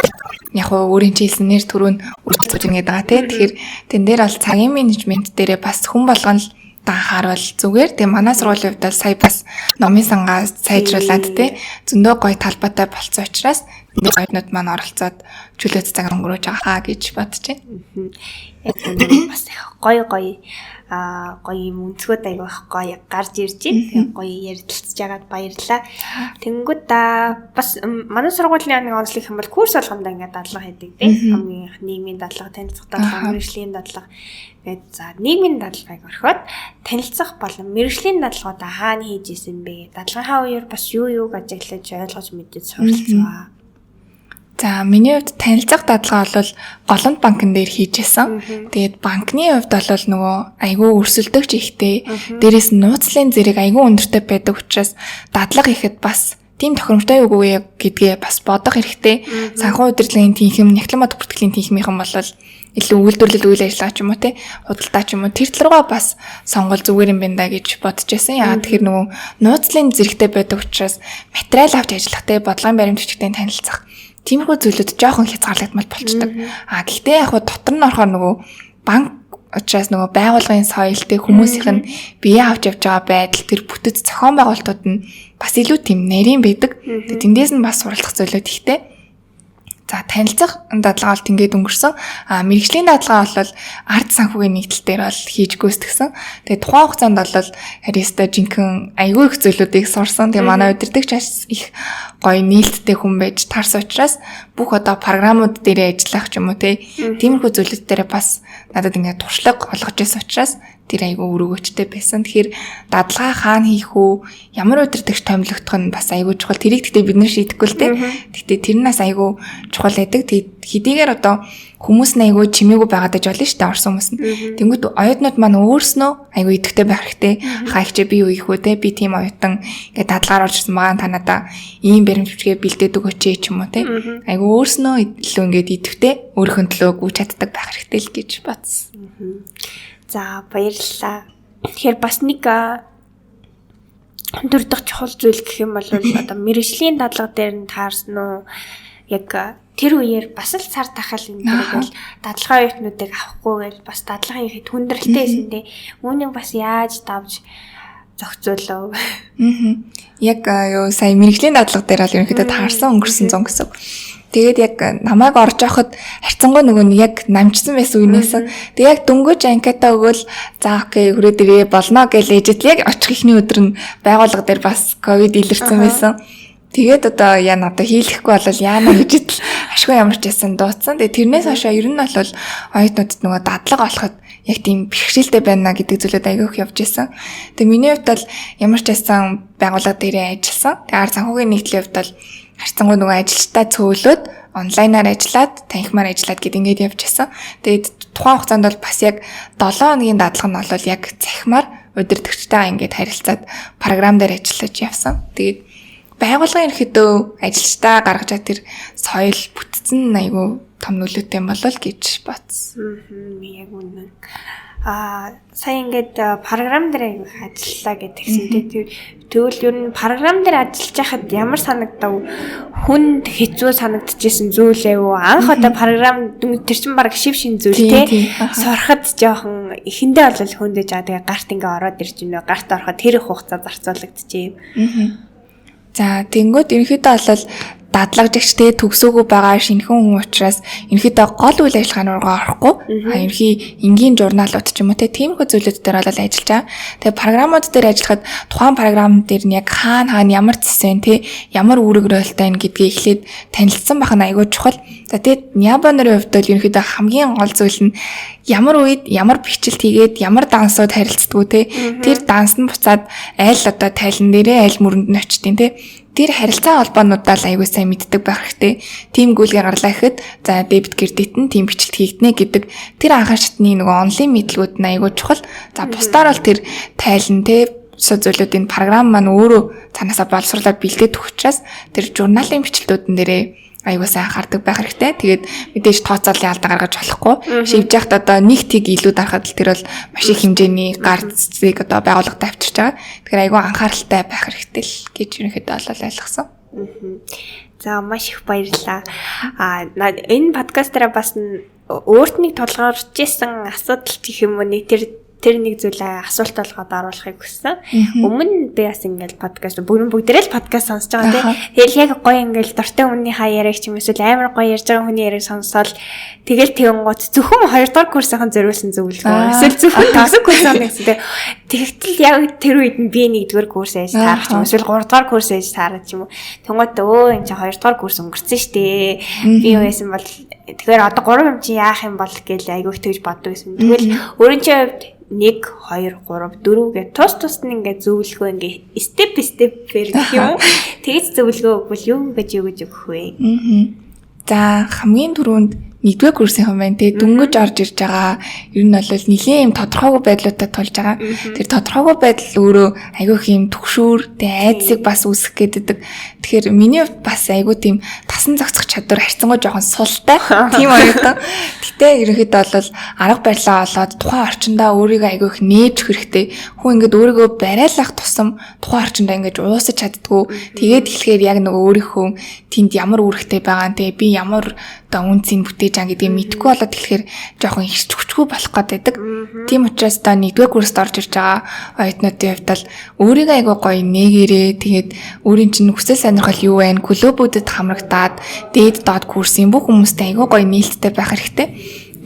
яг хуу өөрийн чийлсэн нэр төрөө нь үргэлж ингэж байгаа тий. Тэгэхээр тэн дээр бол цагийн менежмент дээрээ бас хүн болгон л анхаарвал зүгээр. Тэгээ манай сургуулийн хувьд бол сая бас номын сангаа сайжруулад тий зөндөө гоё талбайтай болцсон учраас оюутнууд маань оролцоод чөлөөт цаг өнгөрөөж байгаа гэж бодож байна. Яг үнэ бас их гоё гоё гоё юм өнцгөөд айгүйх гоё гарч ирж байна. Тэгээ гоё ярилцж байгаад баярлалаа. Тэнгүүд бас манай сургуулийн нэг онцлог юм бол курс болгондоо ингээд дадлага хийдэг тийм. Хамгийн их нийгмийн дадлага, танилцах дадлага, мэргэжлийн дадлага гээд за нийгмийн дадлагыг орхиод танилцах болон мэргэжлийн дадлагуудаа хаана хийж исэн бэ? Дадлагынхаа үеэр бас юу юуг ажиглаж ойлгож мэдэж суралцваа. За миний хувьд танилцах дадлага бол Голомт банкн дээр хийж исэн. Тэгээд банкны хувьд бол нөгөө айгүй өрсөлдөгч ихтэй. Дээрээс нь нууцлын зэрэг айгүй өндөртэй байдаг учраас дадлага ихэд бас тийм тохиромжтой үгүй гэдгээ бас бодох хэрэгтэй. Санхүү удирдлагын тэнхим, нягтлан бод бүртгэлийн тэнхимийнхэн бол илүү үйлдвэрлэл үйл ажиллагаа ч юм уу те худалдаа ч юм уу тэр тал руугаа бас сонгол зүгээр юм байна да гэж бодож байсан. Яагаад тэгэхээр нөгөө нууцлын зэрэгтэй байдаг учраас материал авч ажиллах те бодлогын баримт бичигтэй танилцах тиймэрхүү зүйлүүд жоохон хязгаарлагдмал болчдөг. А гэхдээ яг хуу дотор нь орохоор нөгөө банк учраас нөгөө байгууллагын соёл те хүмүүсийнх нь бие авч явж байгаа байдал тэр бүтэц зохион байгуулалтууд нь бас илүү тийм нарийн байдаг. Тэгээ тэндээс нь бас суралцах зүйлүүд ихтэй. За танилцах дадлага бол ингээд өнгөрсөн. А мэргэжлийн дадлага бол ард санхүүгийн нэгдэл дээр бол хийж гүйцэтгсэн. Тэгээ тухайн хугацаанд бол хариста жинхэнэ айгүй их зүйлүүдийг сурсан. Тэгээ манай удирдагч бас их гоё нээлттэй хүн байж таарсан учраас бүх одоо програмууд дээрээ ажиллах ч юм уу те тиймэрхүү зүйлүүд дээрээ бас надад ингээд туршлага олгож байсан учраас Тэр айгүй өрөөгчтэй байсан. Тэгэхээр дадлага хаана хийх үү, ямар удирдагч томилогдох нь бас айгүй чухал. Тэрийг гэхдээ бид нар шийдэхгүй л дээ. Гэхдээ тэр нь бас айгүй чухал байдаг. Тэгээд хэдийгээр одоо хүмүүс нь айгүй чимээгүй байгаад байж болно шүү дээ, орсон хүмүүс нь. Тэнгүүт оюутнууд маань өөрснөө айгүй идэвхтэй байх хэрэгтэй. Хаа ихчээ би юу хийх вэ те? Би тийм оюутан ингээд дадлагаар орж ирсэн байгаа, та надаа ийм баримт бичгээ бэлдээд өгөөч ч юм уу те. Айгүй өөрснөө илүү ингээд идэвхтэй өөрийнхөө төлөө гүйж чаддаг байх хэрэгтэй л гэж бодсон. За, баярлалаа. Тэгэхээр бас нэг дөрөвдөх чухал зүйл гэх юм бол одоо мэргэжлийн дадлага дээр нь таарсан уу? Яг тэр үеэр бас л цар тахал энэ гэл дадлагын оюутнуудыг авахгүй гэл бас дадлага хийхэд хүндрэлтэй байсан те. Үүнийг бас яаж давж зохицуулав? Яг юу сая мэргэжлийн дадлага дээр бол ерөнхийдөө таарсан, өнгөрсөн зун гэсэн. Тэгээд яг намайг орж явахад харьцангуй нөгөө нь яг намжсан байсан үеэнээс. Тэгээд яг дөнгөж анкета өгөөл, за okay, хүрээд ирээ болно гэж ээжэд яг очих ихний өдөр нь байгууллага дээр бас ковид илэрсэн байсан. Тэгээд одоо яа одоо хийлэхгүй бол яана гэж итл ашгүй ямар ч байсан дууцсан. Тэгээд тэрнээс хойш ер нь бол оюутнуудад нөгөө дадлага олоход яг тийм бэрхшээлтэй байна гэдэг зүйлүүд айгүй их явж исэн. Тэгээд миний хувьд бол ямар ч байсан байгууллага дээрээ ажилласан. Тэгээд ард санхүүгийн нийтлэлийн хувьд бол харьцангуй нөгөө ажилчдаа цөөлөөд онлайнаар ажиллаад, танхимаар ажиллаад гэд ингээд явж исэн. Тэгээд тухайн хугацаанд бол бас яг 7 хоногийн дадлага нь бол яг цахимаар удирдагчтайгаа ингээд харилцаад програм дээр ажиллаж явсан. Тэгээд байгууллагын ерөнхийдөө ажилчдаа гаргаж байгаа тэр соёл бүтцэн айгүй том нөлөөтэй юм болол гэж бодсон. Яг үнэн. Сая ингээд програм дээр айгүй их ажиллалаа гэдгсэн тий. Тэгвэл ер нь програм дээр ажиллаж байхад ямар санагдав? Хүнд хэцүү санагдчихсэн зүйл ээ үү? Анх одоо програм тэр чинь баг шив шин зүйл тий. Сурахад жоохон эхэндээ бол хүндэж байгаа. Тэгээ гарт ингээ ороод ирж байна. Гарт ороход тэр их хугацаа зарцуулагдчихэв. За, тэнгүүд ерөнхийдөө бол дадлагжигч те төгсөөгүй байгаа шинэхэн хүн учраас ерөнхийдөө гол үйл ажиллагааны руугаа орохгүй, ерөнхий энгийн журналууд ч юм уу те тиймэрхүү зүйлүүд дээр бол ажиллаж байгаа. Тэгээ програмууд дээр ажиллахад тухайн програм дээр нь яг хаана хаана ямар цэс вэ те ямар үүрэг ролтой байна гэдгийг эхлээд танилцсан байх нь айгүй чухал. За, тэгээд Нябо нарын хувьд бол ерөнхийдөө хамгийн гол зүйл нь ямар үед ямар бичлэлт хийгээд ямар дансууд харилцдаггүй те тэр данс нь буцаад аль одоо тайлан дээрээ аль мөрөнд нь очтیں те. Тэр харилцаа холбоонуудаа л аягүй сайн мэддэг байх хэрэгтэй. Тим гүйлгээ гарлаа гэхэд за дебет кредит нь тим бичлэлт хийгдэнэ гэдэг тэр анхаар шатны нөгөө онлайн мэдлэгүүд нь аягүй чухал. За, бусдаар бол тэр тайлан те зүйлүүдийн програм маань өөрөө цаанаасаа боловсруулаад бэлдээд өгөх учраас тэр журналын бичлэлтүүдэн дээрээ аягүй сайн анхаардаг байх хэрэгтэй. Тэгээд мэдээж тооцоолын алдаа гаргаж болохгүй. Шивж яхад одоо нэг тэг илүү дарахад л тэр бол маш их хэмжээний гарцыг одоо байгууллагад авчирч байгаа. Тэгэхээр аягүй анхааралтай байх хэрэгтэй л гэж ерөнхийдөө бол ойлгосон. За, маш их баярлалаа. Энэ подкастаараа бас өөрт нэг тулгарч исэн асуудал гэх юм уу нэг тэр нэг зүйлээ асуулт болгоод оруулахыг хүссэн. Өмнө би бас ингээл подкаст бүгдээрээ л подкаст сонсож байгаа тий. Тэгэл яг гоё ингээл дуртай хүний хаа яриаг ч юм эсвэл амар гоё ярьж байгаа хүний яриаг сонсоод тэгэл тэгэнгүүт зөвхөн 2 дугаар курсынхан зориулсан зөвлөгөө. Эсвэл зөвхөн төгсөх курсын гэсэн тий. Тэгтэл яг тэр үед нь би 1 дугаар курс ээж таарах ч юм эсвэл 3 дугаар курс ээж таарах ч юм уу. Тэнгүүт өө энэ чинь 2 дугаар курс өнгөрцөн штэ. Би юу байсан бол тэгэхээр одоо 3 юм чи яах юм бол гэл айгүйх тэгж боддог гэсэн. Тэгвэл өөрийн чинь хувьд 1 2 3 4 гэх тус тус нь ингээд зөвлөгөө ингээд степ степээр гэх юм уу. Тэгэж зөвлөгөө өгвөл юу гэж өгөх вэ? За, хамгийн түрүүнд 1-р курсынхан байна те дөнгөж орж ирж байгаа. Ер нь бол нэлээд юм тодорхойгүй байдлуудад тулж байгаа. Тэр тодорхойгүй байдал өөрөө айгүй их юм түгшүүр те айдсыг бас үүсгэх гэдэг. Тэгэхээр миний хувьд бас айгүй тийм тасан зохицох чадвар харьцангуй жоохон султай тийм оюутан. Гэтэ ерөнхийдөө бол арга барилаа олоод тухайн орчиндөө өөрийгөө айгүй их нээж хэрэгтэй. Хүн ингээд өөрийгөө бариалах тусам тухайн орчиндөө ингээд уусаж чаддгүй. Тэгээд эхлэхээр яг нөгөө өөрийнхөө тэнд ямар үүрэгтэй байгаа нь те би ямар одоо үнцийг бүтээж байгаа гэдгийг мэдэхгүй болоод тэгэхээр жоохон ирч хүчгүй болох гээд байдаг. Тийм учраас одоо 1-р курст орж ирж байгаа оюутнуудын хувьд бол өөрийгөө айгүй гоё нээгээрээ тэгээд өөрийн чинь хүсэл сонирхол юу вэ? Клубүүдэд хамрагдаад дээд доод курсын бүх хүмүүстэй айгүй гоё нийлттэй байх хэрэгтэй.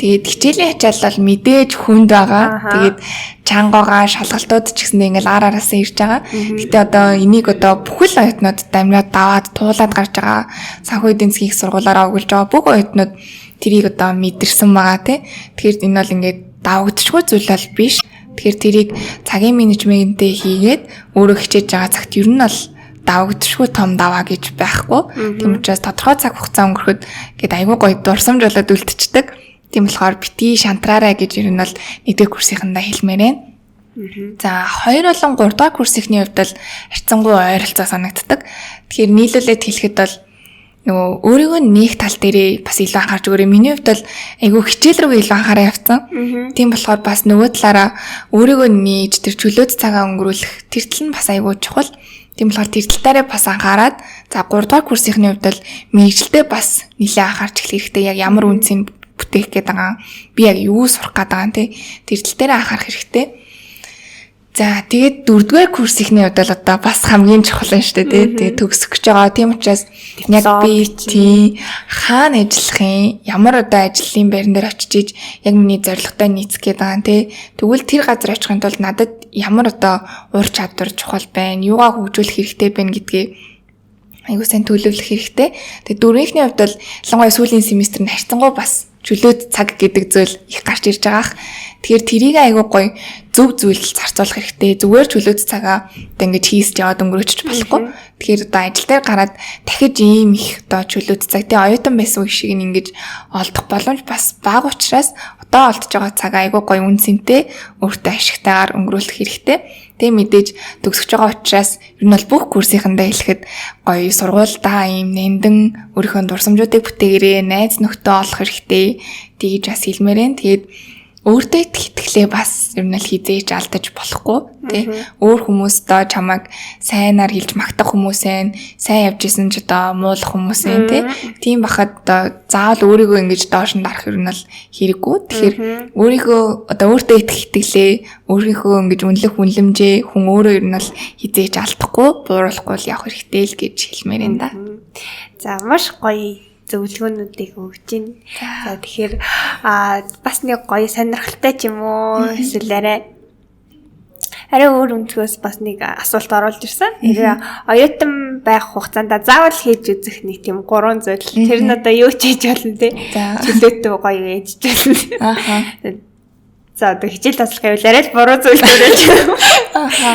Тэгээд хичээлийн ачаал бол мэдээж хүнд байгаа. Тэгээд чанга байгаа, шалгалтууд ч гэсэндээ ингээл ар араасаа ирж байгаа. Гэтэ одоо энийг одоо бүхэл оюутнууд дамжаад даваад туулаад гарч байгаа. Санхүү эдийн засгийн их сургуулаараа өгүүлж байгаа бүх оюутнууд тэрийг одоо мэдэрсэн байгаа тий. Тэгэхээр энэ бол ингээд давагдчихгүй зүйл бол биш. Тэгэхээр тэрийг цагийн менежментээ хийгээд өөрөө хичээж байгаа цагт ер нь бол давагдшгүй том даваа гэж байхгүй. Тийм учраас тодорхой цаг хугацаа өнгөрөхөд гээд айгүй гоё дурсамж болоод үлдчихдэг. Тийм болохоор битгий шантраарай гэж ер нь бол нэгдүгээр курсынхандаа хэлмээр байна. За 2 болон 3 дугаар курсынхны хувьд бол харьцангуй ойролцоо санагддаг. Тэгэхээр нийлүүлээд хэлэхэд бол нөгөө өөрийгөө нээх тал дээрээ бас илүү анхаарч өгөөрэй. Миний хувьд бол айгүй хичээл рүү илүү анхаараа явцсан. Тийм болохоор бас нөгөө талаараа өөрийгөө нээж тэр чөлөөт цагаа өнгөрүүлэх тэр тал нь бас айгүй чухал. Тийм болохоор тэр тал дээрээ бас анхаарад за 3 дугаар курсынхны хувьд бол мэргэжилдээ бас нэлээд анхаарч эхлэх хэрэгтэй. Яг ямар үндсийг бүтээх гээд байгаа, би яг юу сурах гээд байгаа юм те. Тэр тал дээрээ анхаарах хэрэгтэй. За тэгээд дөрөвдүгээр курсынхны хувьд бол одоо бас хамгийн чухал нь шүү дээ, тий. Тэгээд төгсөх гэж байгаа. Тийм учраас яг би тий хаана ажиллах юм, ямар одоо ажлын байран дээр очиж иж яг миний зорилготой нийцэх гээд байгаа юм тий. Тэгвэл тэр газар очихын тулд надад ямар одоо ур чадвар чухал байна, юугаа хөгжүүлэх хэрэгтэй байна гэдгийг айгуу сайн төлөвлөх хэрэгтэй. Тэгээд дөрөвийнхний хувьд бол ялангуяа сүүлийн семестр нь харьцангуй бас чөлөөт цаг гэдэг зүйл их гарч ирж байгаах. Тэгэхээр тэрийг айгуу гоё зөв зүйл зарцуулах хэрэгтэй. Зүгээр чөлөөт цагаа одоо ингэж хийсч яваад өнгөрөөчж болохгүй. Тэгэхээр одоо ажил дээр гараад дахиж ийм их одоо чөлөөт цаг тий оюутан байсан үе шиг ингэж олдох боломж бас бага учраас одоо олдож байгаа цаг айгуу гоё үн цэнтэй өөртөө ашигтайгаар өнгөрүүлэх хэрэгтэй. Тэгээ мэдээж төгсөж байгаа учраас ер нь бол бүх курсынхандаа хэлэхэд гоё сургуульдаа ийм нандин өөрийнхөө дурсамжуудыг бүтээгээрээ найз нөхдөд олох хэрэгтэй тэгж бас хэлмээр байна. Тэгээд өөртөө итгэлээ бас ер нь л хизээж алдаж болохгүй тий. Өөр хүмүүс доо чамайг сайнаар хэлж магтах хүмүүс байна. Сайн явж исэн ч одоо муулах хүмүүс байна тий. Тийм бахад одоо заавал өөрийгөө ингэж доош нь дарах ер нь л хэрэггүй. Тэгэхээр өөрийнхөө одоо өөртөө итгэх итгэлээ, өөрийнхөө ингэж үнэлэх үнэлэмжээ хүн өөрөө ер нь л хизээж алдахгүй, бууруулахгүй л явах хэрэгтэй л гэж хэлмээр байна да. За маш гоё зөвлөгөөнүүдийг өгч байна. За тэгэхээр бас нэг гоё сонирхолтой ч юм уу эсвэл арай өөр өнцгөөс бас нэг асуулт оруулж ирсэн. Тэр оюутан байх хугацаанд заавал хийж үзэх нэг тийм 3 зүйл. Тэр нь одоо юу ч хийж болно те. Чөлөөтэй гоё ээж болно. Аха. За одоо хичээл таслах гэвэл арай л буруу зүйл төрөөж.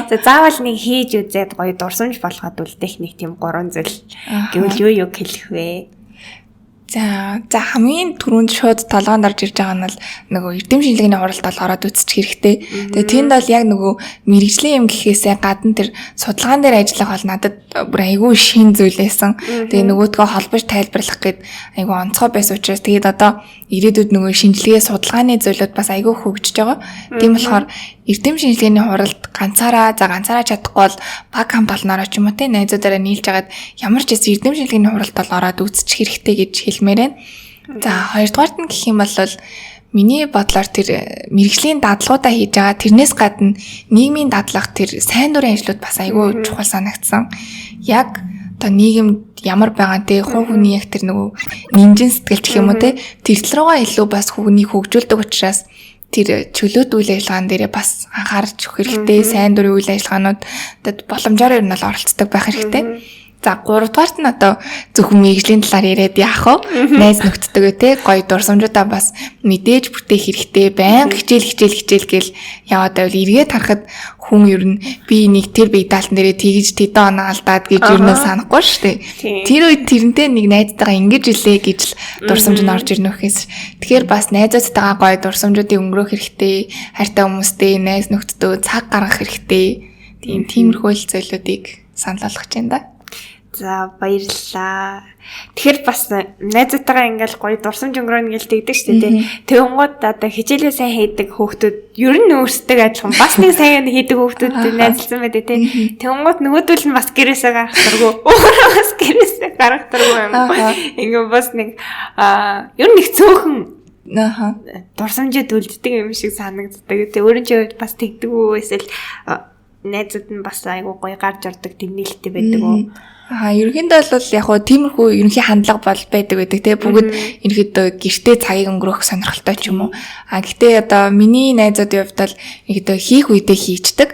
За заавал нэг хийж үзээд гоё дурсамж болгоод үлдэх нэг тийм 3 зүйл гэвэл юу юу хэлэх вэ? За хамгийн түрүүнд шууд толгоонд орж ирж байгаа нь бол нөгөө эрдэм шинжилгээний хуралд бол ороод үзчих хэрэгтэй. Тэгээ тэнд бол яг нөгөө мэрэгжлийн юм гэхээсээ гадна тэр судалгаан дээр ажиллах бол надад бүр айгүй шин зүйл байсан. Тэгээ нөгөөдгөө холбож тайлбарлах гээд айгүй онцгой байсан учраас тэгээд одоо ирээдүйд нөгөө шинжилгээ судалгааны зүйлүүд бас айгүй хөгжиж байгаа. Тийм болохоор эрдэм шинжилгээний хуралд ганцаараа чадахгүй бол баг хамт олноороо ч юм уу те найзуудаараа нийлж агаад ямар ч хэсэг эрдэм шинжилгээний хуралд бол ороод үзчих хэрэгтэй гэж хэлмээр байна. За хоёрдугаарт нь гэх юм бол миний бодлоор тэр мэрэгжлийн дадлагуудаа хийж байгаа тэрнээс гадна нийгмийн дадлага тэр сайн дурын ажлууд бас айгүй чухал санагдсан. Яг одоо нийгэмд ямар байгаа те хувь хүний яг тэр нөгөө нинжин сэтгэл гэх юм уу те тэр тал руугаа илүү бас хүнийг хөгжүүлдэг учраас тэр чөлөөт үйл ажиллагаан дээрээ бас анхаарч өгөх хэрэгтэй. Сайн дурын үйл ажиллагаануудад боломжоор ер нь бол оролцдог байх хэрэгтэй. За гуравдугаарт нь одоо зөвхөн мэргэжлийн талаар яриад яах вэ? Найз нөхдөдөө те гоё дурсамжуудаа бас мэдээж бүтээх хэрэгтэй. Баян хичээл хичээл гэл яваад байвал эргээд харахад хүн ер нь би нэг тэр бие даалтан дээрээ тэгж тэдэн оноо алдаад гэж ер нь санахгүй шүү дээ. Тэр үед тэрнтэй нэг найзтайгаа ингэж илээ гэж л дурсамж нь орж ирнэ үхээс. Тэгэхээр бас найзуудтайгаа гоё дурсамжуудыг өнгөрөөх хэрэгтэй. Хайртай хүмүүстэй найз нөхдөдөө цаг гаргах хэрэгтэй. Тийм тиймэрхүү л зүйлүүдийг санал болгож байна да. За баярлалаа. Тэгэхээр бас найзуудтайгаа ингээл гоё дурсамж өнгөрөөнө гэл тэгдэг шүү дээ. Тэгэнгүүт одоо хичээлээ сайн хийдэг хүүхдүүд ер нь өөрсдөө адилхан бас нэг сайн хийдэг хүүхдүүдтэй найзалсан байдаг тий. Тэгэнгүүт нөгөөдөл нь бас гэрээсээ гарах дургу. Өөрөө бас гэрээсээ гарах дургу юм. Ингээ бас нэг ер нь их цөөхөн дурсамжид үлддэг юм шиг санагддаг. Тэг өөрийн чинь хувьд бас тэгдэг үү эсвэл найзууд нь бас айгуу гоё гарч ордог тийм нээлттэй байдаг уу? Ерөнхийдөө бол яг хуу тиймэрхүү ерөнхий хандлага бол байдаг гэдэг те, бүгд ерөнхийдөө гэртээ цагийг өнгөрөөх сонирхолтой ч юм уу. Гэтэ одоо миний найзуудын хувьд бол ерөнхийдөө хийх үедээ хийчдэг.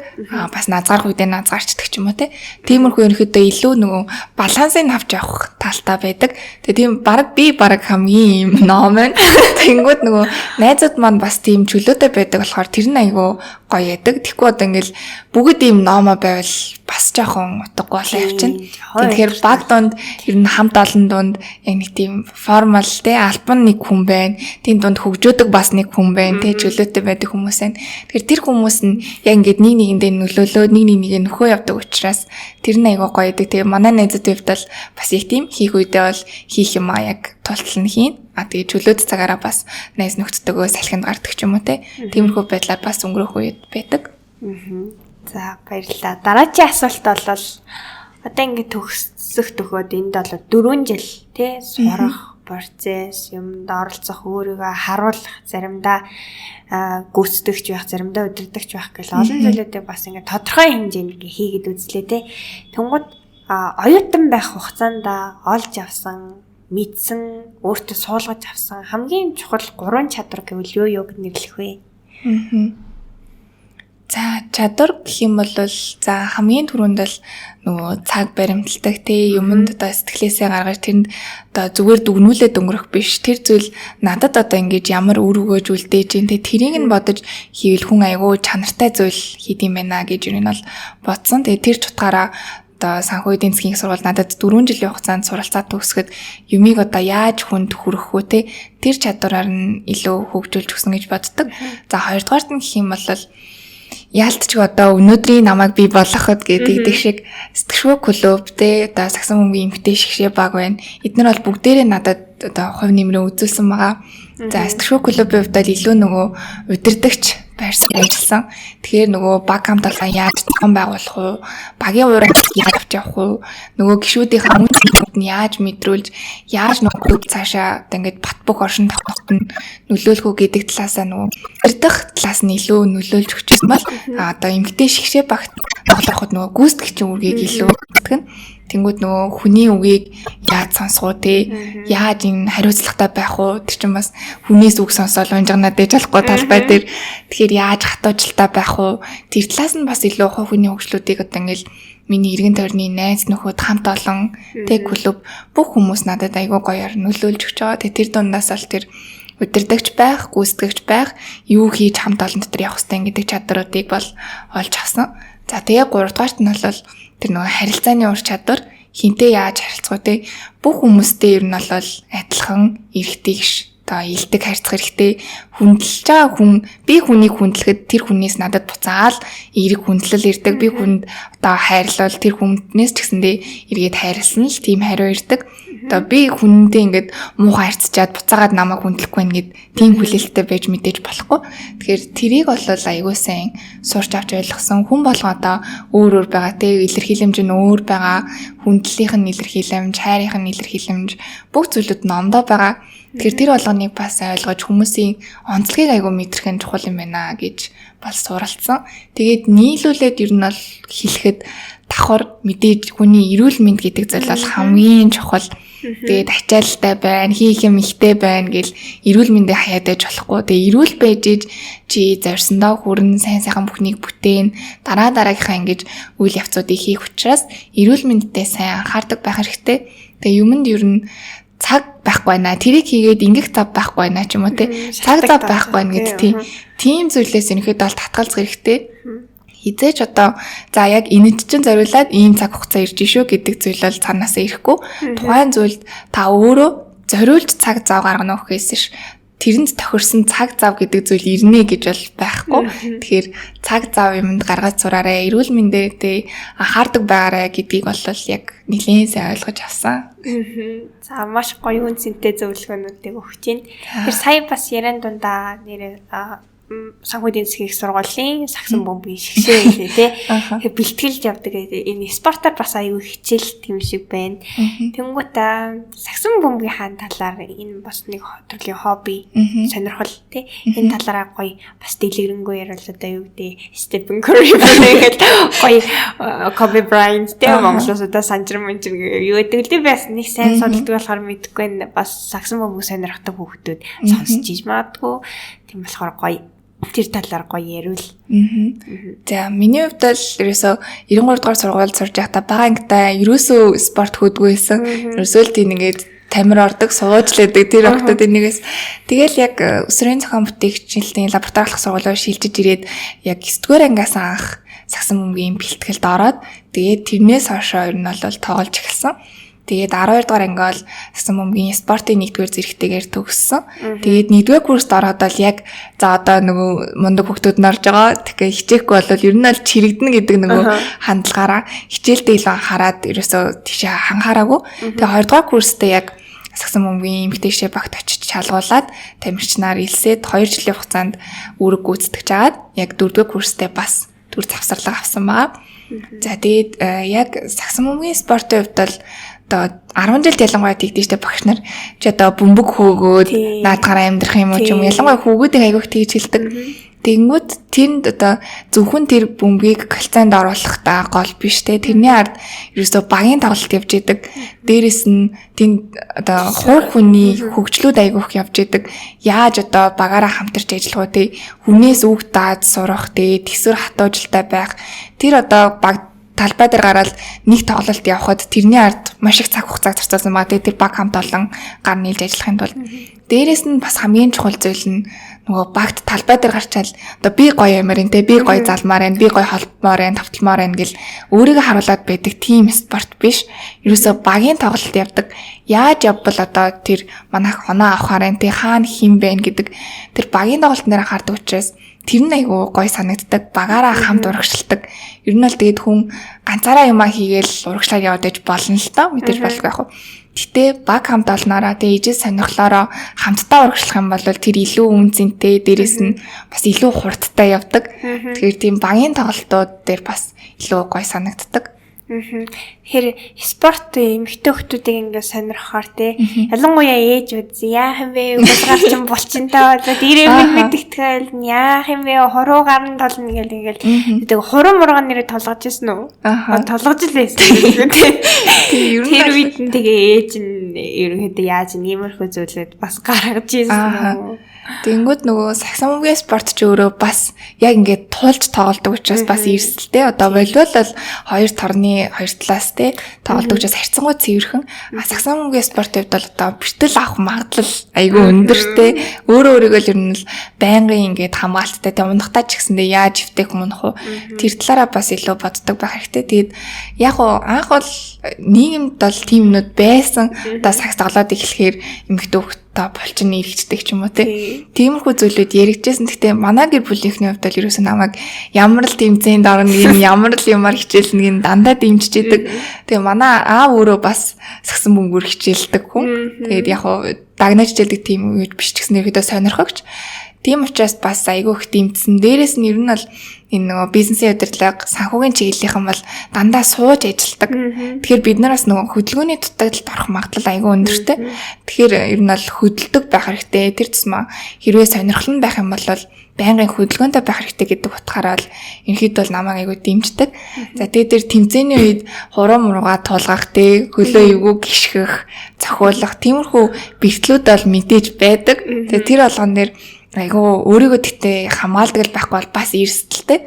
Бас назгарах үедээ назгарчдаг ч юм уу те. Тиймэрхүү ерөнхийдөө илүү нөгөө балансыг авч явах талтай байдаг. Тэгээ тийм баг би баг хамгийн юм ном байна. Тэнгүүд нөгөө найзууд маань бас тийм чөлөөтэй байдаг болохоор тэр нь айгүй гоё яадаг. Тэгэхгүй одоо ингээл бүгд ийм номоо байвал бас жоохон утгагүй болоо явчихна. Тэгэхээр баг дунд ер нь хамт олон дунд яг нэг тийм формал те альбан нэг хүн байна. Тийм дунд хөгжөөдөг бас нэг хүн байна те, чөлөөтэй байдаг хүмүүс байна. Тэгэхээр тэр хүмүүс нь яг ингээд нэг нэгэндээ нөлөөлөө, нэг нэгээ нөхөө явдаг учраас тэр нь айгүй гоё гэдэг. Тэгээ манай найзуудын хувьд бол бас яг тийм хийх үедээ бол хийх юм а яг тултал нь хийн. Тэгээ чөлөөт цагаараа бас найз нөхдөдөө салхинд гардаг ч юм уу те. Тиймэрхүү байдлаар бас өнгөрөх үед байдаг. За, баярлалаа. Дараагийн асуулт бол одоо ингээд төгсөх төхөөд энд бол 4 жил тий сурах процесс, юмд оролцох, өөрийгөө харуулах, заримдаа гүйцэтгэгч байх, заримдаа удирдагч байх гэл олон зүйлүүдийг бас ингээд тодорхой хэмжээнд ингээд хийгээд үзлээ тий. Тэнгууд оюутан байх хугацаанд олж авсан, мэдсэн, өөртөө суулгаж авсан хамгийн чухал 3 чадвар гэвэл юу юу гэж нэрлэх вэ? За, чадвар гэх юм бол за хамгийн түрүүнд л нөгөө цаг баримталдаг те, юмд одоо сэтгэлээсээ гаргаж тэрэнд одоо зүгээр дүгнүүлээд өнгөрөх биш. Тэр зүйл надад одоо ингэж ямар үр өгөөж үлдээж ин те, тэрийг нь бодож хийвэл хүн айгүй чанартай зүйл хийд юм байна гэж юу нь бол бодсон. Тэгээ тэр чутгаараа одоо санхүү эдийн засгийн сургууль надад 4 жилийн хугацаанд суралцаад төгсгöd юмыг одоо яаж хүнд хүргэх үү те, тэр чадвараар нь илүү хөгжүүлж өгсөн гэж боддог. За, хоёрдугаарт нь гэх юм бол яалтчгүй одоо өнөөдрийн намайг бий болгоход гэдэг шиг сэтгэшгүй клуб те, одоо сагсан мөнгөний эмгтэй шигшээ баг байна. Эднэр бол бүгдээрээ надад одоо хувь нэмрээ үзүүлсэн байгаа. За, сэтгэшгүй клубын хувьд бол илүү нөгөө удирдагч байрсан ажилласан. Тэгэхээр нөгөө баг хамт олон яаж зохион байгуулах уу, багийн уурыг яаж авч явах уу, нөгөө гишүүдийнхээ үнэт нь яаж мэдрүүлж, яаж нөгөө клуб цаашаа одоо ингээд бат бөх оршин тогтноход нь нөлөөлөх үү гэдэг талаасаа нөгөө удирдах талаас нь илүү нөлөөлж өгчсэн бол одоо эмгтэй шигшээ багт тоглоход нөгөө гүйцэтгэгчийн үүргийг илүү өгдөг нь. Тэнгүүд нөгөө хүний үгийг яаж сонсох уу те, яаж энэ хариуцлагатай байх уу, тэр чинь бас хүнээс үг сонсоол унжганаа дэж болохгүй талбай дээр. Тэгэхээр яаж хатуужилтаа байх уу, тэр талаас нь бас илүү хувь хүний хөгжлүүдийг одоо ингээл миний эргэн тойрны найз нөхөд хамт олон те клуб бүх хүмүүс надад айгүй гоёор нөлөөлж өгч байгаа. Тэгээ тэр дундаас л тэр удирдагч байх, гүйцэтгэгч байх, юу хийж хамт олон дотор явах хэрэгтэй гэдэг чадруудыг бол олж авсан. За, тэгээ гуравдугаарт нь бол тэр нөгөө харилцааны ур чадвар, хинтээ яаж харилцах вэ те, бүх хүмүүстэй ер нь бол адилхан эрхтэй гш одоо илдэг харьцах хэрэгтэй. Хүндэлж байгаа хүн, би хүнийг хүндлэхэд тэр хүнээс надад буцаал эерэг хүндлэл ирдэг. Би хүнд одоо хайрлал тэр хүнээс ч гэсэндээ эргээд хайрлсан л тийм хариу ирдэг. Одоо би хүндээ ингээд муухай харьцчаад буцаагаад намайг хүндлэхгүй байх гэд тийм хүлээлттэй байж мэдээж болохгүй. Тэгэхээр тэрийг бол айгүй сайн сурч авч ойлгосон. Хүн болго одоо өөр өөр байгаа те, илэрхийлэмж нь өөр байгаа. Хүндлэлийнх нь илэрхийлэмж, хайрынх нь илэрхийлэмж бүх зүйлүүд номдоо байгаа. Тэгэхээр тэр болгоныг бас ойлгож хүмүүсийн онцлогийг айгүй мэдрэх нь чухал юм байна гэж бол суралцсан. Тэгээд нийлүүлээд ер нь бол хэлэхэд давхар мэдээж хүний эрүүл мэнд гэдэг зүйл бол хамгийн чухал. Тэгээд ачаалалтай байна, хийх юм ихтэй байна гэл эрүүл мэндээ хаяад байж болохгүй. Тэгээд эрүүл байж иж чи зорьсондоо хүрэн, сайн сайхан бүхнийг бүтээн, дараа дараагийнхаа ингэж үйл явцуудыг хийх учраас эрүүл мэндтэй сайн анхаардаг байх хэрэгтэй. Тэгээд юмд ер нь цаг байхгүй байна. Тэрийг хийгээд ингэх зав байхгүй байна ч юм уу те. Цаг зав байхгүй байна гэдэг тийм зүйлээс ерөнхийдөө бол татгалзах хэрэгтэй. Хизээч одоо за яг энэнд чинь зориулаад ийм цаг хугацаа ирж шүү гэдэг зүйл бол цаанаасаа ирэхгүй. Тухайн зүйлд та өөрөө зориулж цаг зав гаргана гэхээс ш тэрэнд тохирсон цаг зав гэдэг зүйл ирнэ гэж бол байхгүй. Тэгэхээр цаг зав юмд гаргаж сураарай, эрүүл мэндээ тэ анхаардаг байгаарай гэдгийг бол яг нэлээд сайн ойлгож авсан. За, маш гоё үнцэнтэй зөвлөгөөнүүдийг өгч байна. Тэр сая бас яриан дундаа нэрээ Санхүү эдийн засгийн их сургуулийн сагсан бөмбөгийн шгшээ гэлээ те. Тэгэхээр бэлтгэлж явдаг. Энэ спортоор бас аюу хичээл тийм шиг байна. Тэнгүүтээ сагсан бөмбөгийн хаан талаар энэ бас нэг төрлийн хобби, сонирхол те. Энэ талаараа гоё бас дэлгэрэнгүй яриул одоо юу гэдэг Стивен Курри гэл гоё Коби Брайант те Монголоос одоо санжир мэнжир юу гэдэг л бас нэг сайн судалдаг болохоор мэдэхгүй байна. Бас сагсан бөмбөг сонирхдаг хүүхдүүд сонсч иж магадгүй. Тийм болохоор гоё тэр талаар гоё яриул. За миний хувьд бол ерөөсөө 93 дугаар сургуульд сурж байхдаа бага ангитай ерөөсөө спорт хөөдгөө байсан. Ерөөсөө л тийм ингээд тамир ордог, сууж л байдаг тэр охтууд энийгээс. Тэгэл яг өсвөрийн зохион бүтээгчлийн лабораторийн сургуулиор шилжиж ирээд яг 9 дугаар ангиас анх сагсан бөмбөгийн бэлтгэлд ороод тэгээд тэрнээс хойшоо ер нь бол тоглож эхэлсэн. Тэгээд 12 дугаар анги бол сагсан бөмбөгийн спортын 1-р зэрэгтэйгээр төгссөн. Тэгээд 1-р курст ороход бол яг за одоо нөгөө мундаг хүүхдүүд нь орж байгаа. Тэгэхээр хичээхгүй бол ер нь бол чирэгдэнэ гэдэг нөгөө хандлагаараа хичээлдээ илүү анхаарад ерөөсөө тийшээ анхаараагүй. Тэгээд 2 дугаар курстээ яг сагсан бөмбөгийн эмэгтэй багт очиж шалгуулад тамирчнаар илсээд 2 жилийн хугацаанд үүрэг гүйцэтгэж агаад яг 4-р курстээ бас төр завсарлага авсан байгаа. За тэгээд яг сагсан бөмбөгийн спортын хувьд бол одоо 10 жилд ялангуяа тэгдэж штэ багш нар чи одоо бөмбөг хөөгөөд наадгараа амьдрах юм уу ч юм ялангуяа хүүгүүдийг айгүйх тэгж хэлдэг. Тэгэнгүүт тэнд одоо зөвхөн тэр бөмбөгийг кальцанд оруулахдаа гол биш те. Тэрний ард ерөөсөө багийн тоглолт явж идэг. Дээрэс нь тэнд одоо хувь хүний хөгжлүүд айгүйх явж идэг. Яаж одоо багаараа хамтарч ажиллах вэ те. Хүнээс үг дааж сурах те. Тэсвэр хатуужилтай байх. Тэр одоо баг талбай дээр гараад нэг тоглолт явхад тэрний ард маш их цаг хугацааг зарцуулсан байгаа. Тэр баг хамт олон гар нийлж ажиллахын тулд дээрэс нь бас хамгийн чухал зүйл нь нөгөө багт талбай дээр гарчаал одоо би гоё юмар энэ те би гоё залмаар байна, би гоё холбомоор байна, тавталмаар байна гэл өөрийгөө харуулад байдаг тийм спорт биш. Ерөөсөө багийн тоглолт явдаг. Яаж явбал одоо тэр манайх оноо авахаар байна те хаана хин байна гэдэг тэр багийн тоглолт нэр анхаардаг учраас тэр нь айгүй гоё санагддаг. Багаараа хамт урагшилдаг. Ер нь бол тэгээд хүн ганцаараа юмаа хийгээл урагшлаад яваад байж болно л доо. Мэдээж болгүй яг хөө. Гэтэ баг хамт олноороо тэгээд ижил сонирхлоороо хамтдаа урагшлах юм бол тэр илүү үн цэнтэй, дээрэс нь бас илүү хурдтай явдаг. Тэгэхээр тийм багийн тоглолтууд дээр бас илүү гоё санагддаг. Тэгэхээр спорт эмэгтэй хүмүүсийг ингээд сонирхохоор те ялангуяа ээж үз яах юм бэ угсгаар чинь булчинтай болоод ирээ мэдэгтгэл яах юм бэ хуруу гарн толно гэл ингээл тэг хуруу мурган нэрээ толгож ирсэн үү? Толгож л байсан гэдэг те. Тэр үед нь тэгээ ээж нь ерөнхийдөө яаж иймэрхүү зүйлүүд бас гаргаж ирсэн үү? Тэнгүүд нөгөө сагсан бөмбөгийн спорт ч өөрөө бас яг ингээд тулж тоглодог учраас бас эрсдэлтэй. Одоо волейбол бол хоёр торны хоёр талаас те тоглодог учраас харьцангуй цэвэрхэн. А сагсан бөмбөгийн спортын хувьд бол одоо бэртэл авах магадлал айгүй өндөртэй. Өөрөө өөрийгөө л ер нь л байнгын ингээд хамгаалттай те унахтаа ч гэсэндээ яаж эвтэх мунах уу? Тэр талаараа бас илүү боддог байх хэрэгтэй. Тэгээд яг уу анх бол нийгэмд бол тийм юмнууд байсан. Одоо сагс тоглоод эхлэхээр эмэгтэй хүүхд та булчин эргэждэг ч юм уу те. Тиймэрхүү зүйлүүд яригдчихсэн. Гэхдээ манай гэр бүлийнхний хувьд бол ерөөсөө намайг ямар л тэмцээнд орно гин ямар л юмар хичээлнэ гин дандаа дэмжиж идэг. Тэгээ манай аав өөрөө бас сагсан бөмбөгөөр хичээлдэг хүн. Тэгээд яг хуу дагнаж хичээлдэг тийм үеж биш ч гэсэн ерөөдөө сонирхогч. Тийм учраас бас айгүй их дэмжсэн. Дээрээс нь ер нь бол энэ нөгөө бизнесийн удирдлага санхүүгийн чиглэлийнхэн бол дандаа сууж ажилладаг. Тэгэхээр бид нар бас нөгөө хөдөлгөөний дутагдалд орох магадлал айгүй өндөртэй. Тэгэхээр ер нь бол хөдөлдөг байх хэрэгтэй. Тэр тусмаа хэрвээ сонирхол нь байх юм бол байнгын хөдөлгөөнтэй байх хэрэгтэй гэдэг утгаараа л ерөнхийдөө бол намайг айгүй дэмждэг. За тэгээд тэр тэмцээний үед хуруу муруугаа тулгах те хөлөө эвгүй гიშгэх, цохиулах тиймэрхүү бэртлүүд бол мэдээж байдаг. Тэгээд тэр болгон дээр айгүй өөрийгөө тэгтээ хамгаалдаг л байхгүй бол бас эрсдэлтэй.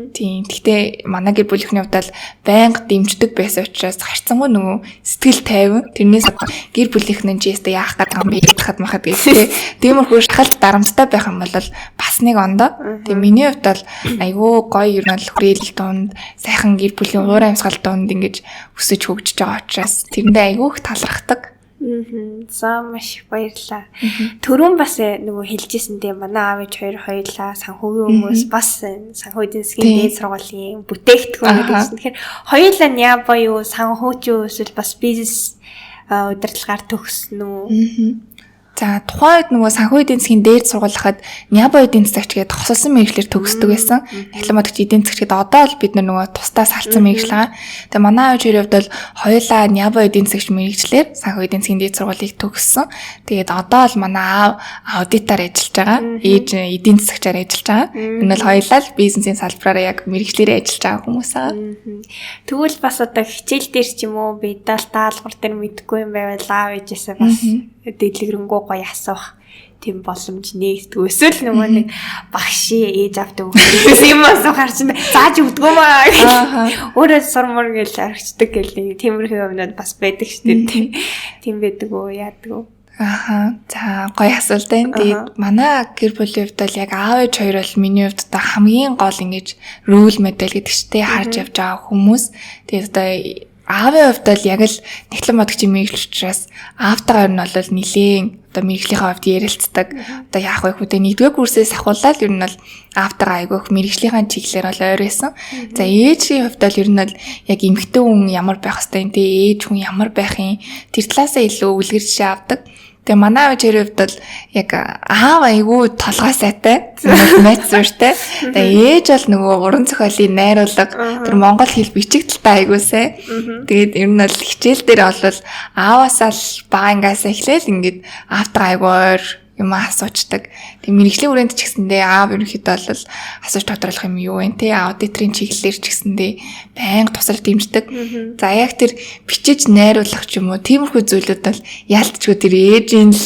Тийм. Тэгтээ манай гэр бүлийнхний хувьд бол байнга дэмждэг байсан учраас харьцангуй нөгөө сэтгэл тайван. Тэрнээс гэр бүлийнхэн нь чийстэй яах гэдэг юм бэ хад махад гэх тээ. Тиймэрхүү шахалт дарамттай байх юм бол бас нэг ондоо. Тэгээ миний хувьд бол айгүй гоё ер нь бол хүрээл дунд сайхан гэр бүлийн уур амьсгал дунд ингэж өсөж хөгжиж байгаа учраас тэрэндээ айгүй их талархдаг. За маш их баярлалаа. Түрүүн бас нөгөө хэлжсэн тийм манай аав ээж хоёр хоёлаа санхүүгийн хүмүүс бас санхүү эдийн засгийн дээд сургуулийн бүтээгдэхүүн гэдэгсэн. Тэгэхээр хоёулаа няа буюу санхүүч юу эсвэл бас бизнес удирдлагаар төгснө үү? За тухайн үед нөгөө санхүү эдийн засгийн дээд сургуулахад Нябо эдийн засагч гэдэг хосолсон мэргэжлээр төгсдөг байсан. Нягтлан бодогч эдийн засагч гэдэг одоо л бид нөгөө тусдаа салцсан мэргэжил байгаа. Тэгээ манай аав хоёрын хувьд бол хоёулаа Нябо эдийн засагч мэргэжлээр санхүү эдийн засгийн дээд сургуулийг төгссөн. Тэгээд одоо л манай аав аудитаар ажиллаж байгаа. Ээж эдийн засагчаар ажиллаж байгаа. Энэ бол хоёулаа л бизнесийн салбараараа яг мэргэжлээрээ ажиллаж байгаа хүмүүс аа. Тэгвэл бас одоо хичээл дээр ч юм уу бидал даалгавар дээр мэдэхгүй юм байвал аав ээжээсээ бас дэлгэрэнгүй гоё асуух тийм боломж нэгддэг. Эсвэл нөгөө нэг багшийн ээж аавтай хөвгөөс юм асуух харчин зааж өгдгөө маа гэж өөрөө сурмар гэж орчдөг гэл нэг тиймэрхүү юмнууд бас байдаг шүү дээ. Тийм байдаг уу, яадаг уу? Аха. За гоё асуулт байна. Тэгээд манай гэр бүлийн хувьд бол яг аав ээж хоёр бол миний хувьд одоо хамгийн гол ингэж role model гэдэг чтэй харж явж байгаа хүмүүс. Тэгээд одоо аавын хувьд бол яг л нэгтлэн бодогчийн мэргэжил учраас аавтайгаа ер нь бол нилээн одоо мэргэжлийнхаа хувьд ярилцдаг. Одоо яах вэ хүү те нэгдүгээр курсээс ахуулаад ер нь бол аавтайгаа айгүйх мэргэжлийнхаа чиглэлээр бол ойр байсан. За ээжийн хувьд бол ер нь бол яг эмэгтэй хүн ямар байх хэвтэй юм те ээж хүн ямар байх юм тэр талаасаа илүү үлгэр жишээ авдаг. Тэгээ манай аав хоёрын хувьд бол яг аав айгүй толгой сайтай, мэт зүртэй. Тэгээ ээж бол нөгөө уран зохиолын найруулга, тэр монгол хэл бичиг талтай айгүй сайн. Тэгээд ер нь бол хичээл дээр бол ааваасаа л бага ангиасаа эхлээл ингээд аавтайгаа айгүй ойр юм асуучдаг. Тэг мэргэжлийн хүрээнд ч гэсэндээ аав ерөнхийдөө бол асууж тодруулах юм юу вэ те аудиторын чиглэлээр ч гэсэндээ байнга тусалж дэмждэг. За яг тэр бичиж найруулах ч юм уу тиймэрхүү зүйлүүд бол яалтчгүй тэр ээжийн л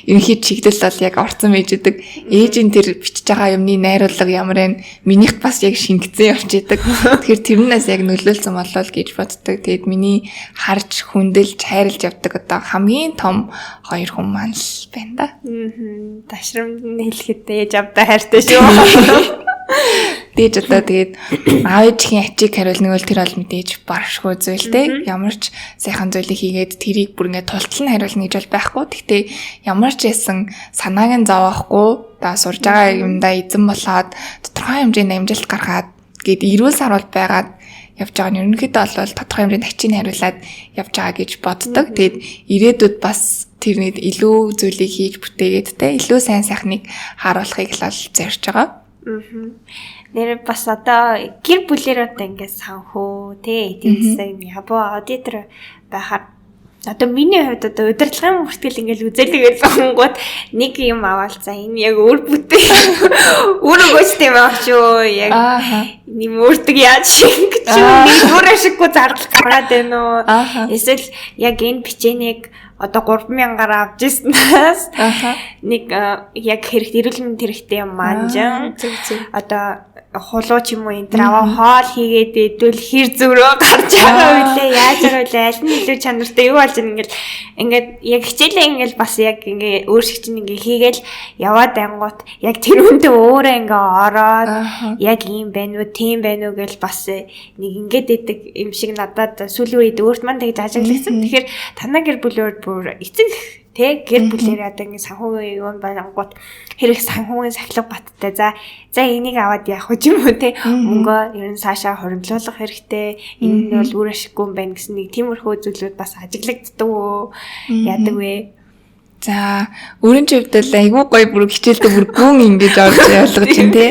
ерөнхий чиглэл бол яг орцсон байж идэг. Ээжийн тэр бичиж байгаа юмны найруулга ямар вэ? Минийх бас яг шингэцэн явж идэг. Тэгэхээр тэрнээс яг нөлөөлсөн болов уу гэж боддог. Тэгээд миний харж хүндэлж хайрлж явдаг одоо хамгийн том хоёр хүн маань л байна да. Ташрамд нь хэлэхэд ээж авдаа хайртай шүү. Дээж одоо тэгээд аав ээжийн ачийг хариулныг бол тэр бол мэдээж баршгүй зүйл те. Ямар ч сайхан зүйлийг хийгээд тэрийг бүр ингээд тултал нь хариулна гэж бол байхгүй. Гэхдээ ямар ч ясан санааг нь зовоохгүй одоо сурж байгаа юмдаа эзэн болоод тодорхой хэмжээнд амжилт гаргаад гээд эрүүл саруул байгаад явж байгаа нь ерөнхийдөө бол тодорхой хэмжээнд ачийг хариулаад явж байгаа гэж боддог. Тэгээд ирээдүйд бас тэрнийд илүү зүйлийг хийж бүтээгээд те илүү сайн сайхныг харуулахыг л бол зорж байгаа. Нэр бас одоо гэр бүлээр одоо ингээд санхүү те эдийн засаг ябо аудитор байхаар одоо миний хувьд одоо удирдлагын бүртгэл ингээл үзээлгээд зонгууд нэг юм аваал за энэ яг өөр бүтээ өөр өгөөчтэй юм аах шүү яг нэм өөртөг яаж шингэж нэг өөр ашиггүй зардал гаргаад байна уу эсвэл яг энэ бичээнийг одоо 3000-аар авч ирснээс нэг яг хэрэгтэй эрүүл мэндийн хэрэгтэй юм манжин одоо хулуу ч юм уу энэ төр аваа хоол хийгээд идвэл хэр зүрөө гарч байгаа үлээ яаж байгаа үлээ аль нь илүү чанартай юу болж ингээл ингээд яг хичээлээ ингээл бас яг ингээ өөр шиг чинь ингээ хийгээл яваад ангуут яг тэр хүнтэй өөрөө ингээ ороод яг ийм байна уу тийм байна уу гэл бас нэг ингээд идэг юм шиг надад сүүлийн үед өөрт маань тэгж ажиглагдсан. Тэгэхээр танаа гэр бүлийн бүр эцэг тэ гэр бүлээр одоо ингэ санхүүгийн юм байнгут хэрэг санхүүгийн сахилга баттай за энийг аваад явах уу юм уу тэ мөнгөө ер нь цаашаа хуримтлуулах хэрэгтэй энэ нь бол үр ашиггүй юм байна гэсэн нэг тиймэрхүү зүйлүүд бас ажиглагддаг уу яадаг вэ? За өөрийн ч хувьд л айгүй гоё бүр хичээлдээ бүр гүн ингэж орж ойлгож байна тий.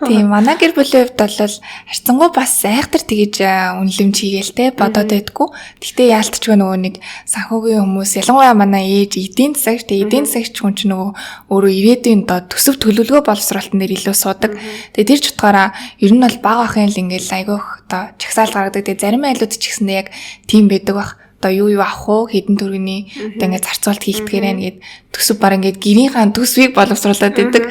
Тийм манай гэр бүлийн хувьд бол харьцангуй бас айхтар тэгэж үнэлэмж хийгээл те бодоод байдгүй. Гэхдээ яалтчгүй нөгөө нэг санхүүгийн хүмүүс ялангуяа манай ээж эдийн засагч тий эдийн засагч хүн чинь нөгөө өөрөө ирээдүйн доо төсөв төлөвлөгөө боловсруулалтын дээр илүү суудаг. Тэгээ тэр ч утгаараа ер нь бол бага ахын л ингээл айгүйх одоо чагсаал гаргадаг. Тэгээ зарим айлууд ч гэсэндээ яг тийм байдаг бах. Одоо юу авах уу хэдэн төгрөгийн одоо ингээд зарцуулалт хийхдгээр байна гэд төсөв баг ингээд гэрийнхаа төсвийг боловсруулад байдаг.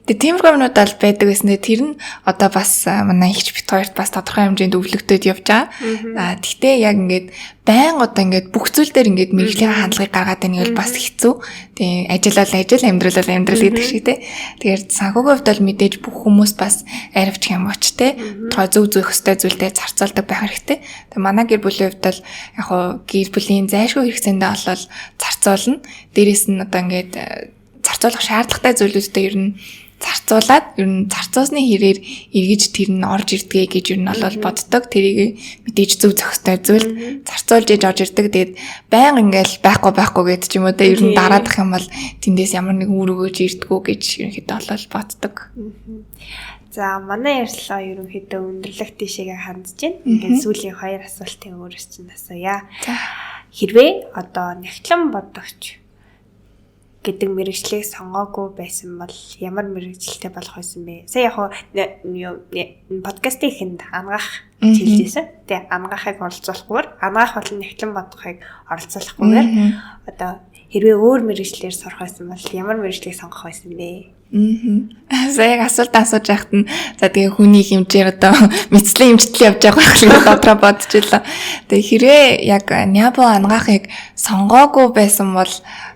Тэгээ тиймэрхүү юмнууд бол байдаг гэсэн. Тэр нь одоо бас манай ихч бит хоёрт бас тодорхой хэмжээнд өвлөгдөд явж байгаа. Аа тэгтээ яг ингээд байн одоо ингээд бүх зүйл дээр ингээд мэргэжлийн хандлагыг гаргаад байна гэвэл бас хэцүү. Тэгээ ажил бол ажил, амьдрал бол амьдрал гэдэг шиг те. Тэгэхээр санхүүгийн хувьд бол мэдээж бүх хүмүүс бас аривч юм оч те. Тодорхой зөв зүйх ёстой зүйлдээ зарцуулдаг байх хэрэгтэй. Тэгээ манай гэр бүлийн хувьд бол яг хуу гэр бүлийн зайлшгүй хэрэгцээндээ бол зарцуулна. Дээрээс нь одоо ингээд зарцуулах шаардлагатай зүйлүүдтэй ер нь Зарцуулаад ер нь зарцуулсны хэрээр эргэж тэр нь орж ирдгээ гэж ер нь бол боддог. Тэрийг мэдээж зөв зохистой зүйл зарцуулж иж орж ирдэг. Тэгээд байнга ингээл байхгүй байхгүй гэд ч юм уу те ер нь дараадах юм бол тэндээс ямар нэгэн үр өгөөж ирдгүү гэж ерөнхийдөө бол боддог. За, манай ярилцлага ерөнхийдөө өндөрлөх тийшээгээ хандж байна. Ингээд сүүлийн хоёр асуултыг өөрөөс чинь асууя. Хэрвээ одоо нягтлан бодогч гэдэг мэргэжлийг сонгоогүй байсан бол ямар мэргэжилтэй болох байсан бэ? Сая яг подкастын эхэнд анагаах гэж хэлжсэн. Тэгээ анагаахыг оролцуулахгүйгээр, анагаах болон нягтлан бодохыг оролцуулахгүйгээр одоо хэрвээ өөр мэргэжлээр сурах байсан бол ямар мэргэжлийг сонгох байсан бэ? Сая яг асуулт асууж байхад нь за тэгээ хүний хэмжээр одоо мэдслийн хэмжтэл явж байгаа байх л гэж дотроо бодож илаа. Тэгээ хэрвээ яг нябо анагаахыг сонгоогүй байсан бол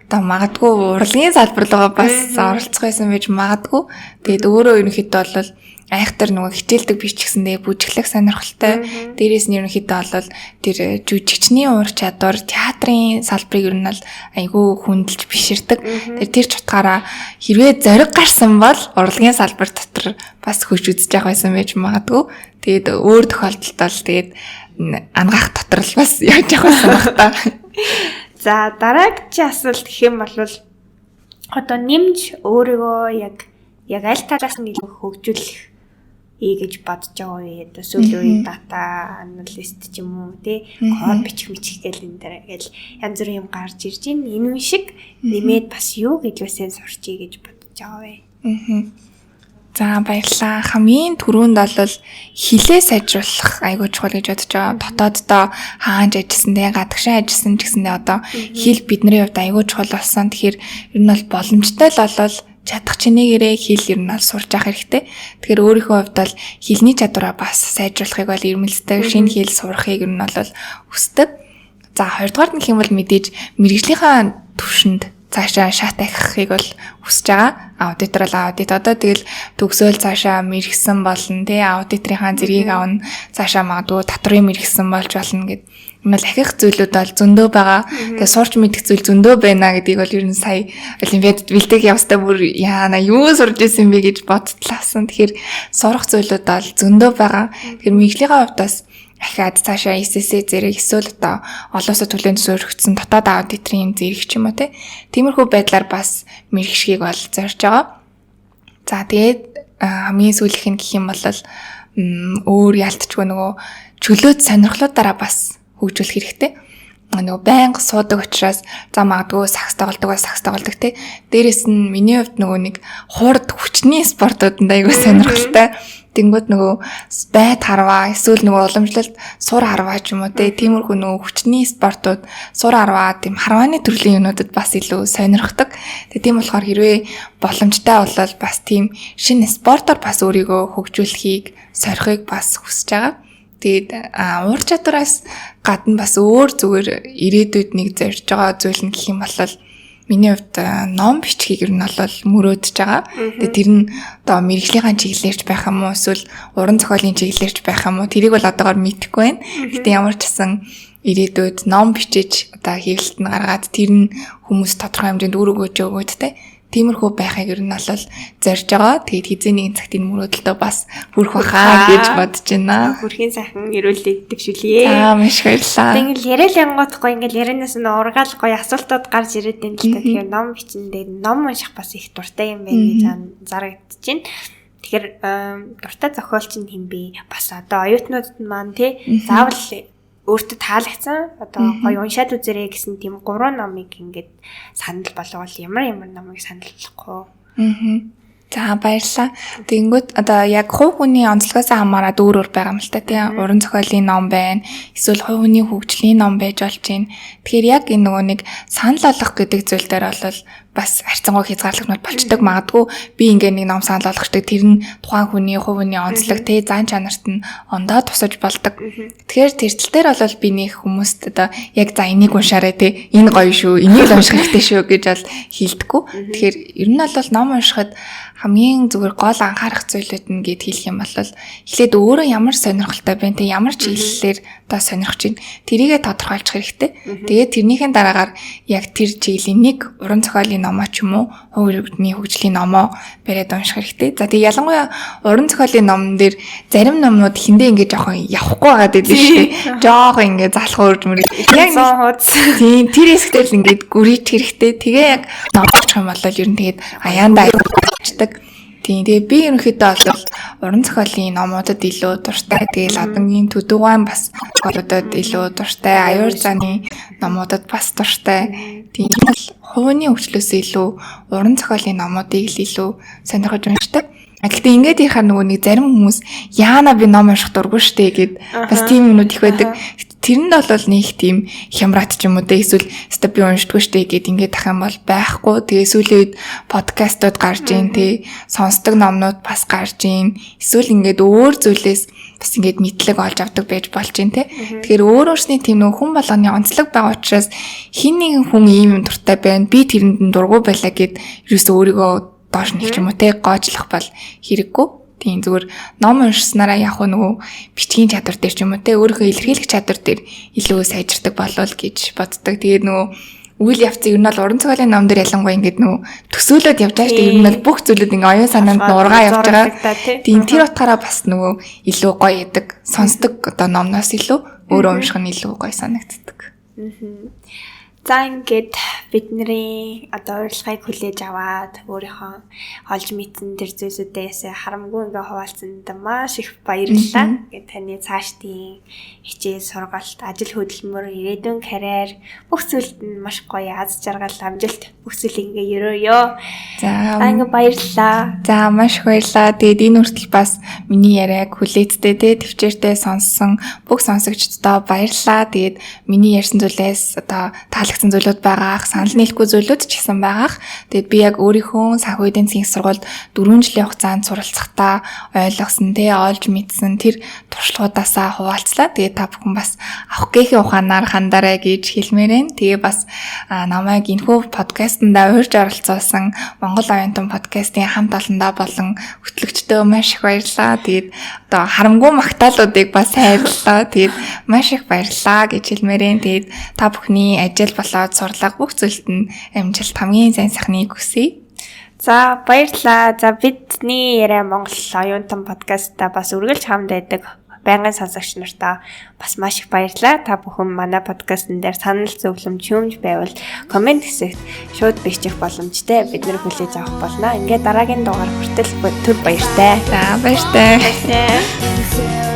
одоо магадгүй урлагийн салбар руугаа бас оролцох байсан байж магадгүй. Тэгээд өөрөө ерөнхийдөө бол айхтар нөгөө хичээлдэг биш ч гэсэндээ бүжиглэх сонирхолтой. Дээрээс нь ерөнхийдөө бол тэр жүжигчний ур чадвар, театрын салбарыг ер нь бол айгүй хүндэлж биширдэг. Тэр ч утгаараа хэрвээ зориг гарсан бол урлагийн салбар дотор бас хүч үзэж явах байсан байж магадгүй. Тэгээд өөр тохиолдолд бол тэгээд ангаах дотор л бас явж явах байсан баг та. За, дараагийн асуулт гэх юм бол одоо нэмж өөрийгөө яг аль талаас нь илүү хөгжүүлэх ий гэж бодож байгаа вэ? Одоо сүүлийн үеийн data analyst ч юм уу тий, код бичих мичих гэл энэ дээр гэл янз бүрийн юм гарч ирж байна. Энэ шиг нэмээд бас юу гэлээсээ сурчий гэж бодож байгаа вэ? За, баярлалаа. Хамгийн түрүүнд бол хилээ сайжруулах айгүй чухал гэж бодож байгаа. Дотооддоо хаанч ажилласан те, гадагшаа ажилласан ч гэсэндээ одоо хэл бидний хувьд айгүй чухал болсон. Тэгэхээр ер нь бол боломжтой л болол чадах чинээгээрээ хэл ер нь бол сурч авах хэрэгтэй. Тэгэхээр өөрийнхөө хувьд бол хэлний чадвараа бас сайжруулахыг бол ирмэлцдэг, шинэ хэл сурахыг ер нь бол хүсдэг. За, хоёрдугаар нь гэх юм бол мэдээж мэргэжлийнхаа төвшөнд цаашаа шат ахихыг бол хүсэж байгаа. Аудитор бол аудит одоо тэгэл төгсөөл цаашаа мэрэгсэн болно тий, аудиторынхаа зэргийг авна, цаашаа магадгүй татврын мэрэгсэн болж болно гэд. Энэ бол ахих зүйлүүд бол зөндөө байгаа. Тэгээ сурч мэдэх зүйл зөндөө байна гэдгийг бол ер нь сая олимпиадад бэлтгэх явстаа бүр яана юу сурж исэн бэ гэж бодтлаасан. Тэгэхээр сурах зүйлүүд бол зөндөө байгаа. Тэгэхээр мэргэжлийнхаа хувьд бас ахиад цаашаа SSA зэрэг эсвэл одоо олон улсад төлөөнд суурьгдсан дотоод аудиторын зэрэг ч юм уу те. Тиймэрхүү байдлаар бас мэрэгшгийг бол зорж байгаа. За, тэгээд хамгийн сүүлийнх нь гэх юм бол өөр ялтчгүй нөгөө чөлөөт сонирхлуудаараа бас хөгжүүлэх хэрэгтэй. Нөгөө байнга суудаг учраас за магадгүй сакс тоглодог ба сакс тоглодог те. Дээрээс нь миний хувьд нөгөө нэг хурд хүчний спортууд айгүй сонирхолтой. Тэнгүүд нөгөө байт харваа эсвэл нөгөө уламжлалт сур харваа ч юм уу те, тиймэрхүү нөгөө хүчний спортууд, сур харваа, тийм харвааны төрлийн юмнуудад бас илүү сонирхдаг. Тэгээ тийм болохоор хэрвээ боломжтой бол бас тийм шинэ спортоор бас өөрийгөө хөгжүүлэхийг, сорихыг бас хүсэж байгаа. Тэгээд уур чадвараас гадна бас өөр зүгээр ирээдүйд нэг зорж байгаа зүйл нь гэх юм бол миний хувьд ном бичгийг ер нь бол мөрөөдөж байгаа. Тэгээд тэр нь одоо мэргэжлийнхаа чиглэлээрч байх юм уу эсвэл уран зохиолын чиглэлээрч байх юм уу, тэрийг бол одоогоор мэдэхгүй байна. Гэтэ ямар ч гэсэн ирээдүйд ном бичиж одоо хэвлэлт нь гаргаад тэр нь хүмүүс тодорхой хэмжээнд үр өгөөж өгөөд те, тиймэрхүү байхыг ер нь бол зорж байгаа. Тэгээд хэзээ нэгэн цагт энэ мөрөөдөлтөө бас хүрэх байхаа гэж бодож байна. Хүрхийн сайхан эрүүлэг дэвшүүлье. За, маш их баярлалаа. Тэгээд ингээл яриа л янгот гоё ингээл ярианаас нь ургаал гоё асуултууд гарч ирээд байна л та. Тэгэхээр ном бичэндээ ном унших бас их дуртай юм байна гэж зарагдаж байна. Тэгэхээр дуртай зохиолч нь хэн бэ? Бас одоо оюутнуудад маань тий заавал өөртөө таалагдсан одоо гоё уншаад үзэрэй гэсэн тийм 3 номыг ингээд санал болгоул ямар ямар номыг санал болгохгүй. За, баярлалаа. Тэгэнгүүт одоо яг хувь хүний онцлогоос хамаарат өөр өөр байгаа юм л та тийм. Уран зохиолын ном байна. Эсвэл хувь хүний хөгжлийн ном байж болж байна. Тэгэхээр яг энэ нөгөө нэг санал болгох гэдэг зүйл дээр бол бас харьцангуй хязгаарлагдмал болчдөг. Магадгүй би ингээ нэг ном санал болгочдөг. Тэр нь тухайн хүний хувь хүний онцлог те зан чанарт нь ондоо тусаж болдог. Тэгэхээр тэр тал дээр бол би нэг хүмүүст одоо яг за энийг уншаарай те, энэ гоё шүү, энийг л унших хэрэгтэй шүү гэж бол хэлдэггүй. Тэгэхээр ер нь бол ном уншихад хамгийн зүгээр гол анхаарах зүйлүүд нь гэд хэлэх юм бол эхлээд өөрөө ямар сонирхолтой байна те, ямар чиглэлээр одоо сонирхож байна. Тэрийгээ тодорхойлчих хэрэгтэй. Тэгээд тэрнийхэн дараагаар яг тэр чиглэлийн нэг уран зохиолын номоо ч юм уу, хувь иргэдний хөгжлийн номоо бариад унших хэрэгтэй. За тэгээ ялангуяа уран зохиолын номон дээр зарим номнууд хиндэ ингэ жоохон явахгүй байгаад байдаг шүү дээ. Жоохон ингэ залах урж мөр. Яг тийм тэр хэсэгтэр л ингээд гүрийч хэрэгтэй. Тэгээ яг ном очих юм бол ер нь тэгээд аяандаа авчдаг. Тийм, тэгээ би ерөнхийдөө бол уран зохиолын номуудад илүү дуртай. Тэгээд Ладангийн Төдөгван бас зохиолуудад илүү дуртай. Аюур зааны номуудад бас дуртай. Тийм бол хувийн хөгжлөөс илүү уран зохиолын номуудыг л илүү сонирхож уншдаг. Гэхдээ ингээд ярихаар нөгөө нэг зарим хүмүүс яана би ном унших дургүй штэ гэд бас тийм юмнууд их байдаг. Тэрэнд бол нэг тийм хямрат ч юм уу те эсвэл өстой би уншдаггүй штэ гэд ингээд ах юм бол байхгүй. Тэгээ сүүлийн үед подкастууд гарч ийн те, сонсдог номнууд бас гарч ийн. Эсвэл ингээд өөр зүйлээс бас ингээд мэдлэг олж авдаг байж болж ийн те. Тэгэхээр өөр өөрсний тийм нөгөө хүн болгоны онцлог байгаа учраас хин нэгэн хүн ийм юм дуртай байна. Би тэрэнд нь дургүй байлаа гэд ерөөсөө өөрийгөө доош нэг ч юм уу те гоожлох бол хэрэггүй. Тийм зүгээр ном уншсанараа яг нөгөө бичгийн чадвар дээр ч юм уу те өөрийнхөө илэрхийлэх чадвар дээр илүү сайжирдаг болов гэж боддог. Тэгээд нөгөө үйл явцыг ер нь бол уран зохиолын ном дээр ялангуяа ингээд нөгөө төсөөлөд явж байгаа шүү дээ. Ер нь бол бүх зүйлүүд ингээд оюун санаанд нуургаа явж байгаа. Тийм тэр утгаараа бас нөгөө илүү гоё идэг. Сонсдог одоо номноос илүү өөрөө унших нь илүү гоё санагддаг. За ингээд бидний одоо урилгыг хүлээж аваад өөрийнхөө олж мэдсэн тэр зүйлүүдээс харамгүй ингээ хуваалцсанд маш их баярлалаа. Ингээд таны цаашдын хичээл, сургалт, ажил хөдөлмөр, ирээдүйн карьер бүх зүйлд нь маш гоё аз жаргал, амжилт бүх зүйлийг ингээ өрөөё. За ингээ баярлалаа. За маш их баярлалаа. Тэгээд энэ хүртэл бас миний яриаг хүлээцтэй те төвчээртэй сонссон бүх сонсогчдод баярлалаа. Тэгээд миний ярьсан зүйлээс одоо таалагдсан зүйлүүд байгаах, санал нийлэхгүй зүйлүүд ч гэсэн байгаах. Тэгээд би яг өөрийнхөө санхүү эдийн засгийн сургуульд 4 жилийн хугацаанд суралцахдаа ойлгосон, тэ олж мэдсэн тэр туршлагуудаасаа хуваалцлаа. Тэгээд та бүхэн бас авах гээхийн ухаанаар хандарай гэж хэлмээр байна. Тэгээ бас намайг энэхүү подкастнда урьж оролцуулсан Монгол оюутан подкастын хамт олондоо болон хөтлөгчдөө маш их баярлалаа. Тэгээд одоо харамгүй магтаалуудыг бас хайрлаа. Тэгээд маш их баярлалаа гэж хэлмээр байна. Тэгээд та бүхний ажил болоод сурлага бүх зүйлд нь амжилт, хамгийн сайн сайхныг хүсье. За баярлалаа. За бидний яриа Монгол оюутан подкастта бас үргэлж хамт байдаг байнгын сонсогч нартаа бас маш их баярлалаа. Та бүхэн манай подкастн дээр санал зөвлөмж юмж байвал коммент хэсэгт шууд бичих боломжтой. Бид нэр хүлээж авах болно. Ингээд дараагийн дугаар хүртэл түр баяртай. За баяртай. Баяртай.